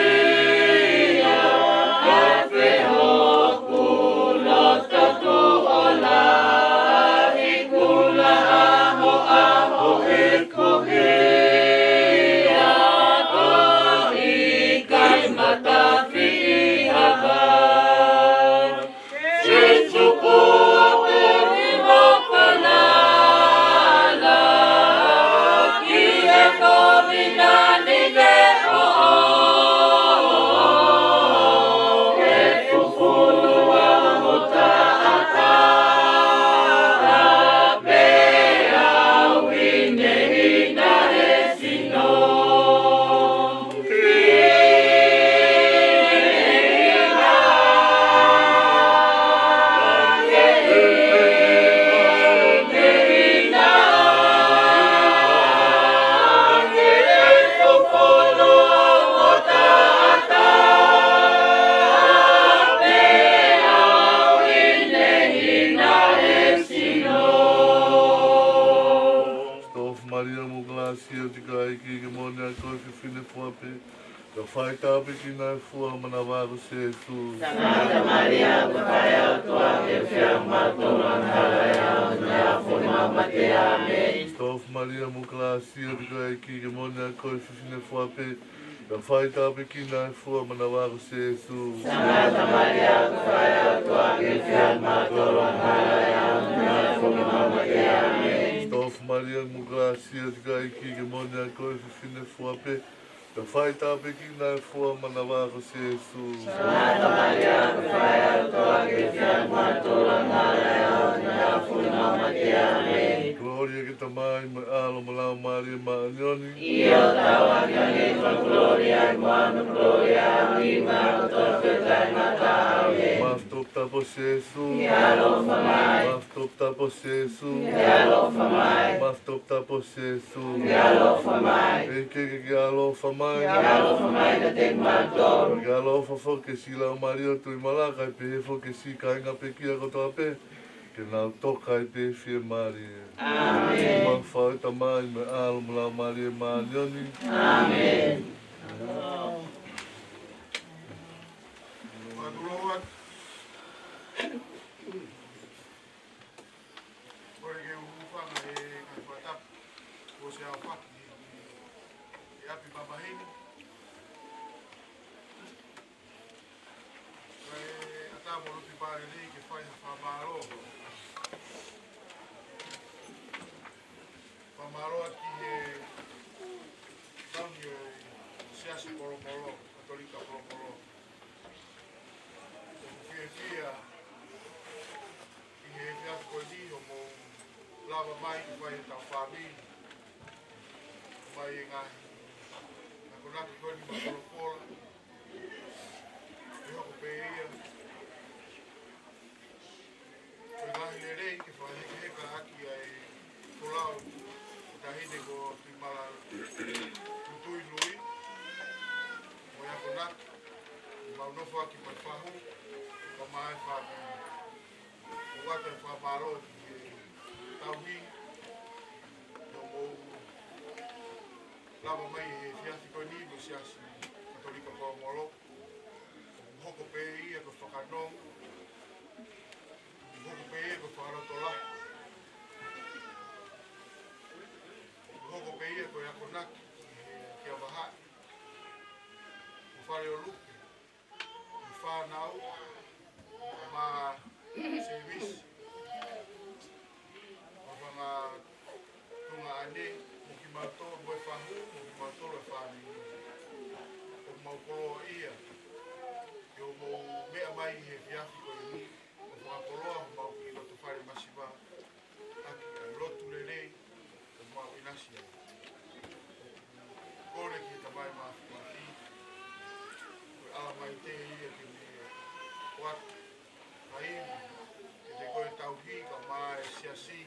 Fakaliʻeliʻa, ʻa e fehuʻi kuo loto tuʻo lahi, kuo lahi ʻaho ʻaho ʻeku hia, ʻo ʻikai matafi ʻi ha vā. Sīsū ko e ʻOtua ni mo Palala, ki he kovi na ni ke ʻoʻou, ʻe fufulu au ho taʻataʻa, pea u hinehina he sino. Stop Maria mo gracia ʻoku ʻikai ke moʻoni ʻa koe fefine fua pē, ka fai tāpuekina ʻa e fua manava ko Sēsū. Sangata Maria, ʻofa ʻa e ʻOtua, ke fia mautolu angahala ʻi he ʻaho ni pea mo e mate. Amen. Stop Maria mo gracia ʻoku ʻikai ke moʻoni ʻa koe fefine fua pē, ka fai tāpuekina ʻa e fua manava ko Sēsū. Sangata Maria, ʻofa ʻa e ʻOtua, ke fia mautolu angahala ʻi he ʻaho ni pea mo e mate. Amen. Stop Maria mo gracia ʻoku ʻikai ke moʻoni ʻa koe fefine fua pē, ka fai tāpuekina ʻa e fua manava ko Sēsū. Sangata Maria, ʻofa ʻa e ʻOtua, ke fia mautolu angahala ʻi he ʻaho ni pea mo e mate. Amen. Kolōlia ki he Tamai mo e ʻAlo mo e Laumālie Māʻoniʻoni. ʻIo, ʻo taau ange ki he fakakolōlia mo e fakakolōlia, ʻi he ʻaho kotoa pē ʻo e taʻengata. Amen. Mafi toputapu ʻo Sēsū. Ke ʻaloʻofa mai. Mafi toputapu ʻo Sēsū. Ke ʻaloʻofa mai. Mafi toputapu ʻo Sēsū. Ke ʻaloʻofa mai. ʻEiki ke ke ʻalo ʻAloʻofa mai. Ke ʻaloʻofa mai kiate kimautolu. Ke ʻaloʻofa foki ki he siʻi laumālie ʻo Tuʻimala, kae pehē foki ki he siʻi kāinga pekia kotoa pē, ke nau toka ai pē fiemālie. ʻĒmeni. Mau fai ʻe Tamai mo e ʻAlo mo e Laumālie Māʻoniʻoni. ʻĒmeni. Kole ke u hūfanga he ngaahi fakatapu kuo ʻosi aofaki ʻi he ʻapi mamahi ni. Kae ʻatā mo Lupe Palelei ke fai ha fakamālō. Fakamālō atu ki he tauhi ʻo e Siasi Polopolo, Katolika Polopolo. ʻOku fiefia ʻi he efiafi ko eni hoʻomou lava mai ke fai ʻetau fāmili mai e ngaahi akonaki ko eni mo Polopolo. ʻE hoko pē ia ko e ngaahi lelei ke fakahekeheka ʻaki ʻa e folau ʻo e taʻahine ko Tuʻimala Tutuinui mo e akonaki, mau nofo ʻaki mo e fahu, kae ʻumaʻā e fāmili. ʻOatu e fakamālō ki he tauhi, hoʻomou lava mai he efiafi ko eni mo e Siasi Katolika Polopolo. ʻOku hoko pē ia ko e fakanonga, ʻoku hoko pē ia ko e fakalotolahi, ʻoku hoko pē ia ko e akonaki ki he kia vaha, ko e fale ʻo Lupe, ko e fānau, mo e sēvisi, mo e fanga tuongaʻane, mo kimautolu mo e fahu, mo kimautolu e fāmili. ʻOku mau koloaʻia ke mou meʻa mai he efiafi ko eni, ʻo fakakoloa homau kiʻi lotofale masiva ʻaki ʻa e lotu lelei ʻoku mau ʻinasi ai. Kole ki he Tamai Māfimafi, ko e ʻalamaite ia ke ne ʻoatu ha ivi kiate koe, tauhi, kae ʻumaʻā e siasi,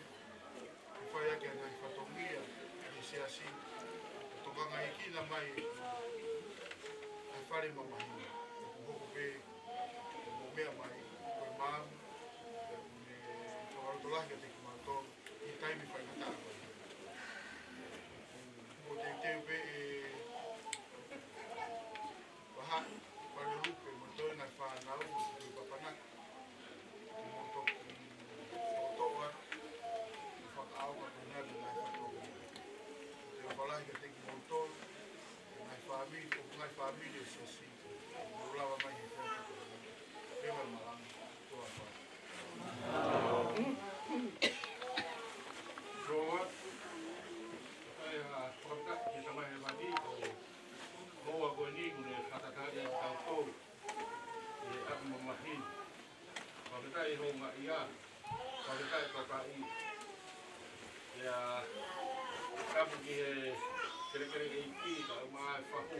ke fai ʻaki ʻa e ngaahi fatongia ʻa e siasi, ʻo tokangaekina mai ʻa e fale mamahi ni. ʻOku hoko pē ʻo mou meʻa mai, ko e maama, ʻoku ne fakalotolahi kiate kimautolu ʻi he taimi faingataʻa ko eni. Mou teuteu pē e vahaʻa, fale ʻo Lupe mo e toenga e fānau, mo e papanaki, ke mou toki toʻotoʻo atu, ʻo fakaʻaongaʻi ʻa e ngaahi fatongia. Te u fakalahi kiate kimoutolu, ngaahi fāmili, ʻo ngaahi fāmili ʻo e siasi, ʻoku mou lava mai he efiafi ko eni. Leva e malanga, tuʻa ʻofa. Roa, ʻa ia, fakafetaʻi ki he Tamai Hēvani, ko e houa ko eni, kuo ne fakatali ʻa kitautolu ʻi he ʻapi mamahi ni. Fakafetaʻi houngaʻia, fakafetaʻi kakaʻi. ʻIo, tapu ki he kelekele ʻeiki, kae ʻumaʻā e fahu.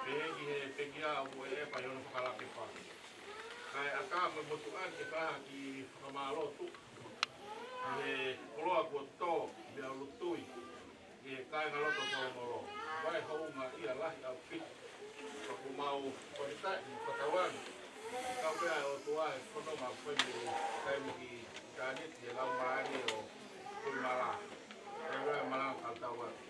Pehē ki he pekia ʻoku ʻeʻe pē ʻi hono fakalakepa. Kae ʻatā mo e motuʻa ni ke fai ha kiʻi fakamālō tuʻu ʻi he koloa kuo tō mei ʻapi Lutui, ʻi he kāingalotu Polopolo. Fai houngaʻia lahi ʻaupito. Ka ʻoku mau fakafetaʻi mo fakatauange, kau pē ʻa e ʻOtua he fononga ko eni, kae miki tāniti e laumālie ʻo Tuʻimala. Kae ʻoua e malanga kau tau atu.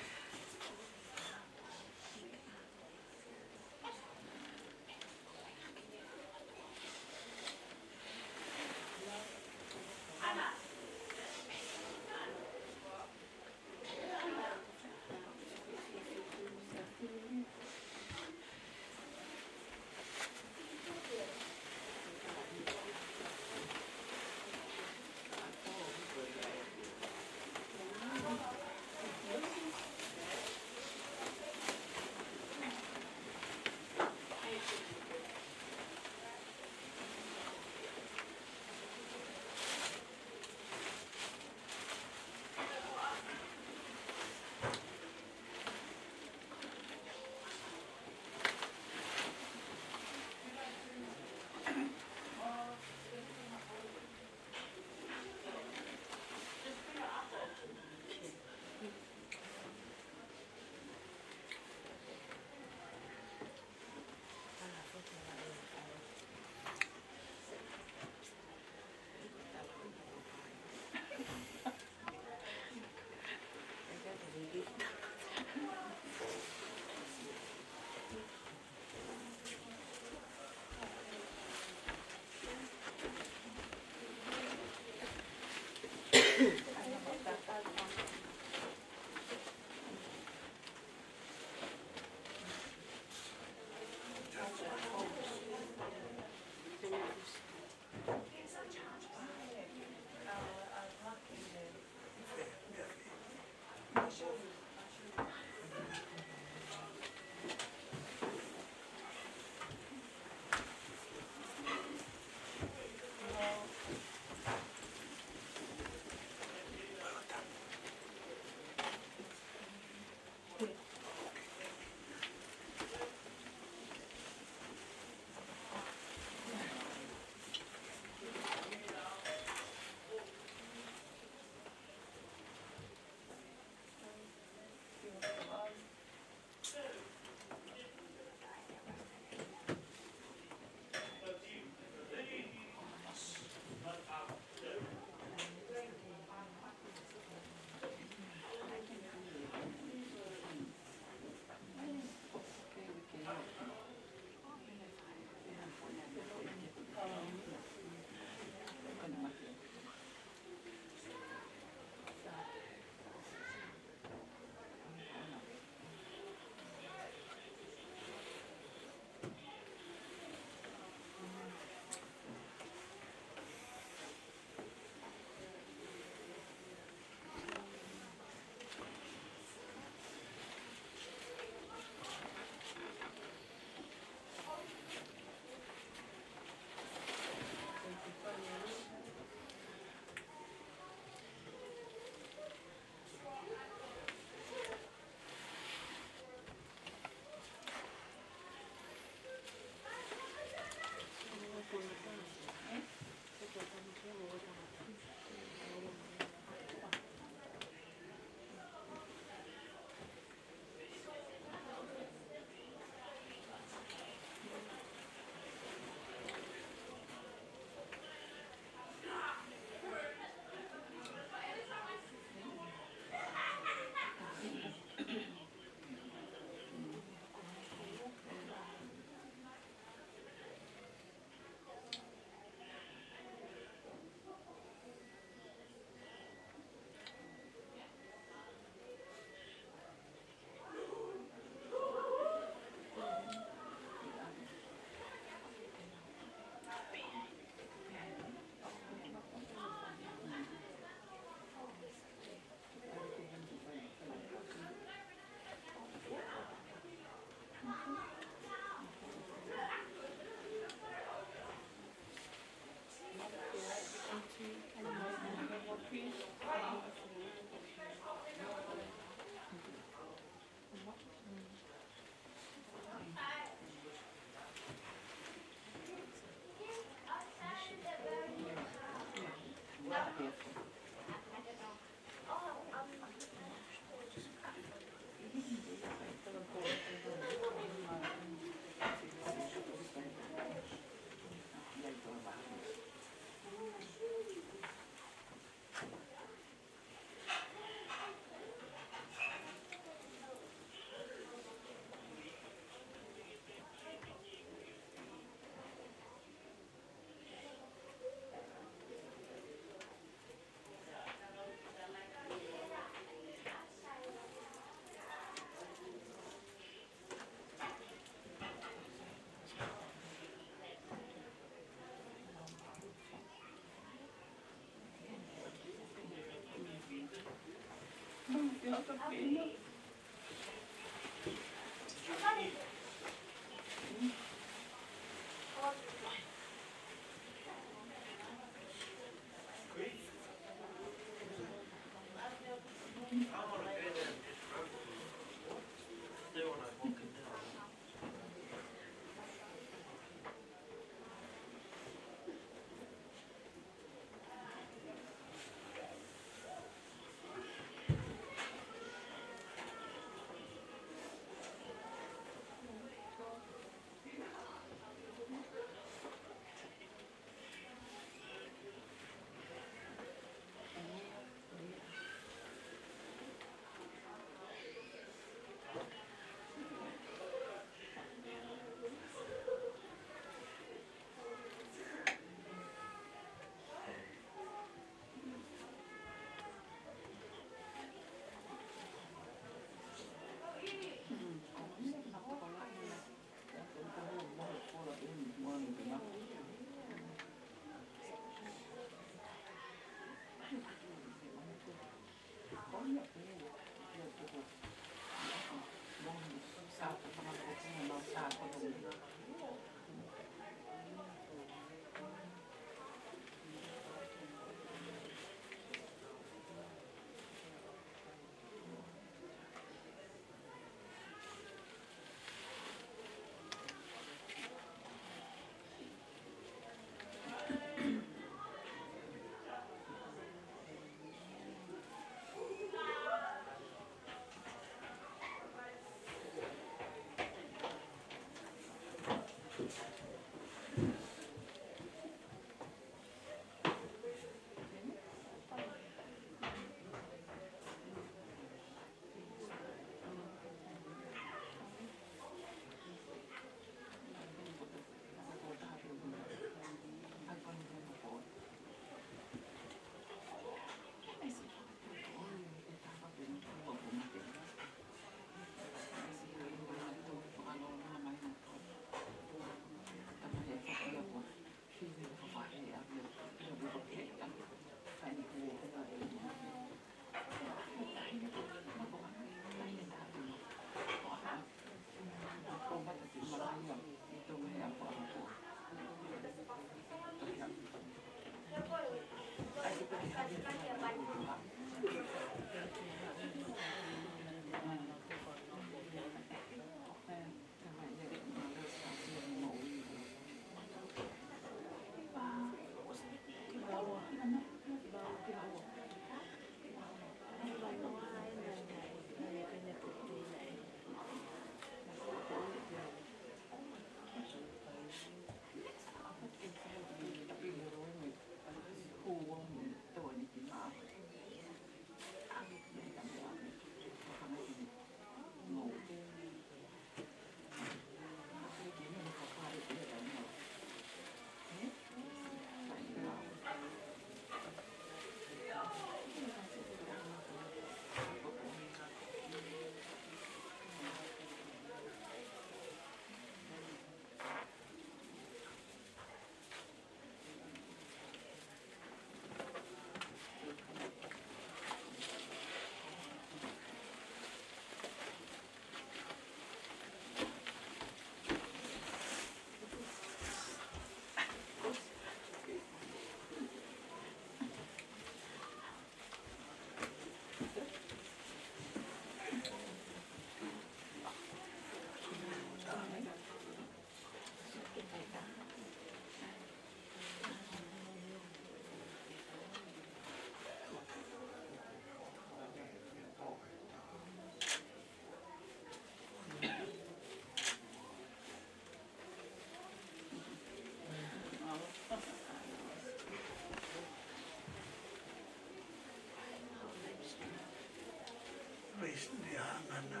Isi ni a ngana,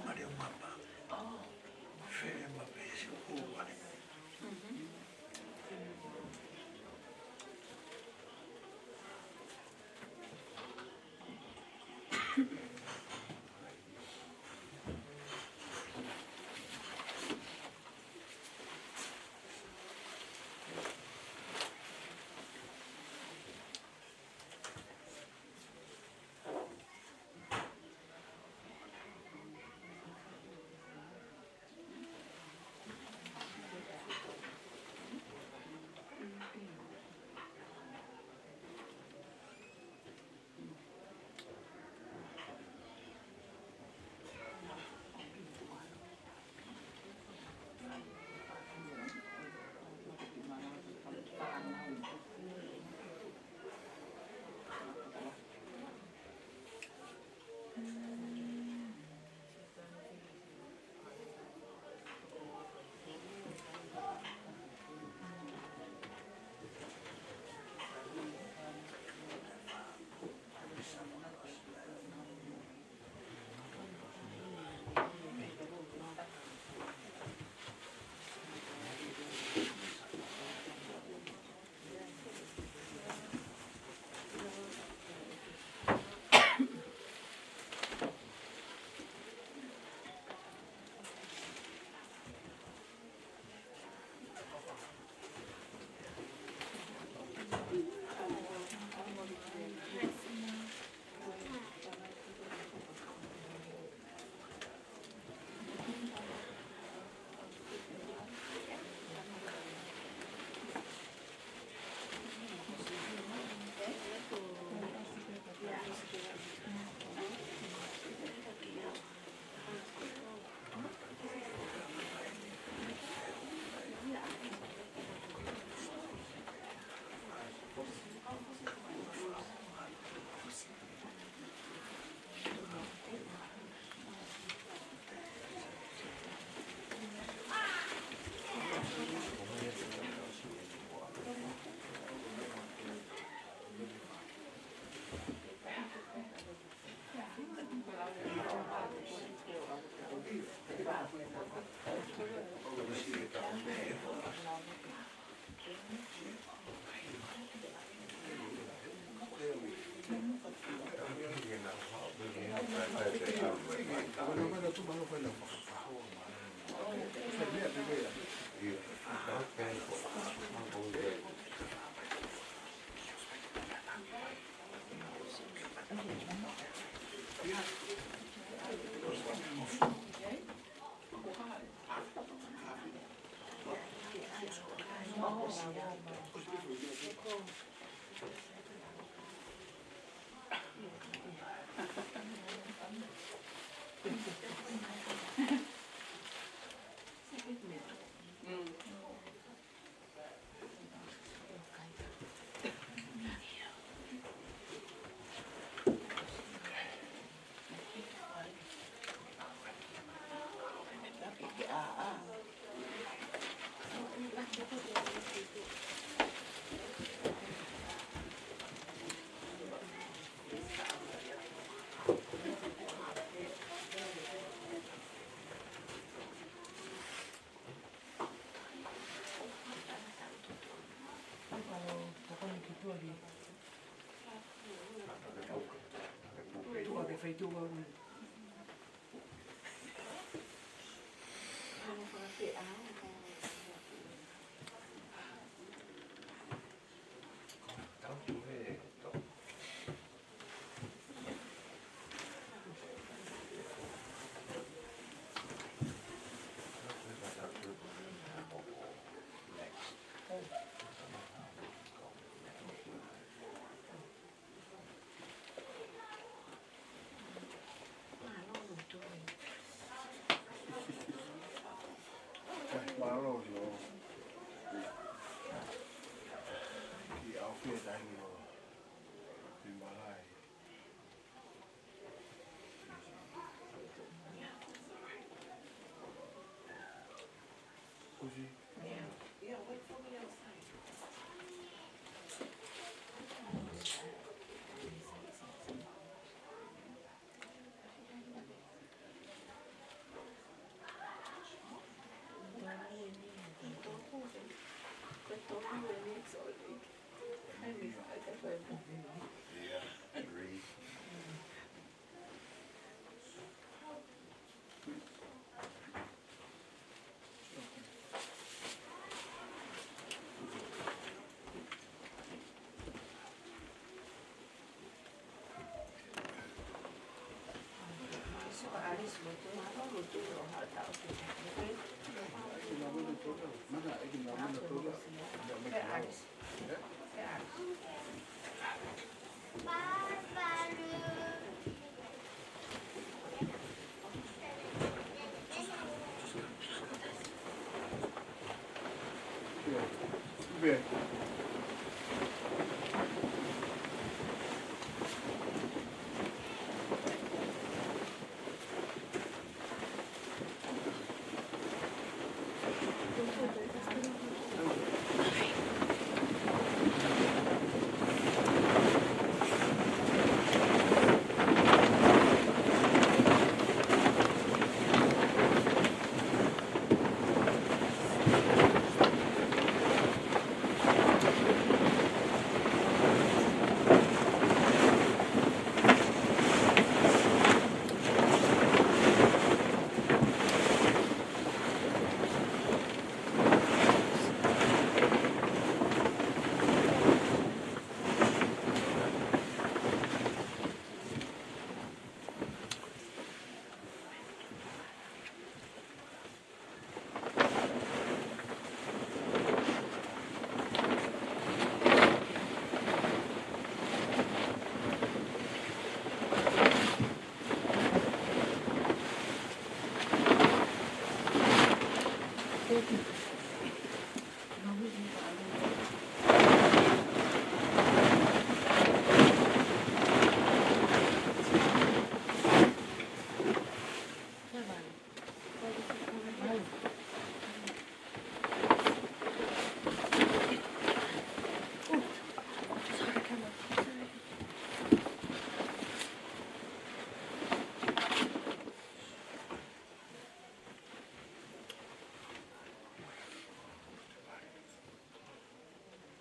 Mario Mapa. Fele ma pesi o wale.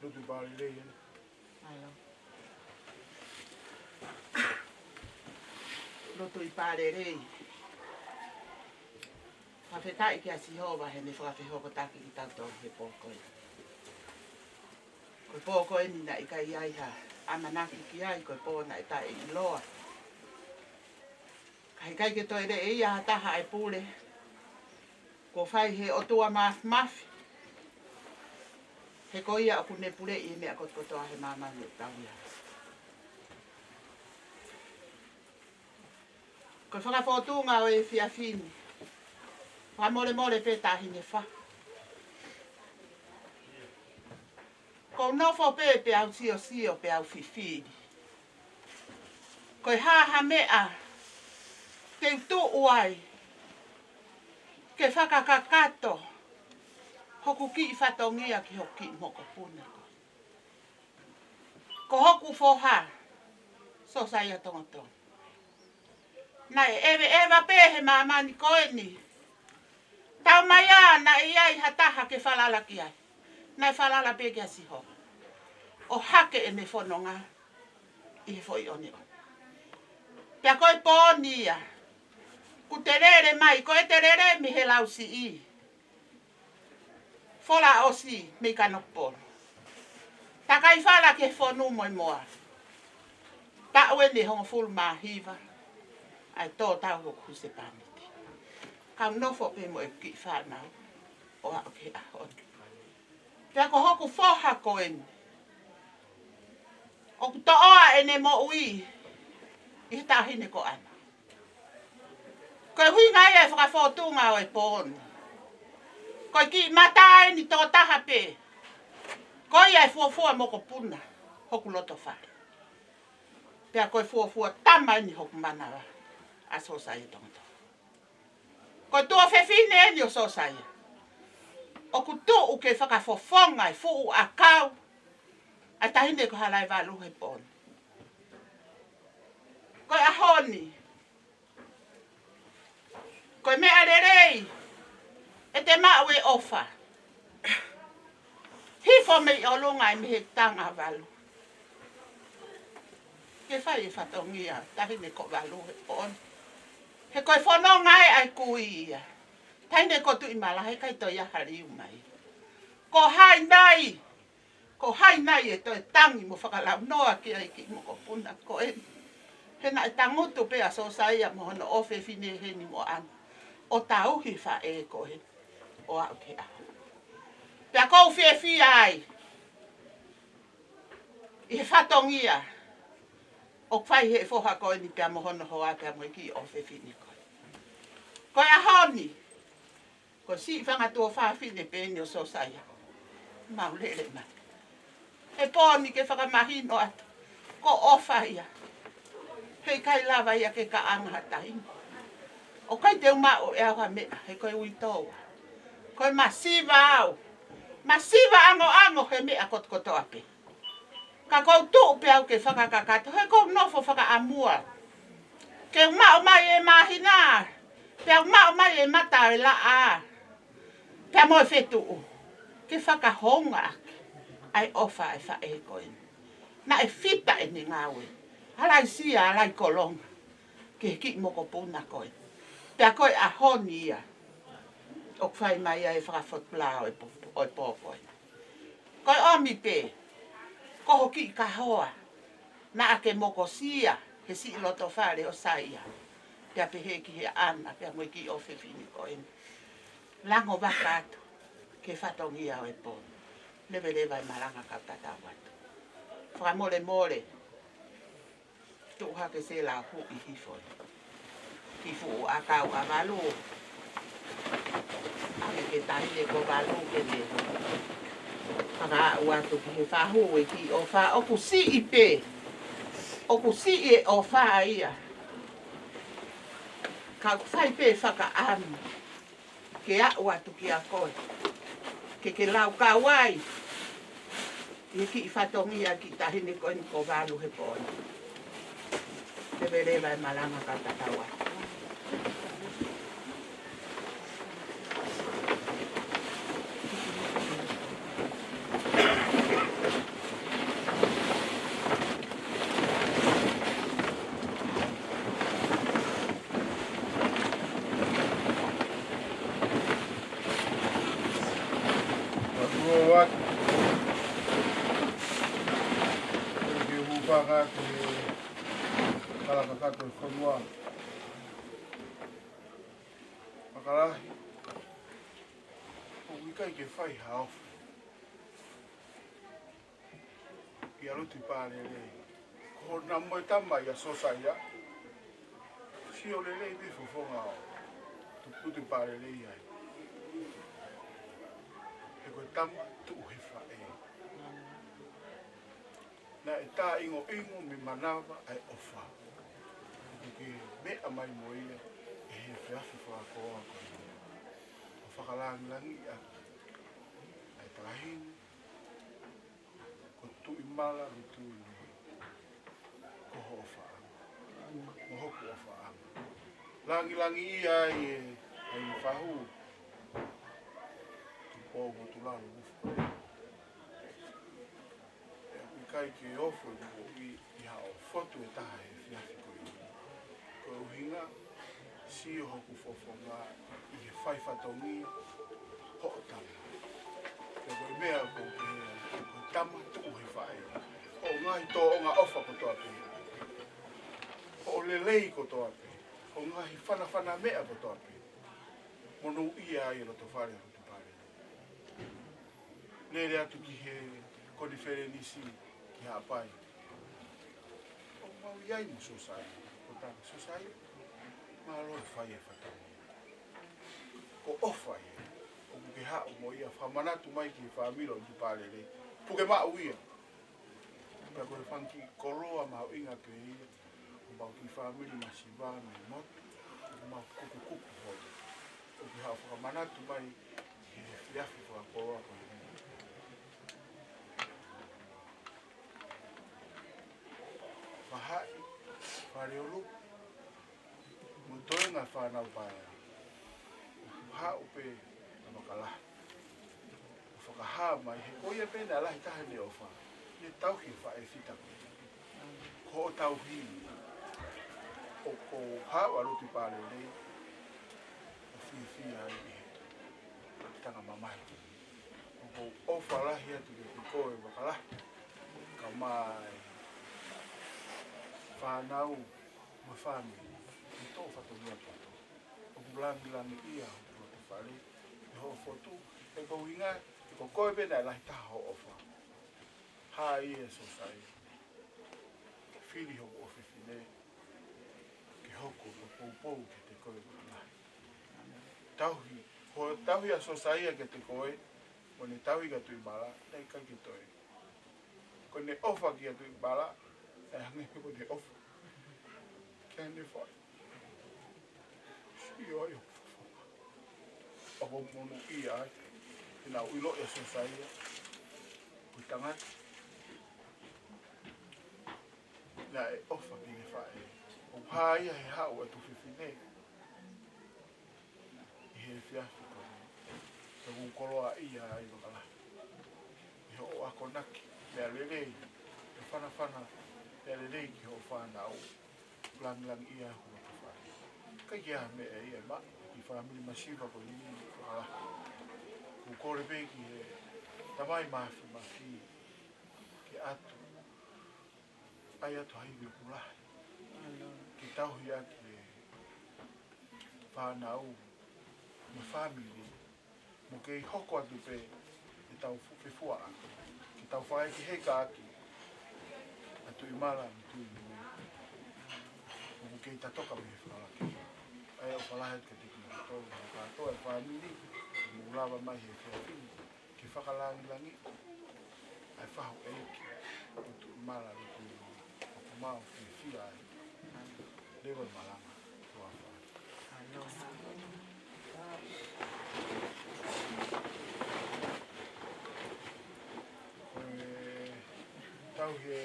Lotu ʻi Pālelei, ē? ʻAlo. Lotu ʻi Pālelei. Fakafetaʻi kia Sihova heʻene fakafehokotaki kitautolu he pō ko eni. Ko e pō ko eni naʻe ʻikai ai ha ʻamanaki ki ai, ko e pō naʻe taʻeʻiloa. Ka heʻikai ke toe leʻeia ha taha ʻa e pule kuo fai ʻe he ʻOtua Māfimafi. He ko ia ʻoku ne puleʻi e meʻa kotokotoa he māmani ʻoku tau ʻi ai. Ko e fakafōtunga ʻo e efiafi ni, fakamolemole pē Taʻahine Fā. Ko u nofo pē peau siosio peau fifili. Ko e hā ha meʻa te u tuʻu ai ke fakakakato hoku kiʻi fatongia ki hoku kiʻi mokopuna. Ko hoku foha, Sosaia Tongotongo. Naʻe ʻeveʻeva pē he māmani ko eni. Taumaiā naʻe ʻi ai ha taha ke falala ki ai. Naʻe falala pē kia Sihova ʻo hake ʻene fononga ʻi he foʻi ʻoneʻone. Pea ko e pō ni ia kuo te lele mai, ko ʻete lele mei he Lausiʻi, Folaʻosi mei Kanokupolu, takai fala ki he Fonu mo e Moa. Taʻu eni ʻe hongofulu mā hiva ʻa e tō tau hoku husepāniti. Ka u nofo pē mo e kiʻi fānau ʻo aʻu ki he ʻaho ni. Pea ko hoku foha ko eni ʻoku toʻoa ʻene moʻui ʻi he taʻahine ko ʻana. Ko e ʻuhinga ia e fakafōtunga ʻo e pō ni. Ko e kiʻi mata eni toko taha pē. Ko ia e fuofua mokopuna hoku loto fale. Pea ko e fuofua tama eni hoku manava, ʻa Sosaia Tongotongo. Ko e tuofefine eni ʻo Sosaia ʻoku tuʻu ke fakafofonga e fuʻu ʻakau ʻa e taʻahine ko Halaevalu he pō ni. Ko e ʻaho ni, ko e meʻa lelei ʻete maʻu e ʻofa. Hifo mei ʻolunga ʻi he mehekitanga valu ke fai e fatongia taʻahine ko Valu he pō ni. He ko e fononga ē ʻa e kui ia. Taʻahine ko Tuʻimalahe, ʻikai toe ʻi ai ha liu mai. Ko hai nai, ko hai nai ʻe toe tangi mo fakalaunoa ki ai e kiʻi mokopuna ko eni. Naʻe tangutu pē ʻa Siosaia mo hono ʻofefine heni mo ʻAna ʻo tauhi e faʻē ko ē ʻo aʻu ki he ʻaho. Pea ʻoku ou fiefia ai ʻi he fatongia ʻoku fai he foha ko eni pea mo hono hoa pea mo e kiʻi ʻofefine ko ē. Ko e ʻaho ni, ko e siʻi fanga tuofāfine pē eni ʻo Siosaia. Mau lele mai. He pō ni ke fakamahino atu. Ko e ʻofa ia. Heʻikai lava ia ke kaʻanga ha taimi. ʻOku ʻikai te u maʻu ʻe au ha meʻa, he ko e uitou au. Ko e masiva au. Masiva ʻangoʻango he meʻa kotokotoa pē. Ka ʻoku ou tuʻu pē au ke fakakakato, he ʻoku ou nofo fakaʻamua. Ke u maʻu mai e māhina, pea u maʻu mai e mata ʻo e laʻā, pea mo e fetuʻu. Ke fakahoungaʻaki ʻa e ʻofa ʻa e faʻē ko eni. Naʻe fita ʻene ngāue. Halaisia, halaikolonga. Ki he kiʻi mokopuna ko ē. Pea ko e ʻaho ni ia ʻoku fai mai ai e fakafotula ʻo e pō, ʻo e pō ko ē. Ko e ʻomi pē, ko ho kiʻi kahoa, naʻa ke mokosia he siʻi loto fale ʻo Siosaia. Pea pehē ki he ʻAna, pea mo e kiʻi ʻofefine ko eni. Lango vaka atu ki he fatongia ʻo e pō. Leveleva e malanga kau tatau atu. Fakamolemole. Tuʻu hake Sela ʻo huʻi hifo ki fuʻu ʻakau ʻa Valu. ʻAve ke taʻahine ko Valu ke ne fakaaʻu atu ki he fahu e kiʻi ʻofa. ʻOku siʻi pē. ʻOku siʻi e ʻofa ia. Ka ʻoku fai pē fakaʻamu ke aʻu atu kia koe. Ke ke laukau ai ʻi he kiʻi fatongia kiʻi taʻahine ko eni ko Valu he pō ni. Leveleva e malanga kau tatau atu. Ua tuo atu. Ke hūfanga atu he kala kakato e fonua. Fakalahi. ʻOku ʻikai ke fai ha ʻofa ʻia Lotupalelei. Ko hona mo e tama ia Siosaia. Sio lelei pē fofonga ʻo Lotupalelei, Lotupalelei ai. He ko e tama tuʻu he faʻē. Naʻe tā ingoingo mei manava ʻa e ʻofa. ʻOku ke meʻa mai mo ia ʻi he efiafi fakakoloa ko eni. ʻO fakalangilangiʻi ʻa e taʻahine ko Tuʻimala Lutui Nui. Ko ho ʻofaʻanga. Mo hoku ʻofaʻanga. Langilangiʻia ai e, ʻa e fahu. Tupou mo Tulalo mo Fuka. ʻE ʻikai ke ofo e moʻui ʻi haʻo fotu ʻe taha he efiafi ko eni. Ko e ʻuhinga, sio hoku fofonga ʻi he fai fatongia hoʻo tama. Pea ko e meʻa ʻoku ou pehē, ko e tama tuʻu he faʻē. Hoʻo ngaahi tōʻonga ʻofa kotoa pē. Hoʻo lelei kotoa pē. Hoʻo ngaahi fanafana meʻa kotoa pē. Monūʻia ai e loto fale ʻo Lotupalelei. Lele atu ki he konifelenisi ki Haʻapai. ʻOku mau ʻi ai mo Siosaia, ko tama Siosaia, mālō e fai e fatongia. Ko e ʻofa ia, ʻoku ke haʻu mo ia fakamanatu mai ki he fāmili ʻo Lotupalelei. Puke maʻu ia. Pea ko e fanga kiʻi koloa mahuʻinga pē ia, ʻo mau kiʻi fāmili masiva mei motu, ʻo mau kukukuku holo. ʻOku ke haʻu fakamanatu mai ki he efiafi fakakoloa ko eni. Faʻahi, Faleulupu, mo e toenga fānau paea. ʻOku haʻu pē ʻa Makalahi. ʻO fakahā mai he ko ia pē naʻe lahi taha ʻene ʻofa. ʻEne tauhi e faʻē fita ko ē. Ko hoʻo tauhi. ʻOku ou haʻu ʻa Lotupalelei. ʻO fiefia ai ʻi he tanga mamahi. ʻOku ou ʻofa lahi atu kiate koe Makalahi. Kae ʻumaʻā e fānau. mo e fāmili, ʻi he fatongia poto. ʻOku langilangiʻia hoku loto fale, ʻi hoʻo fotu, he ko e ʻuhinga, he ko koe pē naʻe lahi taha hoʻo ʻofa. Hā ia ʻe Siosaia, fili hoku ʻofefine, ke hoko ko e poupou kiate koe ʻo e lahi. Tauhi, ko e tauhi ʻa Siosaia kiate koe, mo ʻene tauhi kia Tuʻimala, naʻe ʻikai ke toe. Ko ʻene ʻofa kia Tuʻimala, naʻe hangē pē ko ʻene ʻofa kia ʻene faʻē. Sio ai ʻo ʻoku monūʻia ai, he naʻe ʻiloʻi ʻe Siosaia, ko e tangata naʻe ʻofa ki heʻene faʻē. ʻOku hā ia he haʻu ʻa e tuofefine ʻi he efiafi ko eni. Pea ʻoku koloaʻia ai vakalahi ʻi hoʻo akonaki meʻa lelei, ʻo fanafana meʻa lelei ki hoʻo fānau. Langilangiʻia hoku loto fale. ʻIkai ke ʻi ai ha meʻa ia ʻe maʻu ki he fāmili masiva ko eni, vakalahi. ʻOku kole pē ki he Tamai Māfimafi ke ʻatu, ʻai atu ha ivi ʻoku lahi, ke tauhi ʻaki e fānau mo e fāmili, mo kei hoko atu pē ʻetau fu-, fefuaʻaki, ke tau fai ki he kakai ʻa Tuʻimala mo Tuʻinui. ʻOku kei tatoka mei he fakalaki. ʻA ia ʻoku fakalahi atu kiate kimoutolu, mo kātoa e fāmili, mou lava mai he efiafi ni ke fakalangilangiʻi ʻa e fahu ʻeiki ko Tuʻimala mo Tuʻinui, ʻoku mau fiefia ai. Leva e malanga, ko e ʻofa. Ko e tauhi e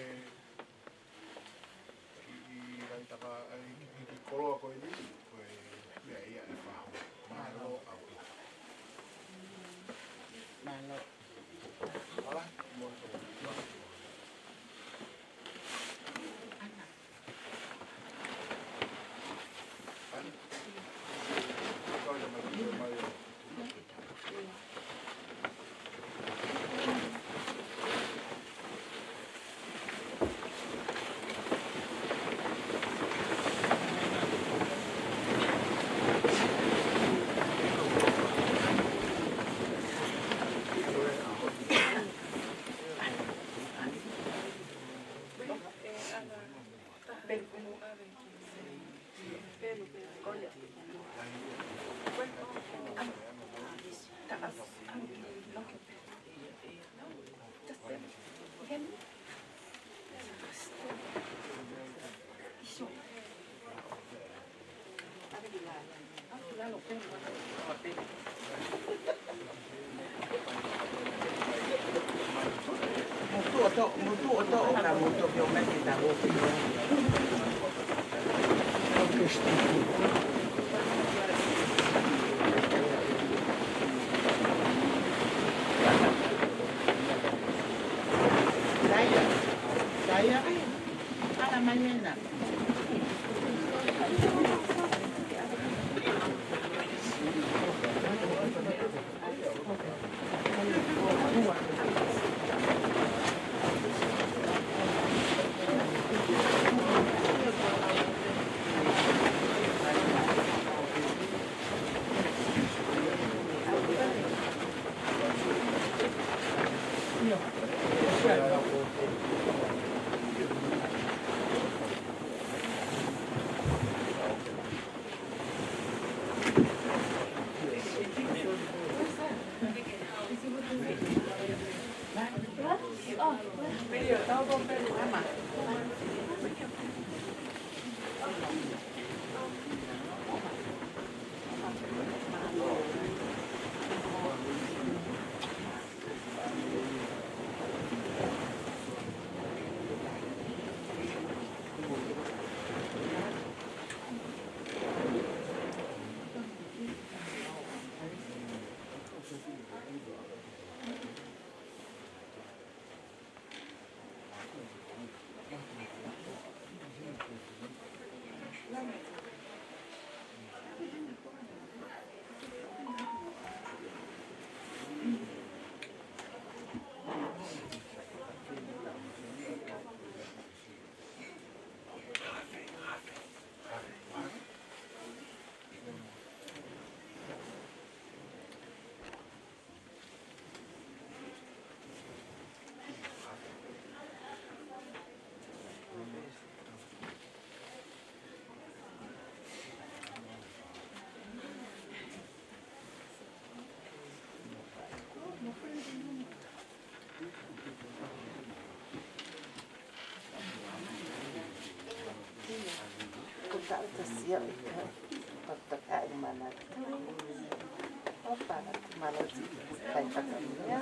kiʻi laitaka, ʻa e kiʻi koloa ko eni, ko e meʻa ia ʻe fahu. Mālō ʻaupito. Mālō. Mālō. Motu oto, motu oto, o ka motu ke o mai ke ta o. Taya, taya, ala mai mena. Taʻu tasia ika, pata ai mana. Opa, na mana ti, kai kata mia.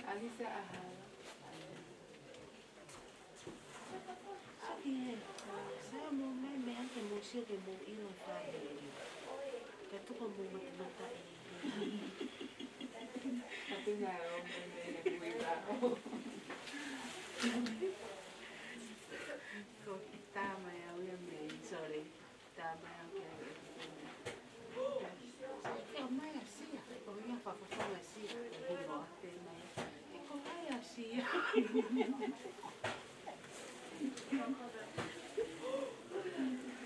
Alice Ahala. Saki he, sa mo mai me ake mo sio ke mo ilo fai. Ka tuka mo mata mata e. Tapi na o mo me he kui ba. Ko ki tama ya uia me, sorry. Tama ya uia me. Ke o mai a sia, o ia fa fo mai sia, e himo a te mai. Ke ko mai a sia.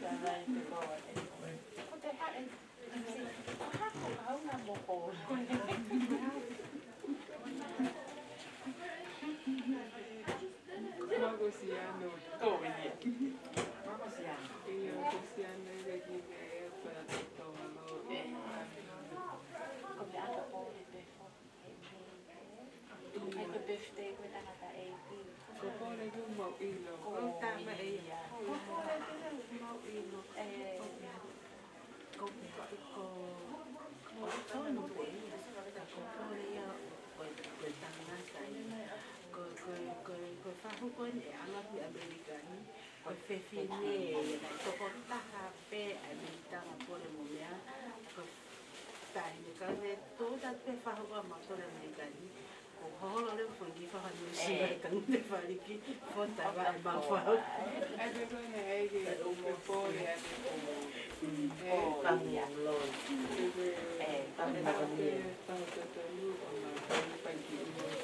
Tama i te koa e. Ko te haʻe. Ko hako kauna mo ko. Mako siano. Ko ia. Mako siano. Ia, ko siano e leki ke e para te tolo. E. Ko te ata ko e te fo. Happy birthday ko e tangata e ki. Ko pole ku mau ilo. Ko tama e ia. Ko pole ku mau ilo. E, ko, ko, ko, ko tonu pē ia. Ka ko pole ia, ko, ko tangata ia. Ko, ko, ko, ko fahu ko eni e anga ki ʻAmelika ni. Ko e fefine, naʻe tokotaha pē ʻa e meʻitanga pole mo meʻa, ko e taʻahine ka ne tō ta pē fahu ko ʻAmelika ni, ko holo le fo ki fahu no si ka ne faliki, fo ta va ma fahu. ʻAi pē ko ena ʻai ke ko pole ʻai pē ko. Ko Pamia Loi. Pamia Loi. Pamia Loi.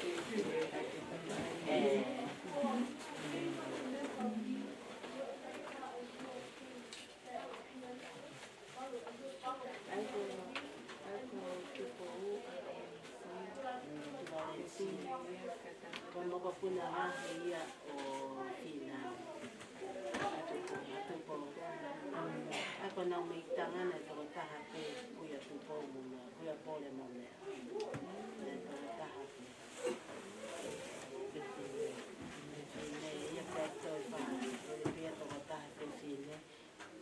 Ko e mokopuna lahi ia ʻo Fīnau. ʻA Tupou, ʻa Tupou. ʻA ia ko ʻenau meʻitanga naʻe tokotaha pē, Kuia Tupou mo meʻa, Kuia Pole mo meʻa. Naʻe tokotaha pē. Fefine, ia pea toe fā, ʻoku pehē tokotaha fefine,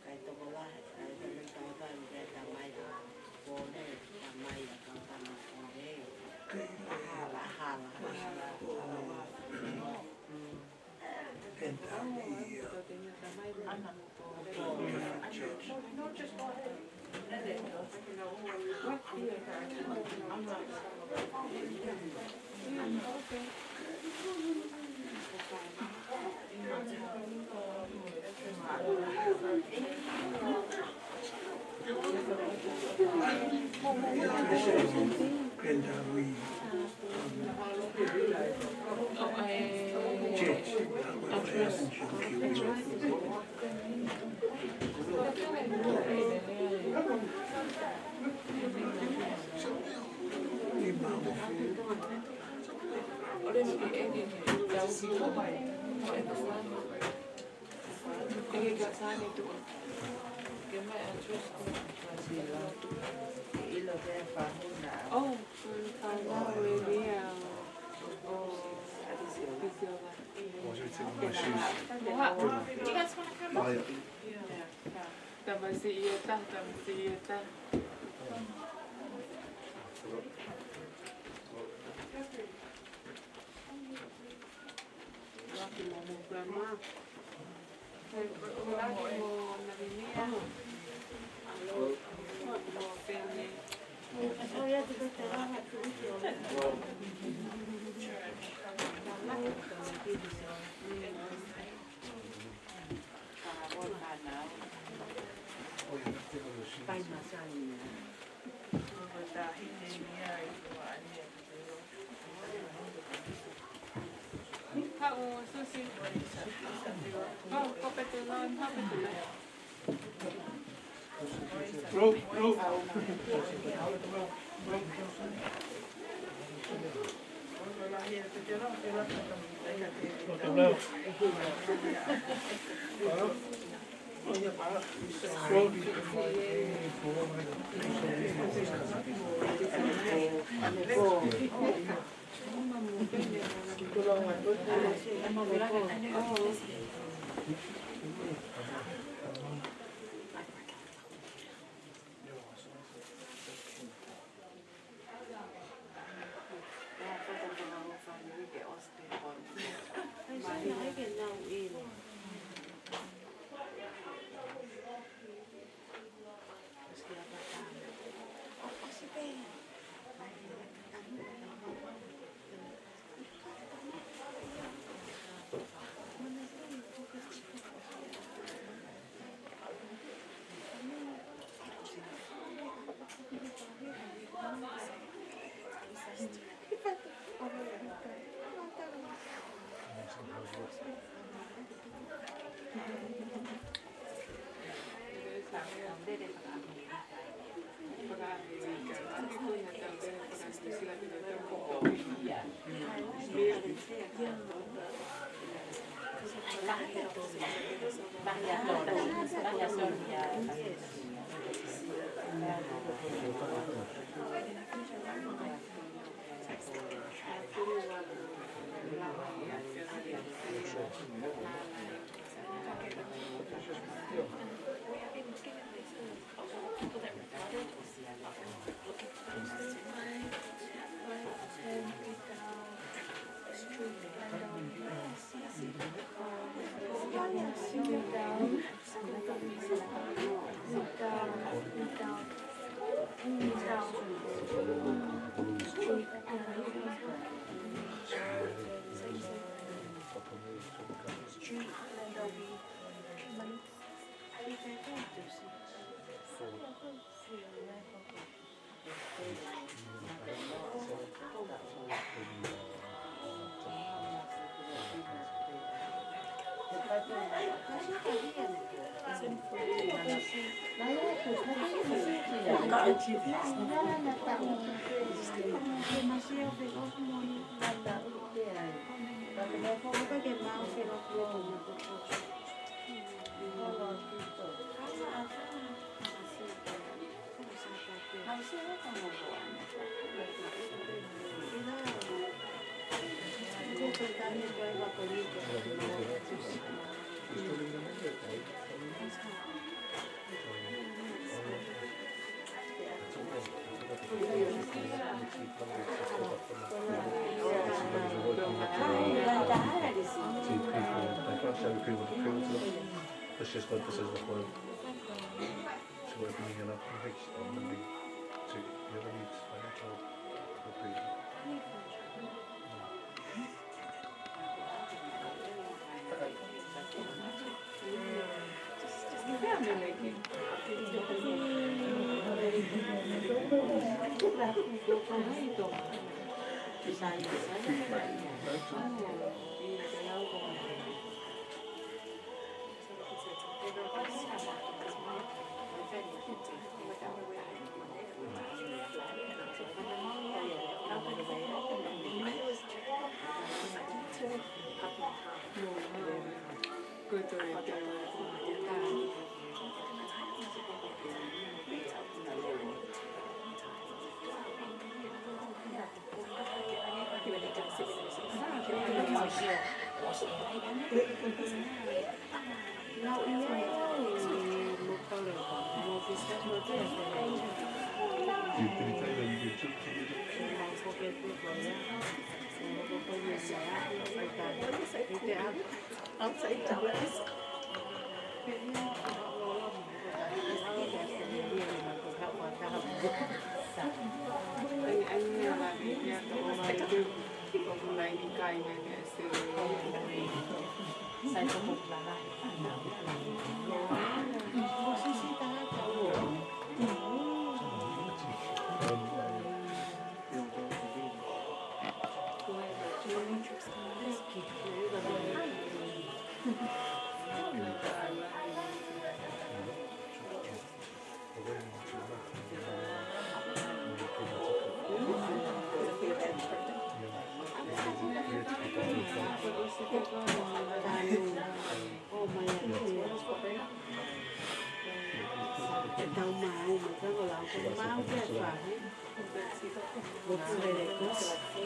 kae tokolahi, kae tokolahi, kae tamai ʻa Pole, tamai ʻa Kautama Pole. ʻAhala, ʻAhala. And, uh, the, uh, different church. And, uh, we, um, church, uh, Oh, mm, you guys wanna come up? Tamasiʻi ʻo taha, tamasiʻi ʻo taha. Lucky mo mo grandma. Hey, lucky mo Navinia. Mo family. Haʻu, Susi. Oh, ko Petelo, ko Petelo. Let's just let this as the whole. So we're opening it up next on Monday. So you have any financial update? Outside dollars. Tau maʻu, maʻu, tau lau, tau maʻu ke fahu. Looks very good.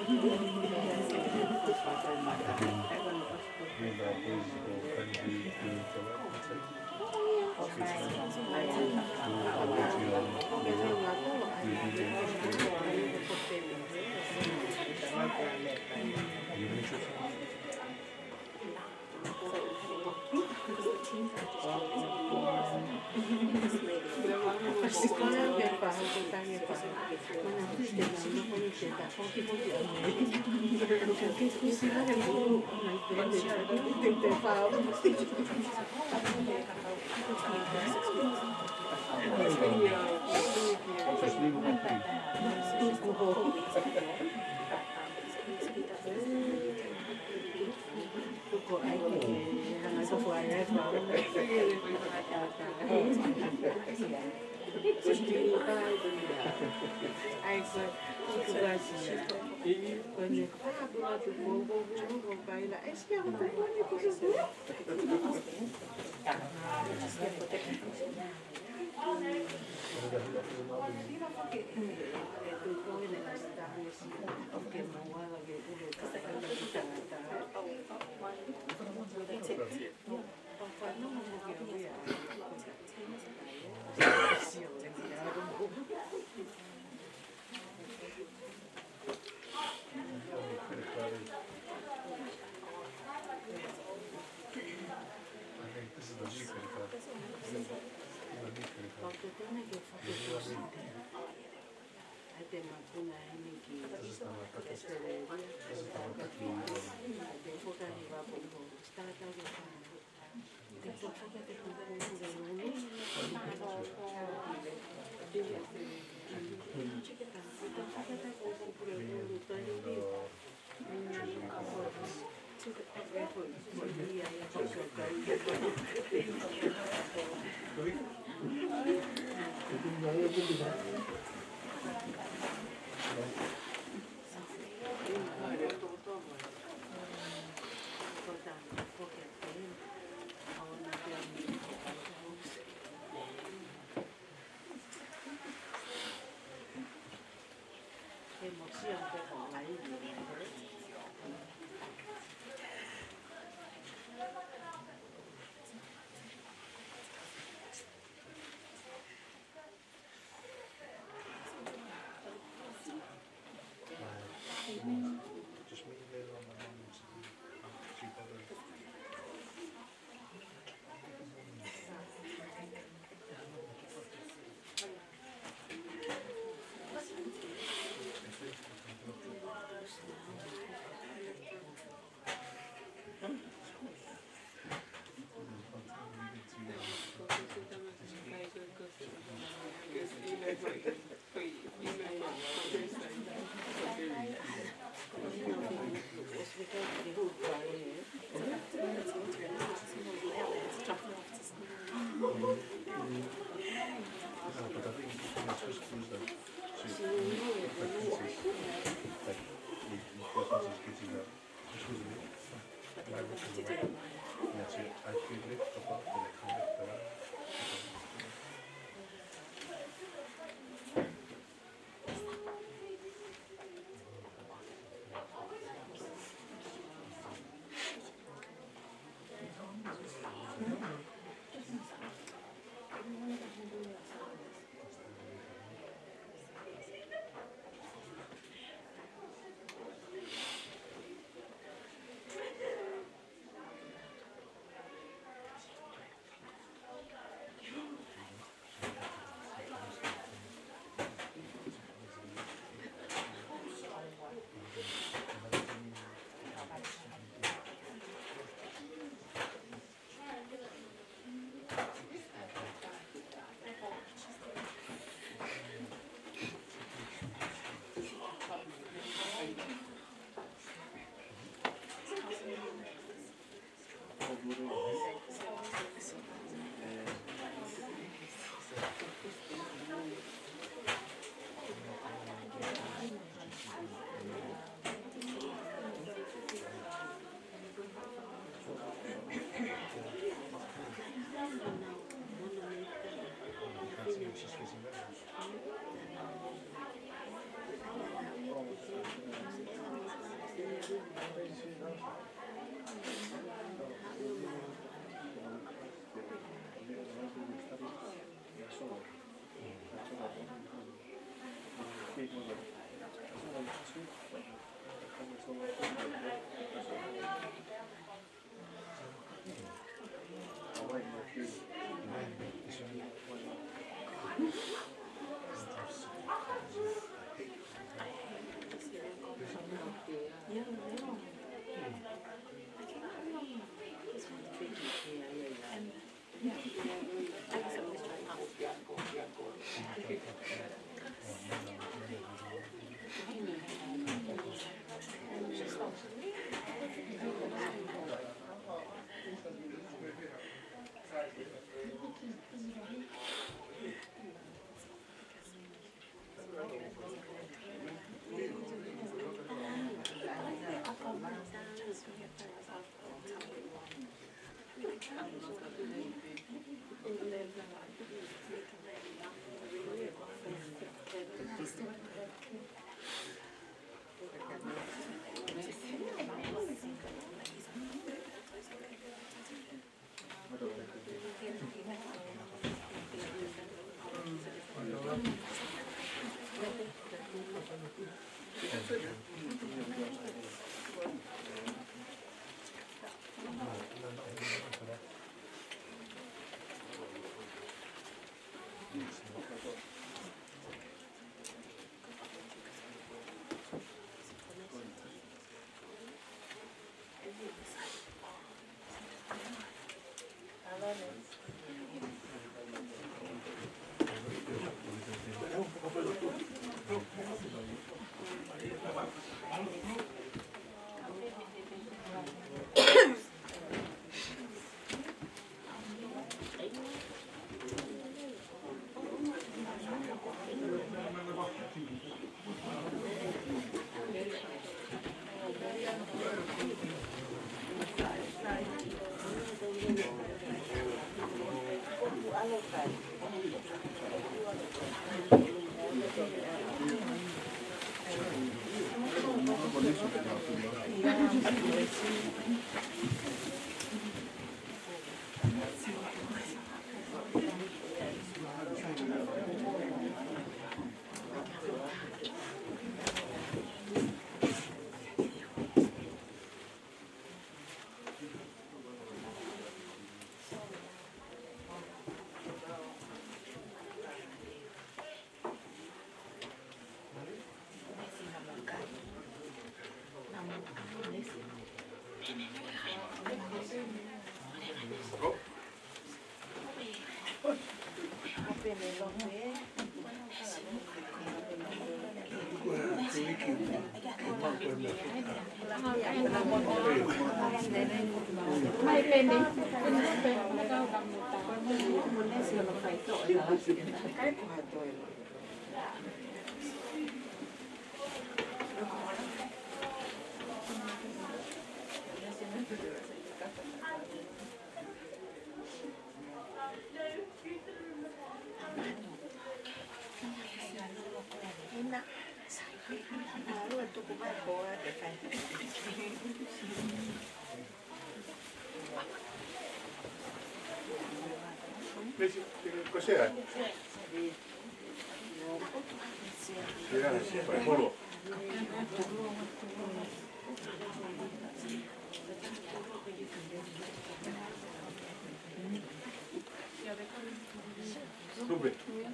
Tupe,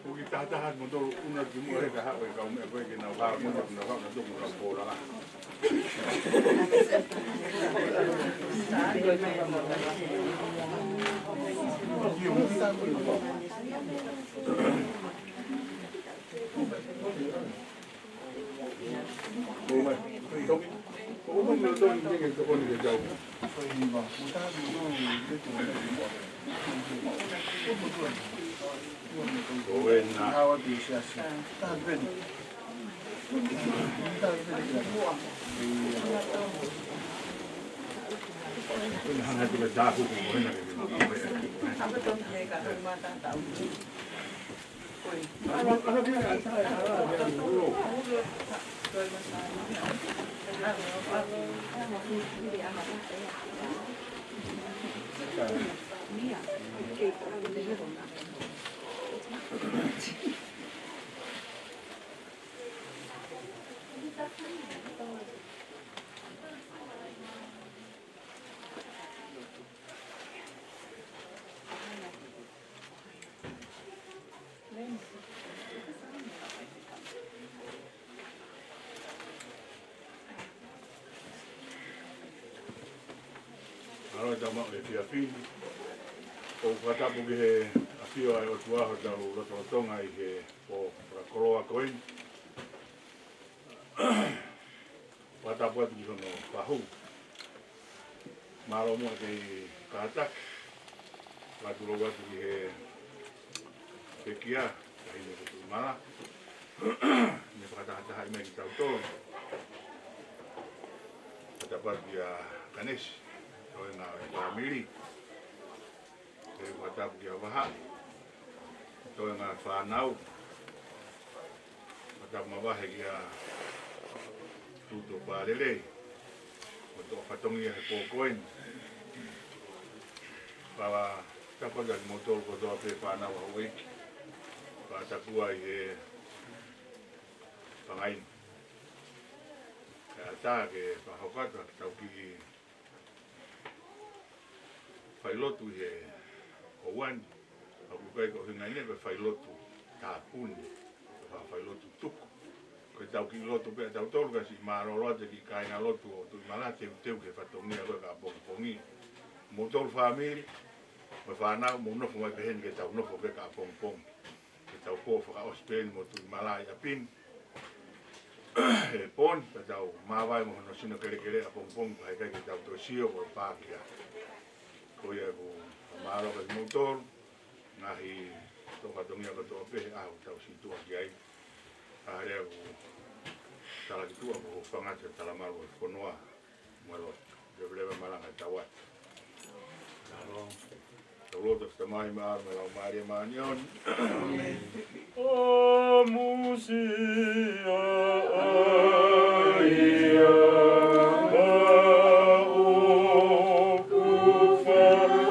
ʻoku tahataha mo tolu una ki muʻa he kahaʻu e kau meʻa ko ē ke nau hā mo nau hā na tuku na pō la. Tama e fiafini. ʻOku fakatapu ki he ʻafio ʻa e ʻOtua hotau lotolotonga ʻi he pō fakakoloa ko eni. Fakatapu atu ki hono pahu. Mālō muʻa kei kātaki. Fakatulou atu ki he pekia, kahi ne kutu mala. Ne fakatahataha mai kitautolu. Fakatapu atu kia Kanesi, toenga e fāmili. Ke fakatapu kia Vaha, toenga e fānau. Fakatapu mavahe kia Tuto Palele, ʻo toʻo fatongia he pō ko eni. Fakatapu kia kimoutolu kotoa pē fānau houʻeiki. Fakatapu ai he pangai. Kae ʻatā ke fakahoko atu ʻetau kiʻi failotu he ʻaho ni, ʻoku ʻikai ko e ʻuhinga eni ko e failotu tāpuni, ko e failotu tuku. Ko ʻetau kiʻi lotu pē ʻatautolu, ka siʻi mālōlō atu e kiʻi kāingalotu ʻo Tuʻimala, teuteu ki he fatongia ko ē ka pongipongi. Moutolu fāmili, mo e fānau, mou nofo mai pehē ni ke tau nofo pē ka pongipongi. Ke tau pō fakaʻosi pē eni mo Tuʻimala ʻi ʻapi ni. He pō ni, ka tau māvae mo hono sino kelekele ʻapongipongi, pea ʻikai ke tau toe sio ko e pākia. Ko ia ʻoku mālō kia kimoutolu, ngaahi toʻu fatongia kotoa pē he ʻaho ʻoku tau situʻa ki ai. Ka hale ʻoku talaki tuʻa ko e hūfanga he talamalu ʻo e fonua. Mālō, leveleva malanga tau atu. Mālō. Tau lotu. Tamai, ʻAlo mo e Laumālie Māʻoniʻoni. ʻĀmeni. ʻA musia ʻa ia ʻa ʻoku falala.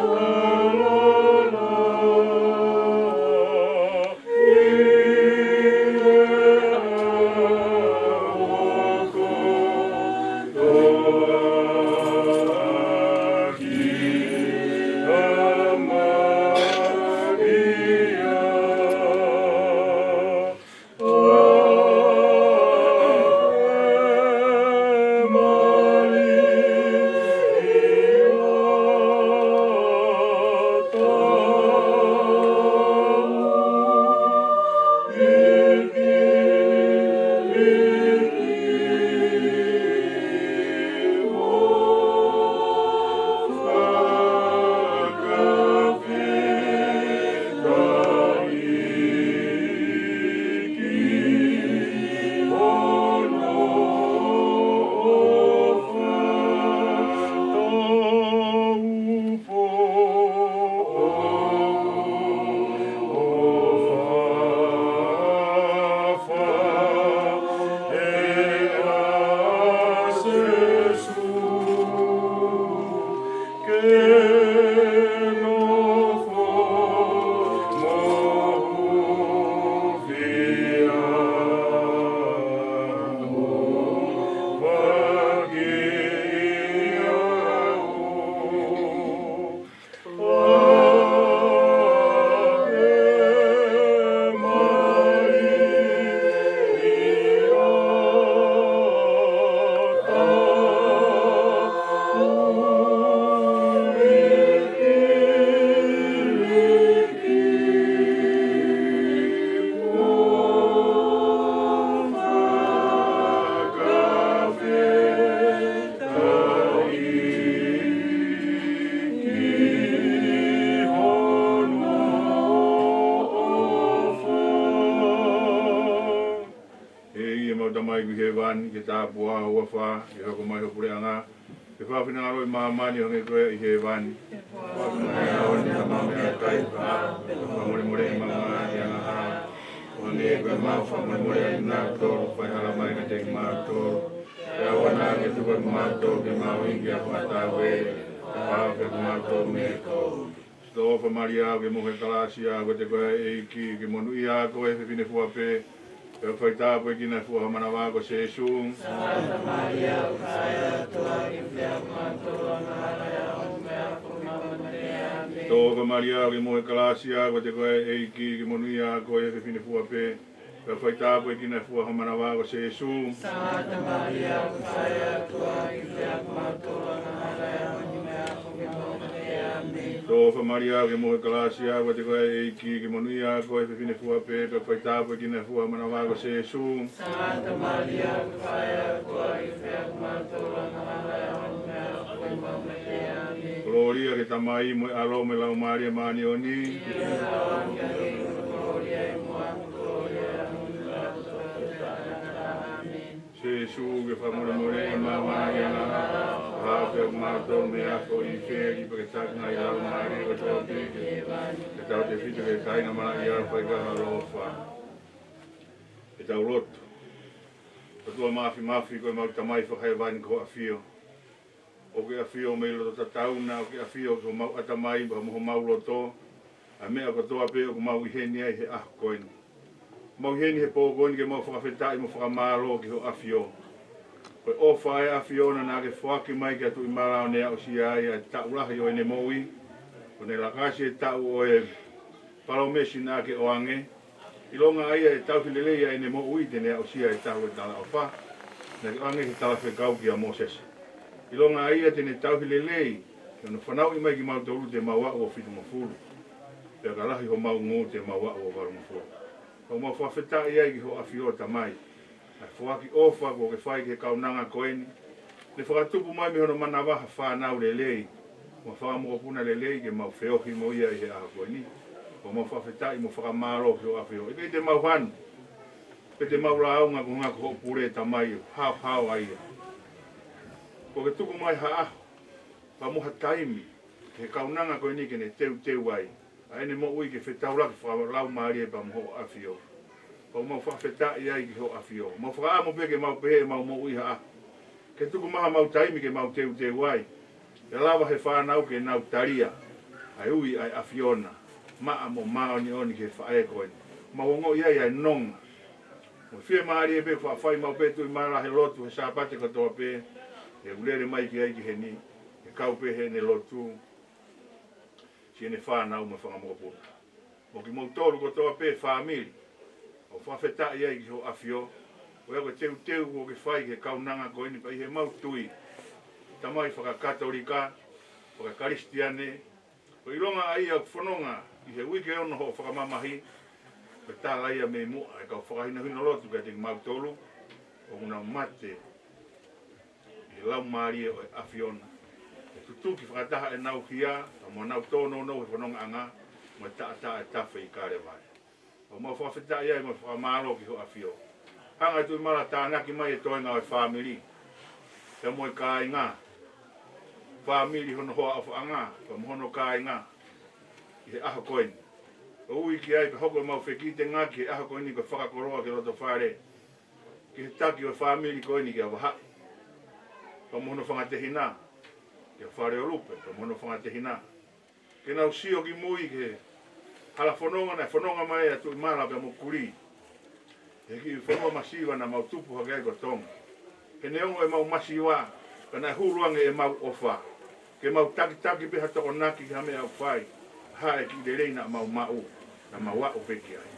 ʻE ʻemau Tamai ʻoku ʻi hēvani, ke tāpuhā ho huafa, ke hoko mai ho puleʻanga, ke fai ho finangalo ʻi māmani ʻo hangē ko ia ʻi hēvani. Ke fai mai ʻa e ʻaho ni haʻamau meʻakai, pea fakamolemole ʻemau angahala, ʻo hangē ko ʻemau fakamolemole ʻa kinautolu ʻoku fai hala mai kiate kimautolu. Pea ʻoua naʻa ke tuku kimautolu ki he mahuʻinga, kae fakatāpui, pea ʻave kimautolu mei he kovi. Siʻoto Malia, ʻoku ke mohe kalāsia, ʻoku ʻiate koe ʻa e ʻEiki, ʻoku ke monūʻia koe he fefine fua pē, pea ʻoku faitāpuekina e fua ho manava ko Sēsū. Sangata Malia, ʻoku ke ʻofa ʻia kitautolu, ʻoku ʻi he ʻaho ni mo e ʻaho ʻo ʻemau kuonga. Siʻoto Malia, ʻoku ke mohe kalāsia, ʻoku ʻiate koe ʻa e ʻEiki, ʻoku ke monūʻia koe he fefine fua pē, pea ʻoku faitāpuekina e fua ho manava ko Sēsū. Sangata Malia, ʻoku ke ʻofa ʻia kitautolu, ʻoku ʻi he ʻaho ni mo e ʻaho ʻo ʻemau kuonga. Tō fa Malia, ke mohe kalasi ʻa koe, te koe ʻEiki, ke monūʻia koe he fefine fua pē, pea faitāpuekina e fua manava ko Sēsū. Sangata Malia, ke fai ʻa koe, ke fai ʻa koe, mātou la mahara ʻa koe, mātou la mahara ʻa koe. Kolōlia ki he Tamai mo e ʻAlo mo e Laumālie Māʻoniʻoni. Sēsū, ke fakamolemoleʻi mai ʻa e ngaahi angahala, pea mo kimautolu mei he ʻapi ko eni, pea ke taki mai ʻa e laumālie kotoa pē ki hēvani, ke tau tefito ki he kāinga malaʻia ʻo e faʻahinga ʻaloʻofa. Ke tau lotu. ʻOtua Māfimafi, ko ʻemau Tamai Fakahēvani, ko hoʻo ʻAfio. ʻOku ke ʻafio mei loto tatau na, ʻoku ke ʻafio ki homau ʻatamai pea mo homau loto, ʻa e meʻa kotoa pē ʻoku mau ʻi heni ai he ʻaho ko eni. Mau ʻi heni he pō ko eni ke mau fakafetaʻi mo fakamālō ki hoʻo ʻAfio. Ko e ʻofa ʻa e ʻAfiona naʻa ke foaki mai kia Tuʻimala ʻo ne aʻusia ai ʻa e taʻu lahi ʻo ʻene moʻui, ʻo ne lakasi e taʻu ʻo e palōmesi naʻa ke ʻoange, ʻilonga ʻa ia ʻe tauhi lelei ʻa ʻene moʻui te ne aʻusia e taʻu ʻo e talaʻofa naʻa ke ʻoange ki he talafekau kia Mōsese. ʻIlonga ʻa ia te ne tauhi lelei ki hono fanauʻi mai kimautolu te mau aʻu ʻo fitungofulu, pea ka lahi homau ngū te mau aʻu ʻo valungofulu. Pea mau fakafetaʻi ai ki hoʻo ʻAfio Tamai, ʻa e foaki ʻofa kuo ke fai ki he kaunanga ko eni, ne fakatupu mai mei hono manava ha fānau lelei, mo ha fanga mokopuna lelei ke mau feohi mo ia ʻi he ʻaho ko eni. Pea mau fakafetaʻi mo fakamālō ki hoʻo ʻAfio. ʻIkai te mau hanu, pe te mau lāunga, ko e ʻuhinga ko hoʻo pule Tamai, haohaoa ia. Kuo ke tuku mai ha ʻaho, pea mo ha taimi, ki he kaunanga ko eni ke ne teuteu ai ʻa ʻene moʻui ke fetaulaki fakalaumālie pea mo hoʻo ʻAfio. Pea mau fakafetaʻi ai ki hoʻo ʻAfio. Mau fakaʻamu pē ke mau pehē ʻemau moʻui ha ʻaho, ke tuku mai hamau taimi ke mau teuteu ai, ke lava he fānau ke nau talia ʻa e ui ʻa e ʻAfiona, maʻa mo māʻoniʻoni ki he faʻē ko eni. Mau ongoʻi ai ʻa e nonga mo e fiemālie pē ʻoku faʻa fai maʻu pē Tuʻimala he lotu he Sāpate kotoa pē, ʻoku lele mai ki ai ki heni, ʻo kau pē heʻene lotu, siʻene fānau mo e fanga mokopuna. Mo kimoutolu kotoa pē fāmili, ʻoku fakafetaʻi ai ki hoʻo ʻAfio, ʻo e ʻa e teuteu kuo ke fai ki he kaunanga ko eni pea ʻi heʻemau tui, Tamai, fakakatolika, fakakalisitiane, ko e ʻilonga ʻa ia ʻoku fononga ʻi he uike ono hoʻo fakamamahi, ko e tala ia mei muʻa ʻa e kau fakahinohino lotu kiate kimautolu, ʻoku nau mate ʻi he Laumālie ʻo e ʻAfiona, ʻo tutuki fakataha ʻenau hia, pea mo ʻenau tōnounou he fonongaʻanga, mo e taʻataʻa ʻo e tafe ʻi Kalevale. Pea mau fakafetaʻi ai mo fakamālō ki hoʻo ʻAfio. Hanga ʻe Tuʻimala ʻo tānaki mai e toenga ʻo e fāmili, pea mo e kāinga, fāmili hono hoa ʻofaʻanga, pea mo hono kāinga, ʻi he ʻaho ko eni. ʻO ui ki ai pea hoko ʻemau fekitengaki he ʻaho ko eni ko e fakakoloa ki loto fale, ki he taki ʻo e fāmili ko eni kia Vahaʻi, pea mo hono fanga tehina, kia Faleʻolupe, pea mo hono fanga tehina. Ke nau sio ki mui ki he hala fononga naʻe fononga mai ʻa Tuʻimala pea mo Kuli, he kiʻi fonua masiva naʻa mau tupu hake ai ko Tonga. He neongo ʻemau masiva, ka naʻe hulu ange ʻemau ʻofa. Ke mau takitaki pē ha Tokonaki ki ha meʻa ʻoku fai, ha e kiʻi lelei naʻa mau maʻu, naʻa mau aʻu pē ki ai.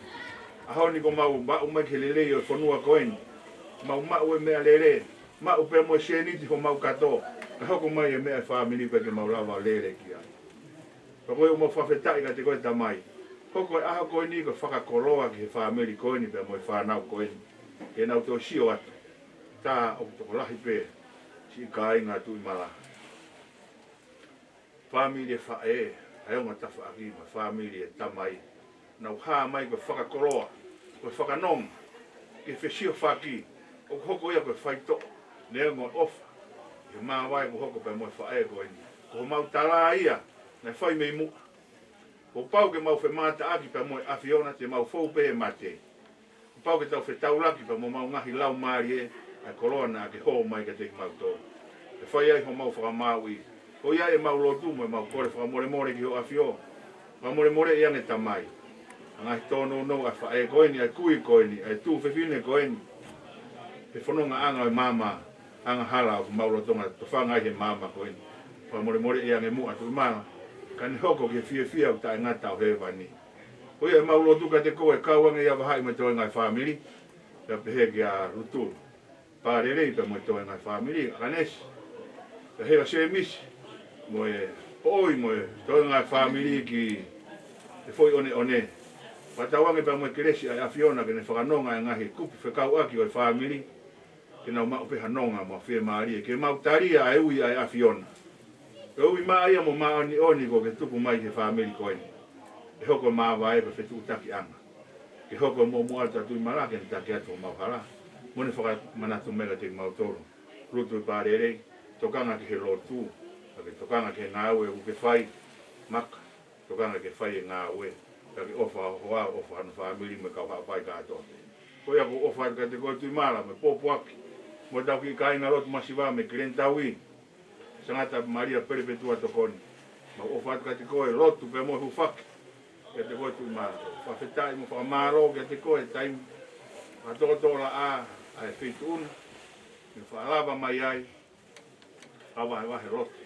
ʻAho ni kuo mau maʻu mai ki he lelei ʻo e fonua ko eni, mau maʻu e meʻalele, maʻu pē mo e sēniti homau kato, ka hoko mai e meʻa ʻa e fāmili pea ke mau lava lele ki ai. Pea ko ia ʻoku mau fakafetaʻi kiate koe Tamai. Hoko e ʻaho ko eni ko e fakakoloa ki he fāmili ko eni pea mo e fānau ko eni, ke nau toe sio atu. Tā ʻoku tokolahi pē siʻi kāinga Tuʻimala, fāmili ʻa e faʻē, ʻa e ongo tafaʻaki mo e fāmili ʻa e tamai, nau hā mai ko e fakakoloa, ko e fakanonga, ke fesiofaki, ʻoku hoko ia ko e faitoʻo, neongo e ʻofa, ʻi he māvae kuo hoko pea mo e faʻē ko eni. Ko homau tala ia naʻe fai mei muʻa. Kuo pau ke mau femātaʻaki pea mo e ʻAfiona, te mau fou pē he mate, kuo pau ke tau fetaulaki pea mo homau ngaahi laumālie ʻa e koloa naʻa ke hō mai kiate kimautolu, ke fai ai homau fakamāuʻi. Ko ia ʻemau lotu mo ʻemau kole fakamolemole ki hoʻo ʻAfio. Fakamolemoleʻi ange Tamai ʻa e ngaahi tōnounou ʻa e faʻē ko eni, ʻa e kui ko eni, ʻa e tuofefine ko eni, he fonongaʻanga ʻo e maama angahala ʻoku mau lolotonga tofanga ai he maama ko eni. Fakamolemoleʻi ange muʻa Tuʻimala, ka ne hoko ki he fiefia ʻoku taʻengata ʻo hēvani. Ko ia ʻemau lotu kiate koe, kau ange ʻia Vahaʻi mo e toenga ʻo e fāmili, pea pehē kia Lutu Palelei pea mo e toenga ʻo e fāmili, ʻAkanesi, pea Hela Sēmisi mo e ʻOi mo e toenga e fāmili ki he foʻi ʻoneʻone. Fakatauange pea mo e kelesi ʻa e ʻAfiona ke ne fakanonga e ngaahi kupu fekauʻaki ʻo e fāmili, ke nau maʻu pē ha nonga mo e fiemālie ke mau talia ʻa e ui ʻa e ʻAfiona. Ko e ui maʻa ia mo māʻoniʻoni kuo ke tuku mai he fāmili ko eni, ʻe hoko māvae pea fetuʻutakiʻanga. Ke hoko mo muʻa atu ʻa Tuʻimala ke ne taki atu homau hala, mo ne fakamanatu mai kiate kimautolu. Lotu ʻi pā lelei, tokanga ki he lotu, pea ke tokanga ki he ngāue ʻoku ke fai, Maka, tokanga ke fai e ngāue, pea ke ʻofa ho hoa, ʻofa hono fāmili mo e kau haʻapai kātoa. Ko ia ʻoku ou ʻofa atu kiate koe Tuʻimala, mo e pōpoaki, mo ʻetau kiʻi kāinga lotu masiva mei Kileni Taui, Sangata Malia Pelepetua Tokoni. Mau ʻofa atu kiate koe, lotu pea mo e hūfaki kiate koe Tuʻimala. Fakafetaʻi mo fakamālō kiate koe, taimi fakatokotokolaʻā ʻa e feituʻu na, mo e fakalava mai ai ʻa e vahevahe lotu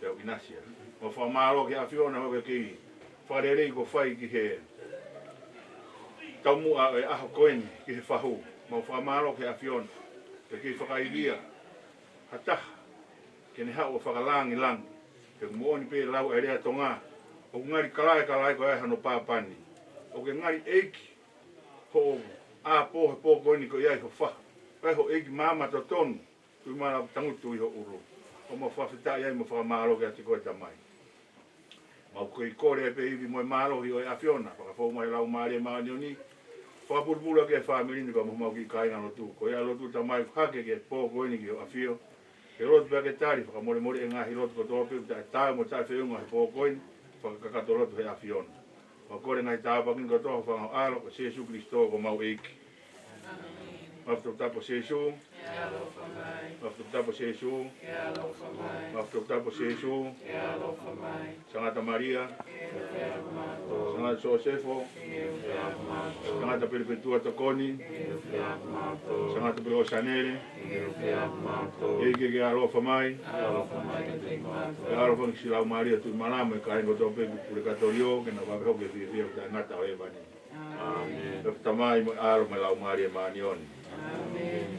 pea u ʻinasi ai. Mau fakamālō ki he ʻAfiona ʻoku ke kei fakalelei kuo fai ki he taumuʻa ʻo e ʻaho ko eni ki he fahu. Mau fakamālō ki he ʻAfiona ʻoku ke kei fakaivia ha taha ke ne haʻu ʻo fakalangilangi. He ʻoku moʻoni pē lau ʻa e lea Tonga, ʻoku ngali kalaekalae ko e ʻai hano pāpani. ʻOku ke ngali ʻeiki hoʻo ʻapō he pō ko eni ko e ʻai ho fahu, ʻai ho ʻeiki maama totonu, Tuʻimala, tangutu ʻi ho ʻulu. ʻOku mau fakafetaʻi ai mo fakamālō kiate koe Tamai. Mau kei kole pē ivi mo e mālohi ʻo e ʻAfiona, fakafou mai Laumālie Māʻoniʻoni, fakapulupulu ʻaki e fāmili ni pea mo homau kiʻi kāinga lotu. Ko ia lotu Tamai, hake ki he pō ko eni ki ho ʻAfio, ke lotu pea ke tali, fakamolemole e ngaahi lotu kotoa pē ʻoku taʻetaau mo taʻefeʻunga he pō ko eni, fakakakato lotu he ʻAfiona. Mau kole ngaahi tāpuaki ni kotoa ho fanga ʻAlo, ko Sīsū Kalaisi ko homau ʻEiki. Mafi toputapu Sīsū. Mafi toputapu Sīsū. Mafi toputapu Sīsū. Sangata Malia. Sangata Sosefo. Sangata Pelepetua Tokoni. Sangata Pele ʻo Sanele. ʻEiki ke ʻaloʻofa mai. Ke ʻaloʻofa mai ki siʻi Laumālie Tuʻimala mo e kāinga kotoa pē ʻi Pulekatolio, ke nau vave hoko ki he fiefia ʻoku taʻengata ʻo hēvani. ʻĒmeni. Pea ko e Tamai mo e ʻAlo mo e Laumālie Māʻoniʻoni. ʻĒmeni.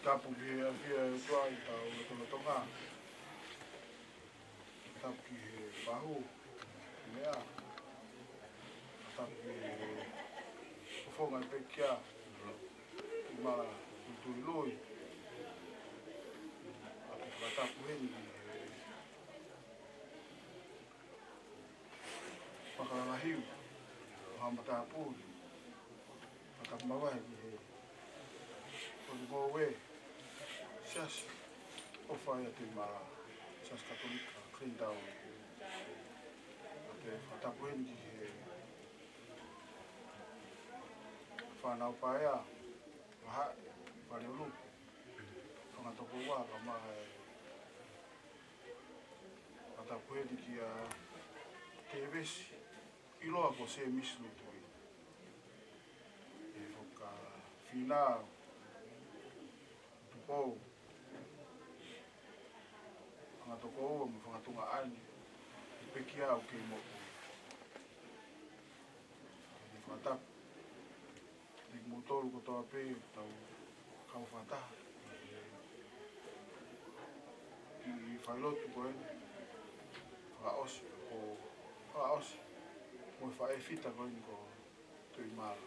Tapu ki he ʻAfio ʻa e ʻOtua ʻi hotau lotolotonga. Tapu ki he fahu, meʻa. Tapu ki he fofonga ʻo e pekia, Tuʻimala Tuʻiloa. ʻOku ou fakatapu heni ki he Makalalahiu ʻo Haʻa Matāpule. Fakatapu makehe ki he Konigoue, Siasi ʻOfa ʻia Tuʻimala, Siasi Katolika Kileni Taui. ʻOku ou fakatapu heni ki he fānau paea, vahaʻa, fale ʻuluaki, fanga tokoua kae ʻumaʻā e fakatapu heni kia Tevesi, ʻiloa ko Semisi Lutui. ʻE faka Fina, Tupou, fanga tokoua mo e fanga tuongaʻane ʻi he pekia ʻoku kei moʻui. ʻE fakatapu kiate kimoutolu kotoa pē ʻoku tau kau fakataha ʻi he failotu ko eni, fakaʻosi, ko, fakaʻosi mo e faʻē fita ko eni ko Tuʻimala.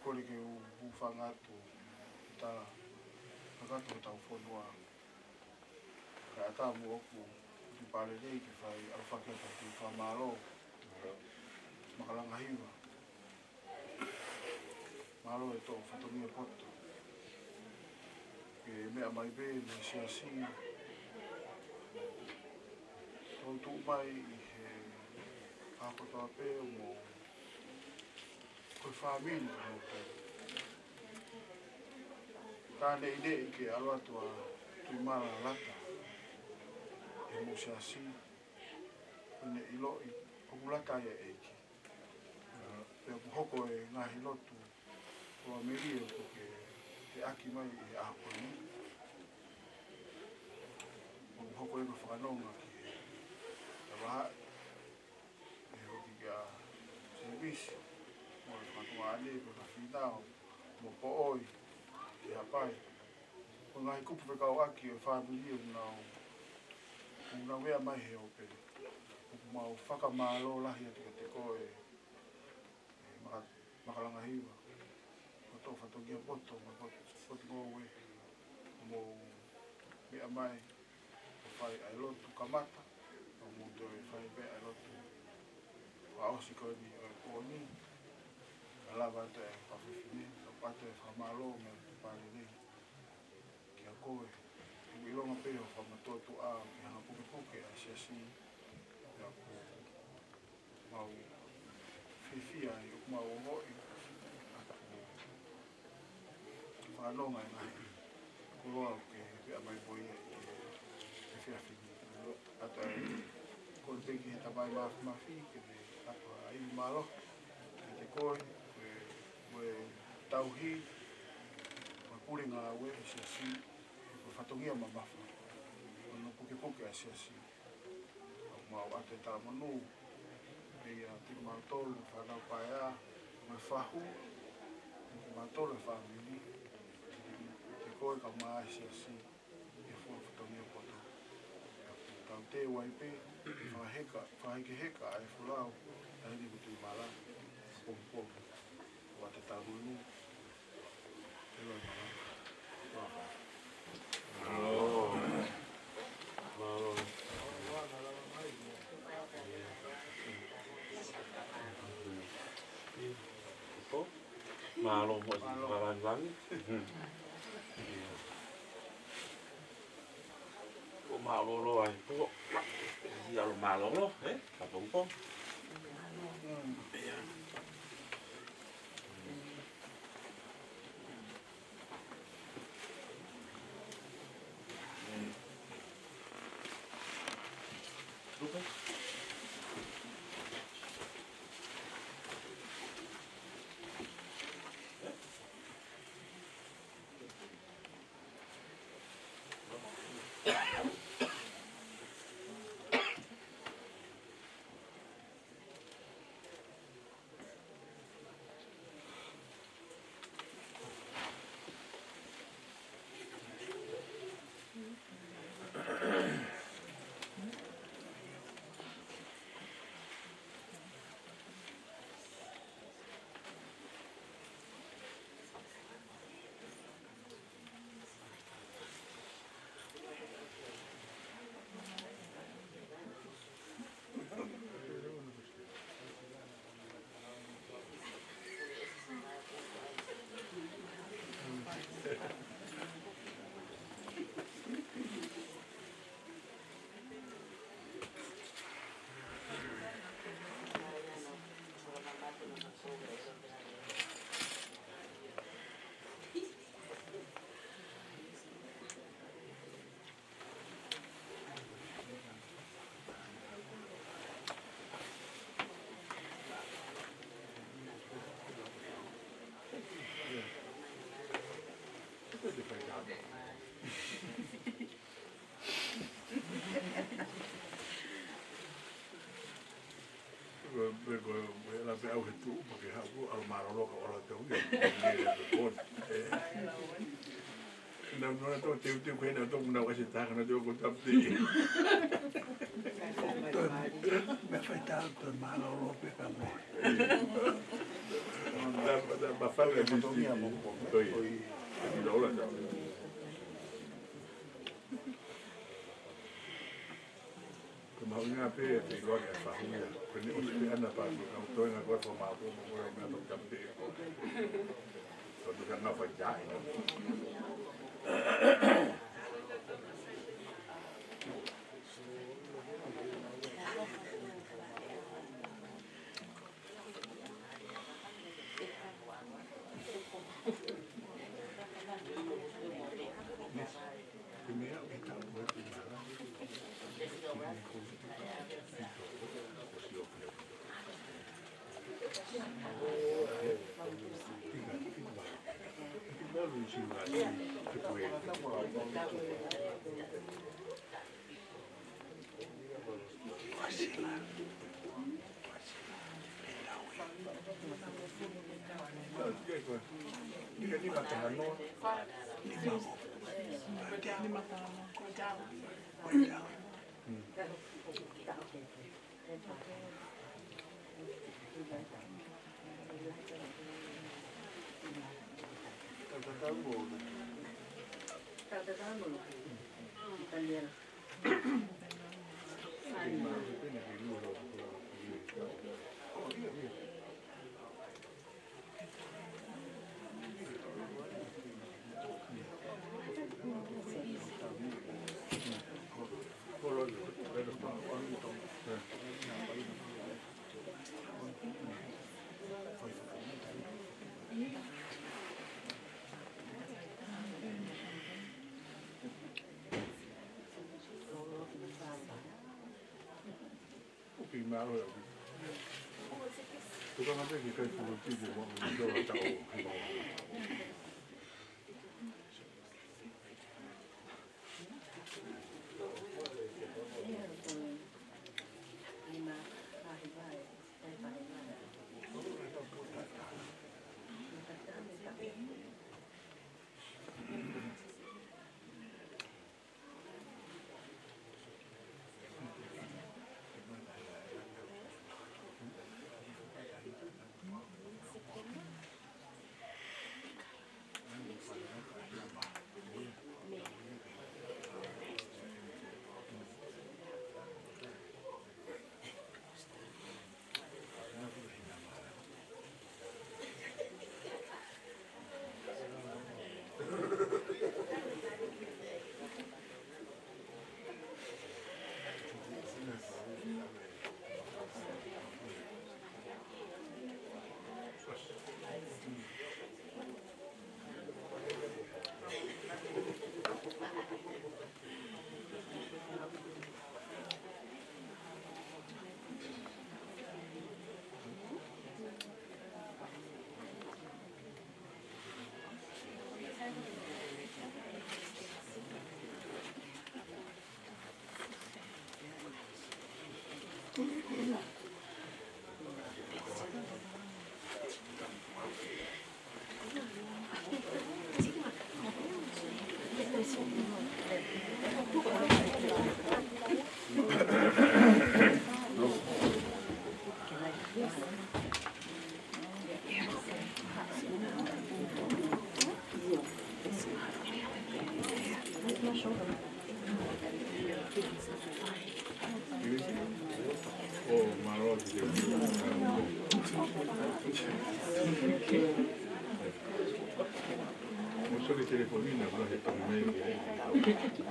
Kole ke u hūfanga atu ʻi he tala kakato hotau fonua. Kae ʻatā moʻoku ʻi he pale nei ke fai ʻalofaki atu ha kiʻi fakamālō makalangahiva. Mālō e toʻo fatongia poto ke meʻa mai pē mei he Siasi, tau tuʻu mai ʻi he ʻaho kotoa pē mo ko e fāmili ʻo ka neʻineʻi ke ʻalu atu ʻa Tuʻimala ʻo lata ʻi he mou Siasi, ʻo ne ʻiloʻi ʻoku lata ai ʻa e ʻEiki. Pea ʻoku hoko e ngaahi lotu ʻo ʻAmelika ʻoku ke teʻaki mai ʻi he ʻaho ko eni. ʻOku hoko e fakanonga ki he vahaʻa, ʻe hoko kia Semisi mo e fanga tuongaʻane, ko e fanga Fina, ʻo mo Poʻoi, ki Haʻapai. Ko e ngaahi kupu fekauʻaki ʻo e fāmili ʻoku nau, ʻoku nau meʻa mai he ope. ʻOku mau fakamālō lahi atu kiate koe, ʻe Maka-, Makalanga Hiva, ko e toʻu fatongia poto, mo e pot-, potungāue, mou meʻa mai, ʻo fai ʻa e lotu kamata, ʻo mou toe fai pē ʻa e lotu fakaʻosi ko eni ʻo e pō ni, kae lava atu e kau fefine, kae ʻoatu e fakamālō mei he Pālele kiate koe. ʻOku ʻilonga pē hoʻo fakamātoato ʻa e hanga pukepuke ʻa e siasi, pea ʻoku mau fiefia ai, ʻoku mau ongoʻi ʻoku fanongo e ngaahi koloa ʻoku ke meʻa mai mo ia ʻi he efiafi ni. ʻOatu ai e kole pē ki he Tamai Māfimafi ke ne ʻoatu ai e mālō kiate koe, ko e, ko e tauhi, ko e pule ngāue ʻa e siasi, ko e fatongia mamafa, ko hono pukepuke ʻa e siasi. ʻOku mau ʻoatu e talamonū kiate kimautolu fānau paea, mo e fahu, kimautolu e fāmili, kiate koe kae ʻumaʻā e siasi, ʻi he fuofua fatongia poto. Pea ʻoku tau teu ai pē, fakaheka, fakahekeheka ʻa e folau, ʻa eni ʻoku tui mala, pongipongi. ʻOatu e talamonū, Mālō mo e fakalāngilangi. ʻO mālōlō ai pō. ʻIa ʻo mālōlō, ē? Ka pongipongi. Ko e, ko e, ko e, la pe au he tuʻu, pea ke haʻu, ʻalu mālōlō ka ʻalu tau ia. Ko e, ko e, ko e. Nau, nau, nau, tau, teu, teu, ko e, nau, tau, nau, ʻasi taka, nau, teu, ko tapu te. Meʻa faitau, tau mālōlō pē ka mo. Nau, nau, mafai, nau, teu, teu, ko e. Ko e, ko e, ko e. Ko e mahuʻinga pē ʻa e ʻiloa ki he fahu ia. Ko ʻene ʻosi pē ʻana pea ko e kau toenga ko e fakamālō mo e meʻa pea tapu te. Ko e tuʻu ka ngā fai taʻi. Oke, mālō e au. Tukanga pē ki he kai pulotiki mo e dola taʻu.